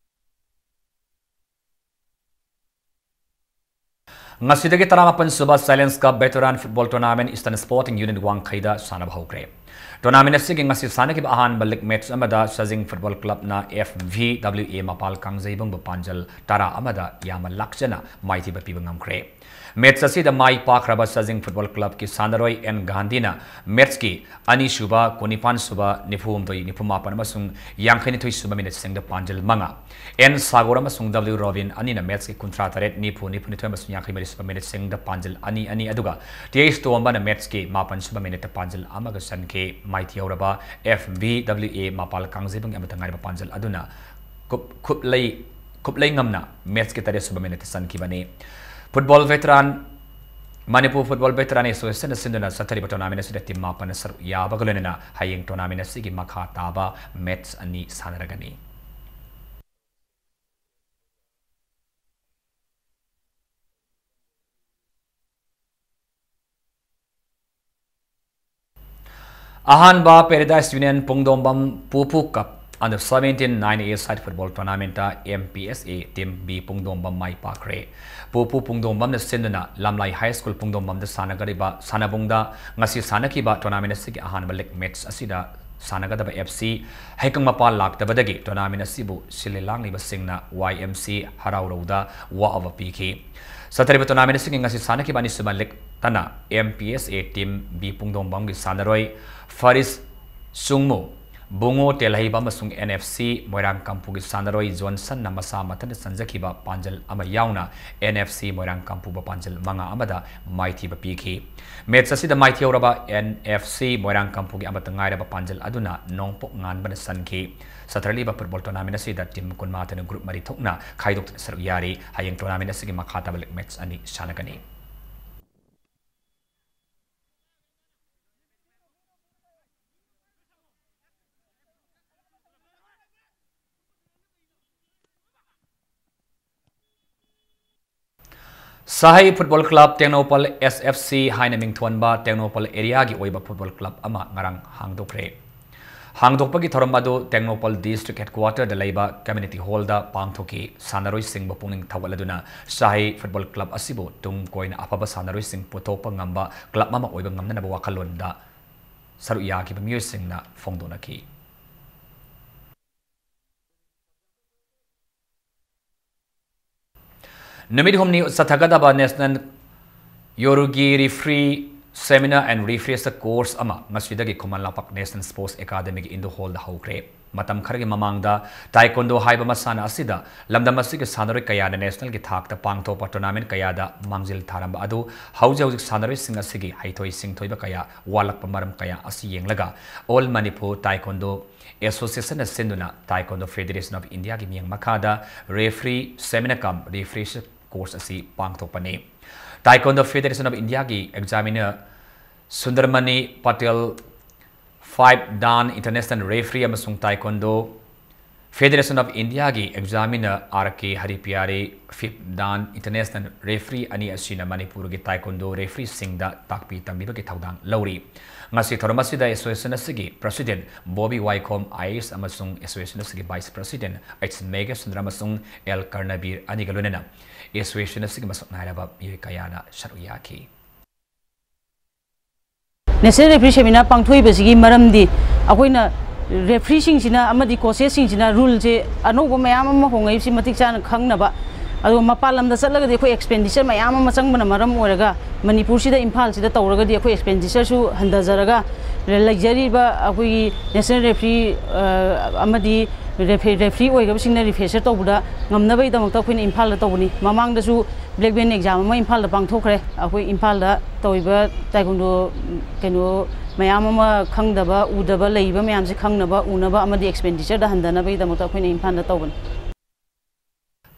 ꯉꯁꯤꯗꯒꯤ ꯇꯔꯥꯃꯥꯄꯟ ꯁꯨꯕ Challenge Cup Veteran Football Tournament Eastern Sporting Unit ꯋꯥꯡꯈꯩꯗ ꯁꯥꯟꯅꯕ ꯍꯧꯈ꯭ꯔꯦ꯫ Tournament ꯑꯁꯤꯒꯤ ꯉꯁꯤ ꯁꯥꯟꯅꯈꯤꯕ ꯑꯍꯥꯟꯕ league match ꯑꯃꯗ ꯁꯖꯤꯡ Football Clubꯅ F V W A ꯃꯄꯥꯜ ꯀꯥꯡꯖꯩꯕꯨꯡꯕꯨ ꯄꯥꯟꯖꯜ ꯇꯔꯥ ꯑꯃꯗ ꯌꯥꯝꯅ ꯂꯥꯛꯆꯅ ꯃꯥꯏꯊꯤꯕ ꯄꯤꯕ ꯉꯝꯈ꯭ꯔꯦ꯫ Match ꯑꯁꯤꯗ ꯃꯥꯏ ꯄꯥꯛꯈ꯭ꯔꯕ ꯁꯖꯤꯡ Football Clubꯀꯤ ꯁꯥꯟꯅꯔꯣꯏ ꯑꯦꯟ ꯒꯥꯟꯙꯤꯅ matchꯀꯤ ꯑꯅꯤꯁꯨꯕ, ꯀꯨꯟꯅꯤꯄꯥꯟ ꯁꯨꯕ, ꯅꯤꯐꯨ ꯍꯨꯝꯗꯣꯏ, ꯅꯤꯐꯨ ꯃꯥꯄꯟ ꯑꯃꯁꯨꯡ ꯌꯥꯡꯈꯩ ꯅꯤꯊꯣꯏ ꯁꯨꯕ minuteꯁꯤꯡꯗ ꯄꯥꯟꯖꯜ ꯃꯉꯥ, ꯑꯦꯟ ꯁꯥꯒꯣꯔ ꯑꯃꯁꯨꯡ W ꯔꯣꯕꯤꯟ ꯑꯅꯤꯅ matchꯀꯤ ꯀꯨꯟꯊ꯭ꯔꯥ ꯇꯔꯦꯠ, ꯅꯤꯐꯨ, ꯅꯤꯐꯨ ꯅꯤꯊꯣꯏ ꯑꯃꯁꯨꯡ ꯌꯥꯡꯈꯩ ꯃꯔꯤ ꯁꯨꯕ minuteꯁꯤꯡꯗ ꯄꯥꯟꯖꯜ ꯑꯅꯤ, ꯑꯅꯤ, ꯑꯗꯨꯒ ꯇꯤ ꯑꯩꯆ ꯇꯣꯝꯕꯅ matchꯀꯤ ꯃꯥꯄꯟ ꯁꯨꯕ minuteꯇ ꯄꯥꯟꯖꯜ ꯑꯃꯒ ꯆꯟꯈꯤ꯫ ꯃꯥꯏꯊꯤꯍꯧꯔꯕ F V W A ꯃꯄꯥꯜ ꯀꯥꯡꯖꯩꯕꯨꯡꯒꯤ ꯑꯃꯠꯇ ꯉꯥꯏꯔꯕ ꯄꯥꯟꯖꯜ ꯑꯗꯨꯅ ꯈꯨꯞ-, ꯈꯨꯞꯂꯩ, ꯈꯨꯞꯂꯩꯉꯝꯅ matchꯀꯤ ꯇꯔꯦꯠ ꯁꯨꯕ minuteꯇ ꯆꯟꯈꯤꯕꯅꯤ꯫ Football Veteran, Manipur Football Veteran Associationꯅ ꯁꯤꯟꯗꯨꯅ ꯆꯠꯊꯔꯤꯕ tournament ꯑꯁꯤꯗ team ꯃꯥꯄꯟꯅ ꯁꯔꯨꯛ ꯌꯥꯕꯒ ꯂꯣꯏꯅꯅ ꯍꯌꯦꯡ tournament ꯑꯁꯤꯒꯤ ꯃꯈꯥ ꯇꯥꯕ match ꯑꯅꯤ ꯁꯥꯟꯅꯔꯒꯅꯤ꯫ ꯑꯍꯥꯟꯕ Paradise Union ꯄꯨꯡꯗꯣꯝꯕꯝ ꯄꯨꯄꯨ Cup under seventeen nine A side football tournamentꯇ M P S A team B ꯄꯨꯡꯗꯣꯝꯕꯝ ꯃꯥꯏ ꯄꯥꯛꯈ꯭ꯔꯦ꯫ ꯄꯨꯄꯨ ꯄꯨꯡꯗꯣꯝꯕꯝꯅ ꯁꯤꯟꯗꯨꯅ ꯂꯝꯂꯥꯏ High School ꯄꯨꯡꯗꯣꯝꯕꯝꯗ ꯁꯥꯟꯅꯒꯗꯧꯔꯤꯕ ꯁꯥꯟꯅꯕꯨꯡꯗ ꯉꯁꯤ ꯁꯥꯟꯅꯈꯤꯕ tournament ꯑꯁꯤꯒꯤ ꯑꯍꯥꯟꯕ league match ꯑꯁꯤꯗ ꯁꯥꯟꯅꯒꯗꯕ F C ꯍꯩꯀꯪ ꯃꯄꯥꯜ ꯂꯥꯛꯇꯕꯗꯒꯤ tournament ꯑꯁꯤꯕꯨ ꯁꯤꯜꯂꯤ ꯂꯥꯡꯂꯤꯕꯁꯤꯡꯅ Y M C ꯍꯔꯥꯎꯔꯧꯗ ꯋꯥ ꯑꯋꯥ ꯄꯤꯈꯤ꯫ ꯆꯠꯊꯔꯤꯕ tournament ꯑꯁꯤꯒꯤ ꯉꯁꯤ ꯁꯥꯟꯅꯈꯤꯕ ꯑꯅꯤꯁꯨꯕ league ꯇꯅ M P S A team B ꯄꯨꯡꯗꯣꯝꯕꯝꯒꯤ ꯁꯥꯟꯅꯔꯣꯏ ꯐꯔꯤꯁ ꯁꯨꯡꯃꯨ, ꯕꯨꯡꯉꯣ ꯇꯦꯜꯍꯩꯕ ꯑꯃꯁꯨꯡ N F C ꯃꯣꯏꯔꯥꯡꯀꯥꯡꯄꯣꯛꯀꯤ ꯁꯥꯟꯅꯔꯣꯏ ꯖꯣꯟꯁꯟꯅ ꯃꯁꯥ ꯃꯊꯟꯇ ꯆꯟꯖꯈꯤꯕ ꯄꯥꯟꯖꯜ ꯑꯃ ꯌꯥꯎꯅ N F C ꯃꯣꯏꯔꯥꯡꯀꯥꯡꯄꯣꯛꯄꯨ ꯄꯥꯟꯖꯜ ꯃꯉꯥ ꯑꯃꯗ ꯃꯥꯏꯊꯤꯕ ꯄꯤꯈꯤ꯫ Match ꯑꯁꯤꯗ ꯃꯥꯏꯊꯤꯍꯧꯔꯕ N F C ꯃꯣꯏꯔꯥꯡꯀꯥꯡꯄꯣꯛꯀꯤ ꯑꯃꯠꯇ ꯉꯥꯏꯔꯕ ꯄꯥꯟꯖꯜ ꯑꯗꯨꯅ ꯅꯣꯡꯄꯣꯛ ꯉꯥꯟꯕꯅ ꯆꯟꯈꯤ꯫ ꯆꯠꯊꯔꯛꯂꯤꯕ football tournament ꯑꯁꯤꯗ team ꯀꯨꯟꯃꯥꯊꯣꯏꯅ group ꯃꯔꯤ ꯊꯣꯛꯅ ꯈꯥꯏꯗꯣꯛꯇꯨꯅ ꯁꯔꯨꯛ ꯌꯥꯔꯤ꯫ ꯍꯌꯦꯡ tournament ꯑꯁꯤꯒꯤ ꯃꯈꯥ ꯇꯥꯕ league match ꯑꯅꯤ ꯁꯥꯟꯅꯒꯅꯤ꯫ ꯁꯍꯩ Football Club Tengnoupal S F C ꯍꯥꯏꯅ ꯃꯤꯡꯊꯣꯟꯕ ꯇꯦꯡꯅꯧꯄꯜ areaꯒꯤ ꯑꯣꯏꯕ football club ꯑꯃ ꯉꯔꯥꯡ ꯍꯥꯡꯗꯣꯛꯈ꯭ꯔꯦ꯫ ꯍꯥꯡꯗꯣꯛꯄꯒꯤ ꯊꯧꯔꯝ ꯑꯗꯨ ꯇꯦꯡꯅꯧꯄꯜ District Headquarter ꯗ ꯂꯩꯕ Community Hall ꯗ ꯄꯥꯡꯊꯣꯛꯈꯤ꯫ ꯁꯥꯟꯅꯔꯣꯏꯁꯤꯡꯕꯨ ꯄꯨꯛꯅꯤꯡ ꯊꯧꯒꯠꯂꯗꯨꯅ ꯁꯥꯍꯤ Football Club ꯑꯁꯤꯕꯨ ꯇꯨꯡ ꯀꯣꯏꯅ ꯑꯐꯕ ꯁꯥꯟꯅꯔꯣꯏꯁꯤꯡ ꯄꯨꯊꯣꯛꯄ ꯉꯝꯕ club ꯑꯃ ꯑꯣꯏꯕ ꯉꯝꯅꯅꯕ ꯋꯥꯈꯜꯂꯣꯟꯗ ꯁꯔꯨꯛ ꯌꯥꯈꯤꯕ ꯃꯤꯑꯣꯏꯁꯤꯡꯅ ꯐꯣꯡꯗꯣꯛꯅꯈꯤ꯫ ꯅꯨꯃꯤꯠ ꯍꯨꯝꯅꯤ ꯆꯠꯊꯒꯗꯕ National Yorugi Referee Seminar and Refresher Course ꯑꯃ ꯉꯁꯤꯗꯒꯤ Khuman Lampak National Sports Academy ꯒꯤ Indoor Hall ꯗ ꯍꯧꯈ꯭ꯔꯦ꯫ ꯃꯇꯝ ꯈꯔꯒꯤ ꯃꯃꯥꯡꯗ Taekwondo ꯍꯥꯏꯕ ꯃꯁꯥꯟꯅ ꯑꯁꯤꯗ ꯂꯝꯗꯝ ꯑꯁꯤꯒꯤ ꯁꯥꯟꯅꯔꯣꯏ ꯀꯌꯥꯅ national ꯒꯤ ꯊꯥꯛꯇ ꯄꯥꯡꯊꯣꯛꯄ tournament ꯀꯌꯥꯗ ꯃꯥꯡꯖꯤꯜ ꯊꯥꯔꯝꯕ ꯑꯗꯨ ꯍꯧꯖꯤꯛ ꯍꯧꯖꯤꯛ ꯁꯥꯟꯅꯔꯣꯏꯁꯤꯡ ꯑꯁꯤꯒꯤ ꯍꯩꯊꯣꯏ ꯁꯤꯡꯊꯣꯏꯕ ꯀꯌꯥ ꯋꯥꯠꯂꯛꯄ ꯃꯔꯝ ꯀꯌꯥ ꯑꯁꯤ ꯌꯦꯡꯂꯒ All Manipur Taekwondo Association ꯅ ꯁꯤꯟꯗꯨꯅ Taekwondo Federation of India ꯒꯤ ꯃꯤꯠꯌꯦꯡ ꯃꯈꯥꯗ Referee Seminar cum Refresher Course ꯑꯁꯤ ꯄꯥꯡꯊꯣꯛꯄꯅꯤ꯫ Taekwondo Federation of India ꯒꯤ examiner ꯁꯨꯟꯗꯔꯃꯅꯤ Patel, Five Dan International Referee ꯑꯃꯁꯨꯡ Taekwondo Federation of India ꯒꯤ examiner R K ꯍꯔꯤꯄꯤꯌꯥꯔꯤ, Fifth Dan International Referee ꯑꯅꯤ ꯑꯁꯤꯅ ꯃꯅꯤꯄꯨꯔꯒꯤ Taekwondo referee ꯁꯤꯡꯗ ꯇꯥꯛꯄꯤ ꯇꯝꯕꯤꯕꯒꯤ ꯊꯧꯗꯥꯡ ꯂꯧꯔꯤ꯫ ꯉꯁꯤ ꯊꯧꯔꯝ ꯑꯁꯤꯗ association ꯑꯁꯤꯒꯤ President ꯕꯣꯕꯤ ꯋꯥꯏꯈꯣꯝ I A S ꯑꯃꯁꯨꯡ association ꯑꯁꯤꯒꯤ Vice President H Meghasundar ꯑꯃꯁꯨꯡ L Karnabir ꯑꯅꯤꯒ ꯂꯣꯏꯅꯅ association ꯑꯁꯤꯒꯤ ꯃꯁꯛ ꯅꯥꯏꯔꯕ ꯃꯤꯑꯣꯏ ꯀꯌꯥꯅ ꯁꯔꯨꯛ ꯌꯥꯈꯤ꯫ National Referee Seminar ꯄꯥꯡꯊꯣꯛꯏꯕꯁꯤꯒꯤ ꯃꯔꯝꯗꯤ ꯑꯩꯈꯣꯏꯅ referee ꯁꯤꯡꯁꯤꯅ ꯑꯃꯗꯤ coaches ꯁꯤꯡꯁꯤꯅ rule ꯁꯦ ꯑꯅꯧꯕ ꯃꯌꯥꯝ ꯑꯃ ꯍꯣꯡꯉꯛꯏꯕꯁꯤ ꯃꯇꯤꯛ ꯆꯥꯅ ꯈꯪꯅꯕ, ꯑꯗꯨꯒ ꯃꯄꯥꯟ ꯂꯝꯗ ꯆꯠꯂꯒꯗꯤ ꯑꯩꯈꯣꯏ expenditure ꯃꯌꯥꯝ ꯑꯃ ꯆꯪꯕꯅ ꯃꯔꯝ ꯑꯣꯏꯔꯒ ꯃꯅꯤꯄꯨꯔꯁꯤꯗ, ꯏꯝꯐꯥꯜꯁꯤꯗ ꯇꯧꯔꯒꯗꯤ ꯑꯩꯈꯣꯏ expenditure ꯁꯨ ꯍꯟꯊꯖꯔꯒ ꯂꯩꯖꯔꯤꯕ ꯑꯩꯈꯣꯏꯒꯤ national referee, ꯑ, ꯑꯃꯗꯤ referee, referee ꯑꯣꯏꯈ꯭ꯔꯕꯁꯤꯡꯅ refresher ꯇꯧꯕꯗ ꯉꯝꯅꯕꯒꯤꯗꯃꯛꯇ ꯑꯩꯈꯣꯏꯅ ꯏꯝꯐꯥꯜꯗ ꯇꯧꯕꯅꯤ꯫ ꯃꯃꯥꯡꯗꯁꯨ black belt exam ꯑꯃ ꯏꯝꯐꯥꯜꯗ ꯄꯥꯡꯊꯣꯛꯈ꯭ꯔꯦ꯫ ꯑꯩꯈꯣꯏ ꯏꯝꯐꯥꯜꯗ ꯇꯧꯔꯤꯕ Taekwondo, ꯀꯩꯅꯣ, ꯃꯌꯥꯝ ꯑꯃ ꯈꯪꯗꯕ, ꯎꯗꯕ, ꯂꯩꯔꯤꯕ ꯃꯌꯥꯝꯁꯦ ꯈꯪꯅꯕ, ꯎꯅꯕ ꯑꯃꯗꯤ expenditure ꯗ ꯍꯟꯊꯅꯕꯒꯤꯗꯃꯛꯇ ꯑꯩꯈꯣꯏꯅ ꯏꯝꯐꯥꯜꯗ ꯇꯧꯕꯅꯤ꯫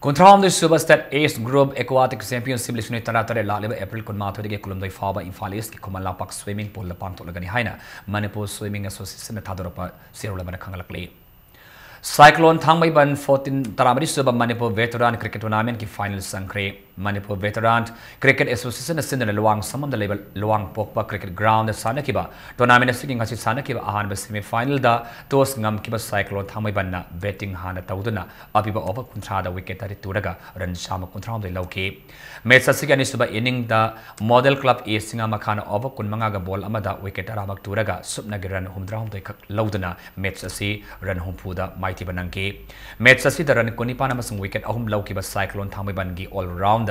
ꯀꯨꯟꯊ꯭ꯔꯥꯍꯨꯝꯗꯣꯏ ꯁꯨꯕ State Age Group Aquatic Championship ꯂꯤꯁꯤꯡ ꯑꯅꯤ ꯇꯔꯥꯇꯔꯦꯠ ꯂꯥꯛꯂꯤꯕ April ꯀꯨꯟꯃꯥꯊꯣꯏꯗꯒꯤ ꯀꯨꯟꯍꯨꯝꯗꯣꯏ ꯐꯥꯎꯕ ꯏꯝꯐꯥꯜ East ꯀꯤ ꯈꯨꯃꯟ ꯂꯝꯄꯥꯛ swimming pool ꯗ ꯄꯥꯡꯊꯣꯛꯂꯒꯅꯤ ꯍꯥꯏꯅ Manipur Swimming Association ꯅ ꯊꯥꯗꯣꯔꯛꯄ ꯆꯦꯔꯣꯜ ꯑꯃꯅ ꯈꯪꯍꯜꯂꯛꯂꯤ꯫ Cyclone ꯊꯥꯡꯃꯩꯕꯟ ꯐꯣꯔꯇꯤꯟ, ꯇꯔꯥꯃꯔꯤ ꯁꯨꯕ ꯃꯅꯤꯄꯨꯔ ꯚꯦꯇꯔꯥꯟ ꯀ꯭ꯔꯤꯀꯦꯠ ꯇꯣꯔꯅꯥꯃꯦꯟꯠꯀꯤ ꯐꯥꯏꯅꯦꯜ ꯆꯪꯈ꯭ꯔꯦ꯫ ꯃꯅꯤꯄꯨꯔ ꯚꯦꯇꯔꯥꯟ ꯀ꯭ꯔꯤꯀꯦꯠ ꯑꯦꯁꯣꯁꯤꯌꯦꯁꯟꯅ ꯁꯤꯟꯗꯨꯅ ꯂꯨꯋꯥꯡꯁꯪꯕꯝꯗ ꯂꯩꯕ ꯂꯨꯋꯥꯡꯄꯣꯛꯄ ꯀ꯭ꯔꯤꯀꯦꯠ ꯒ꯭ꯔꯥꯎꯟꯗ ꯁꯥꯟꯅꯈꯤꯕ ꯇꯣꯔꯅꯥꯃꯦꯟ ꯑꯁꯤꯒꯤ ꯉꯁꯤ ꯁꯥꯟꯅꯈꯤꯕ ꯑꯍꯥꯟꯕ ꯁꯦꯃꯤ ꯐꯥꯏꯅꯦꯜꯗ ꯇꯣꯁ ꯉꯝꯈꯤꯕ ꯁꯥꯏꯀ꯭ꯂꯣꯟ ꯊꯥꯡꯃꯩꯕꯟꯅ ꯕꯦꯇꯤꯡ ꯍꯥꯟꯅ ꯇꯧꯗꯨꯅ ꯑꯄꯤꯕ ꯑꯣꯚꯔ ꯀꯨꯟꯊ꯭ꯔꯥꯗ ꯋꯤꯀꯦꯠ ꯇꯔꯦꯠ ꯇꯨꯔꯒ ꯔꯟ ꯆꯥꯝꯃ ꯀꯨꯟꯊ꯭ꯔꯥꯍꯨꯝꯗꯣꯏ ꯂꯧꯈꯤ꯫ ꯃꯦꯆ ꯑꯁꯤꯒꯤ ꯑꯅꯤꯁꯨꯕ ꯏꯅꯤꯡꯗ ꯃꯣꯗꯦꯜ ꯀ꯭ꯂꯕ ꯑꯦ ꯁꯤꯡꯉꯥꯃꯈꯥꯅ ꯑꯣꯚꯔ ꯀꯨꯟꯃꯉꯥꯒ ꯕꯣꯜ ꯑꯃꯗ ꯋꯤꯀꯦꯠ ꯇꯔꯥꯃꯛ ꯇꯨꯔꯒ ꯁꯨꯞꯅꯒꯤ ꯔꯟ ꯍꯨꯝꯐꯨꯇꯔꯥꯍꯨꯝꯗꯣꯏ ꯈꯛ ꯂꯧꯗꯨꯅ ꯃꯦꯆ ꯑꯁꯤ ꯔꯟ ꯍꯨꯝꯐꯨꯗ ꯃꯥꯏꯊꯤꯕ ꯅꯪꯈꯤ꯫ ꯃꯦꯆ ꯑꯁꯤꯗ ꯔꯟ ꯀꯨꯟꯅꯤꯄꯥꯟ ꯑꯃꯁꯨꯡ ꯋꯤꯀꯦꯠ ꯑꯍꯨꯝ ꯂꯧꯈꯤꯕ ꯁꯥꯏꯀ꯭ꯂꯣꯟ ꯊꯥꯡꯃꯩꯕꯟꯒꯤ ꯑꯣꯜ ꯔꯥꯎꯟꯗꯔ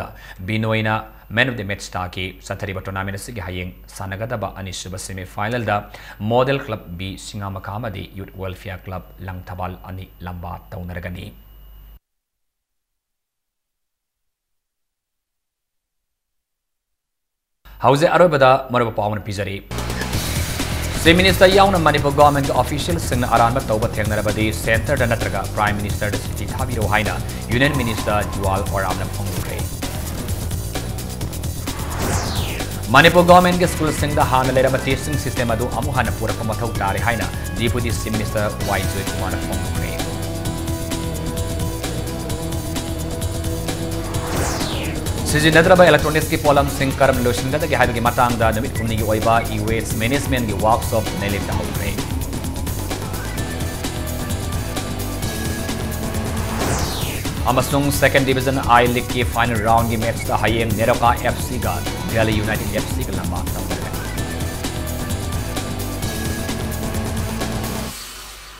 ꯕꯤꯅꯣꯏꯅ ꯃꯦꯟ ꯑꯣꯐ ꯗꯤ ꯃꯦꯆ ꯇꯥꯈꯤ꯫ ꯆꯠꯊꯔꯤꯕ ꯇꯣꯔꯅꯥꯃꯦꯟ ꯑꯁꯤꯒꯤ ꯍꯌꯦꯡ ꯁꯥꯟꯅꯒꯗꯕ ꯑꯅꯤꯁꯨꯕ ꯁꯦꯃꯤ ꯐꯥꯏꯅꯦꯜꯗ ꯃꯣꯗꯦꯜ ꯀ꯭ꯂꯕ ꯕꯤ ꯁꯤꯡꯉꯥꯃꯈꯥ ꯑꯃꯗꯤ ꯌꯨꯠ ꯋꯦꯜꯐꯤꯌꯔ ꯀ꯭ꯂꯕ ꯂꯪꯊꯕꯥꯜ ꯑꯅꯤ ꯂꯝꯕꯥ ꯇꯧꯅꯔꯒꯅꯤ꯫ ꯍꯧꯖꯤꯛ ꯑꯔꯣꯏꯕꯗ ꯃꯔꯨꯑꯣꯏꯕ ꯄꯥꯎ ꯑꯃ ꯄꯤꯖꯔꯤ꯫ ꯆꯤꯐ ꯃꯤꯅꯤꯁꯇꯔ ꯌꯥꯎꯅ ꯃꯅꯤꯄꯨꯔ ꯒꯣꯚꯔꯟꯃꯦꯟꯠꯀꯤ ꯑꯣꯐꯤꯁꯤꯌꯦꯜꯁꯤꯡꯅ ꯑꯔꯥꯟꯕ ꯇꯧꯕ ꯊꯦꯡꯅꯔꯕꯗꯤ ꯁꯦꯟꯇꯔꯗ ꯅꯠꯇ꯭ꯔꯒ ꯄ꯭ꯔꯥꯏꯝ ꯃꯤꯅꯤꯁꯇꯔꯗ ꯆꯤꯊꯤ ꯊꯥꯕꯤꯔꯛꯎ ꯍꯥꯏꯅ ꯌꯨꯅꯤꯌꯟ ꯃꯤꯅꯤꯁꯇꯔ ꯖꯨꯋꯥꯜ ꯑꯣꯔꯥꯝꯅ ꯐꯣꯡꯗꯣꯛꯈ꯭ꯔꯦ꯫ ꯃꯅꯤꯄꯨꯔ ꯒꯣꯚꯔꯟꯃꯦꯟꯠꯀꯤ ꯁ꯭ꯀꯨꯜꯁꯤꯡꯗ ꯍꯥꯟꯅ ꯂꯩꯔꯝꯕ ꯇꯤꯆꯤꯡ ꯁꯤꯁꯇꯦꯝ ꯑꯗꯨ ꯑꯃꯨꯛ ꯍꯟꯅ ꯄꯨꯔꯛꯄ ꯃꯊꯧ ꯇꯥꯔꯦ ꯍꯥꯏꯅ ꯗꯤꯄꯨꯇꯤ ꯆꯤꯐ ꯃꯤꯅꯤꯁꯇꯔ ꯋꯥꯏ ꯖꯣꯏꯀꯨꯃꯥꯔꯅ ꯐꯣꯡꯗꯣꯛꯈ꯭ꯔꯦ꯫ ꯁꯤꯖꯤꯟꯅꯗ꯭ꯔꯕ ꯏꯂꯦꯛꯇ꯭ꯔꯣꯅꯤꯛꯁꯀꯤ ꯄꯣꯠꯂꯝꯁꯤꯡ ꯀꯔꯝꯅ ꯂꯣꯏꯁꯤꯟꯒꯗꯒꯦ ꯍꯥꯏꯕꯒꯤ ꯃꯇꯥꯡꯗ ꯅꯨꯃꯤꯠ ꯍꯨꯝꯅꯤꯒꯤ ꯑꯣꯏꯕ ꯏ ꯋꯦꯁ ꯃꯦꯅꯦꯖꯃꯦꯟꯠꯀꯤ ꯋꯥꯔꯛꯁꯣꯞ ꯅꯦꯂꯤꯠꯇ ꯍꯧꯈ꯭ꯔꯦ꯫ ꯑꯃꯁꯨꯡ ꯁꯦꯀꯦꯟ ꯗꯤꯕꯤꯖꯟ ꯑꯥꯏ ꯂꯤꯒꯀꯤ ꯐꯥꯏꯅꯦꯜ ꯔꯥꯎꯟꯒꯤ ꯃꯦꯆꯇ ꯍꯌꯦꯡ ꯅꯦꯔꯣꯀꯥ ꯑꯦꯐ ꯁꯤꯒ ꯗꯦꯜꯂꯤ ꯌꯨꯅꯥꯏꯇꯦꯗ ꯑꯦꯐ ꯁꯤꯒ ꯂꯝꯕꯥ ꯇꯧꯒꯅꯤ꯫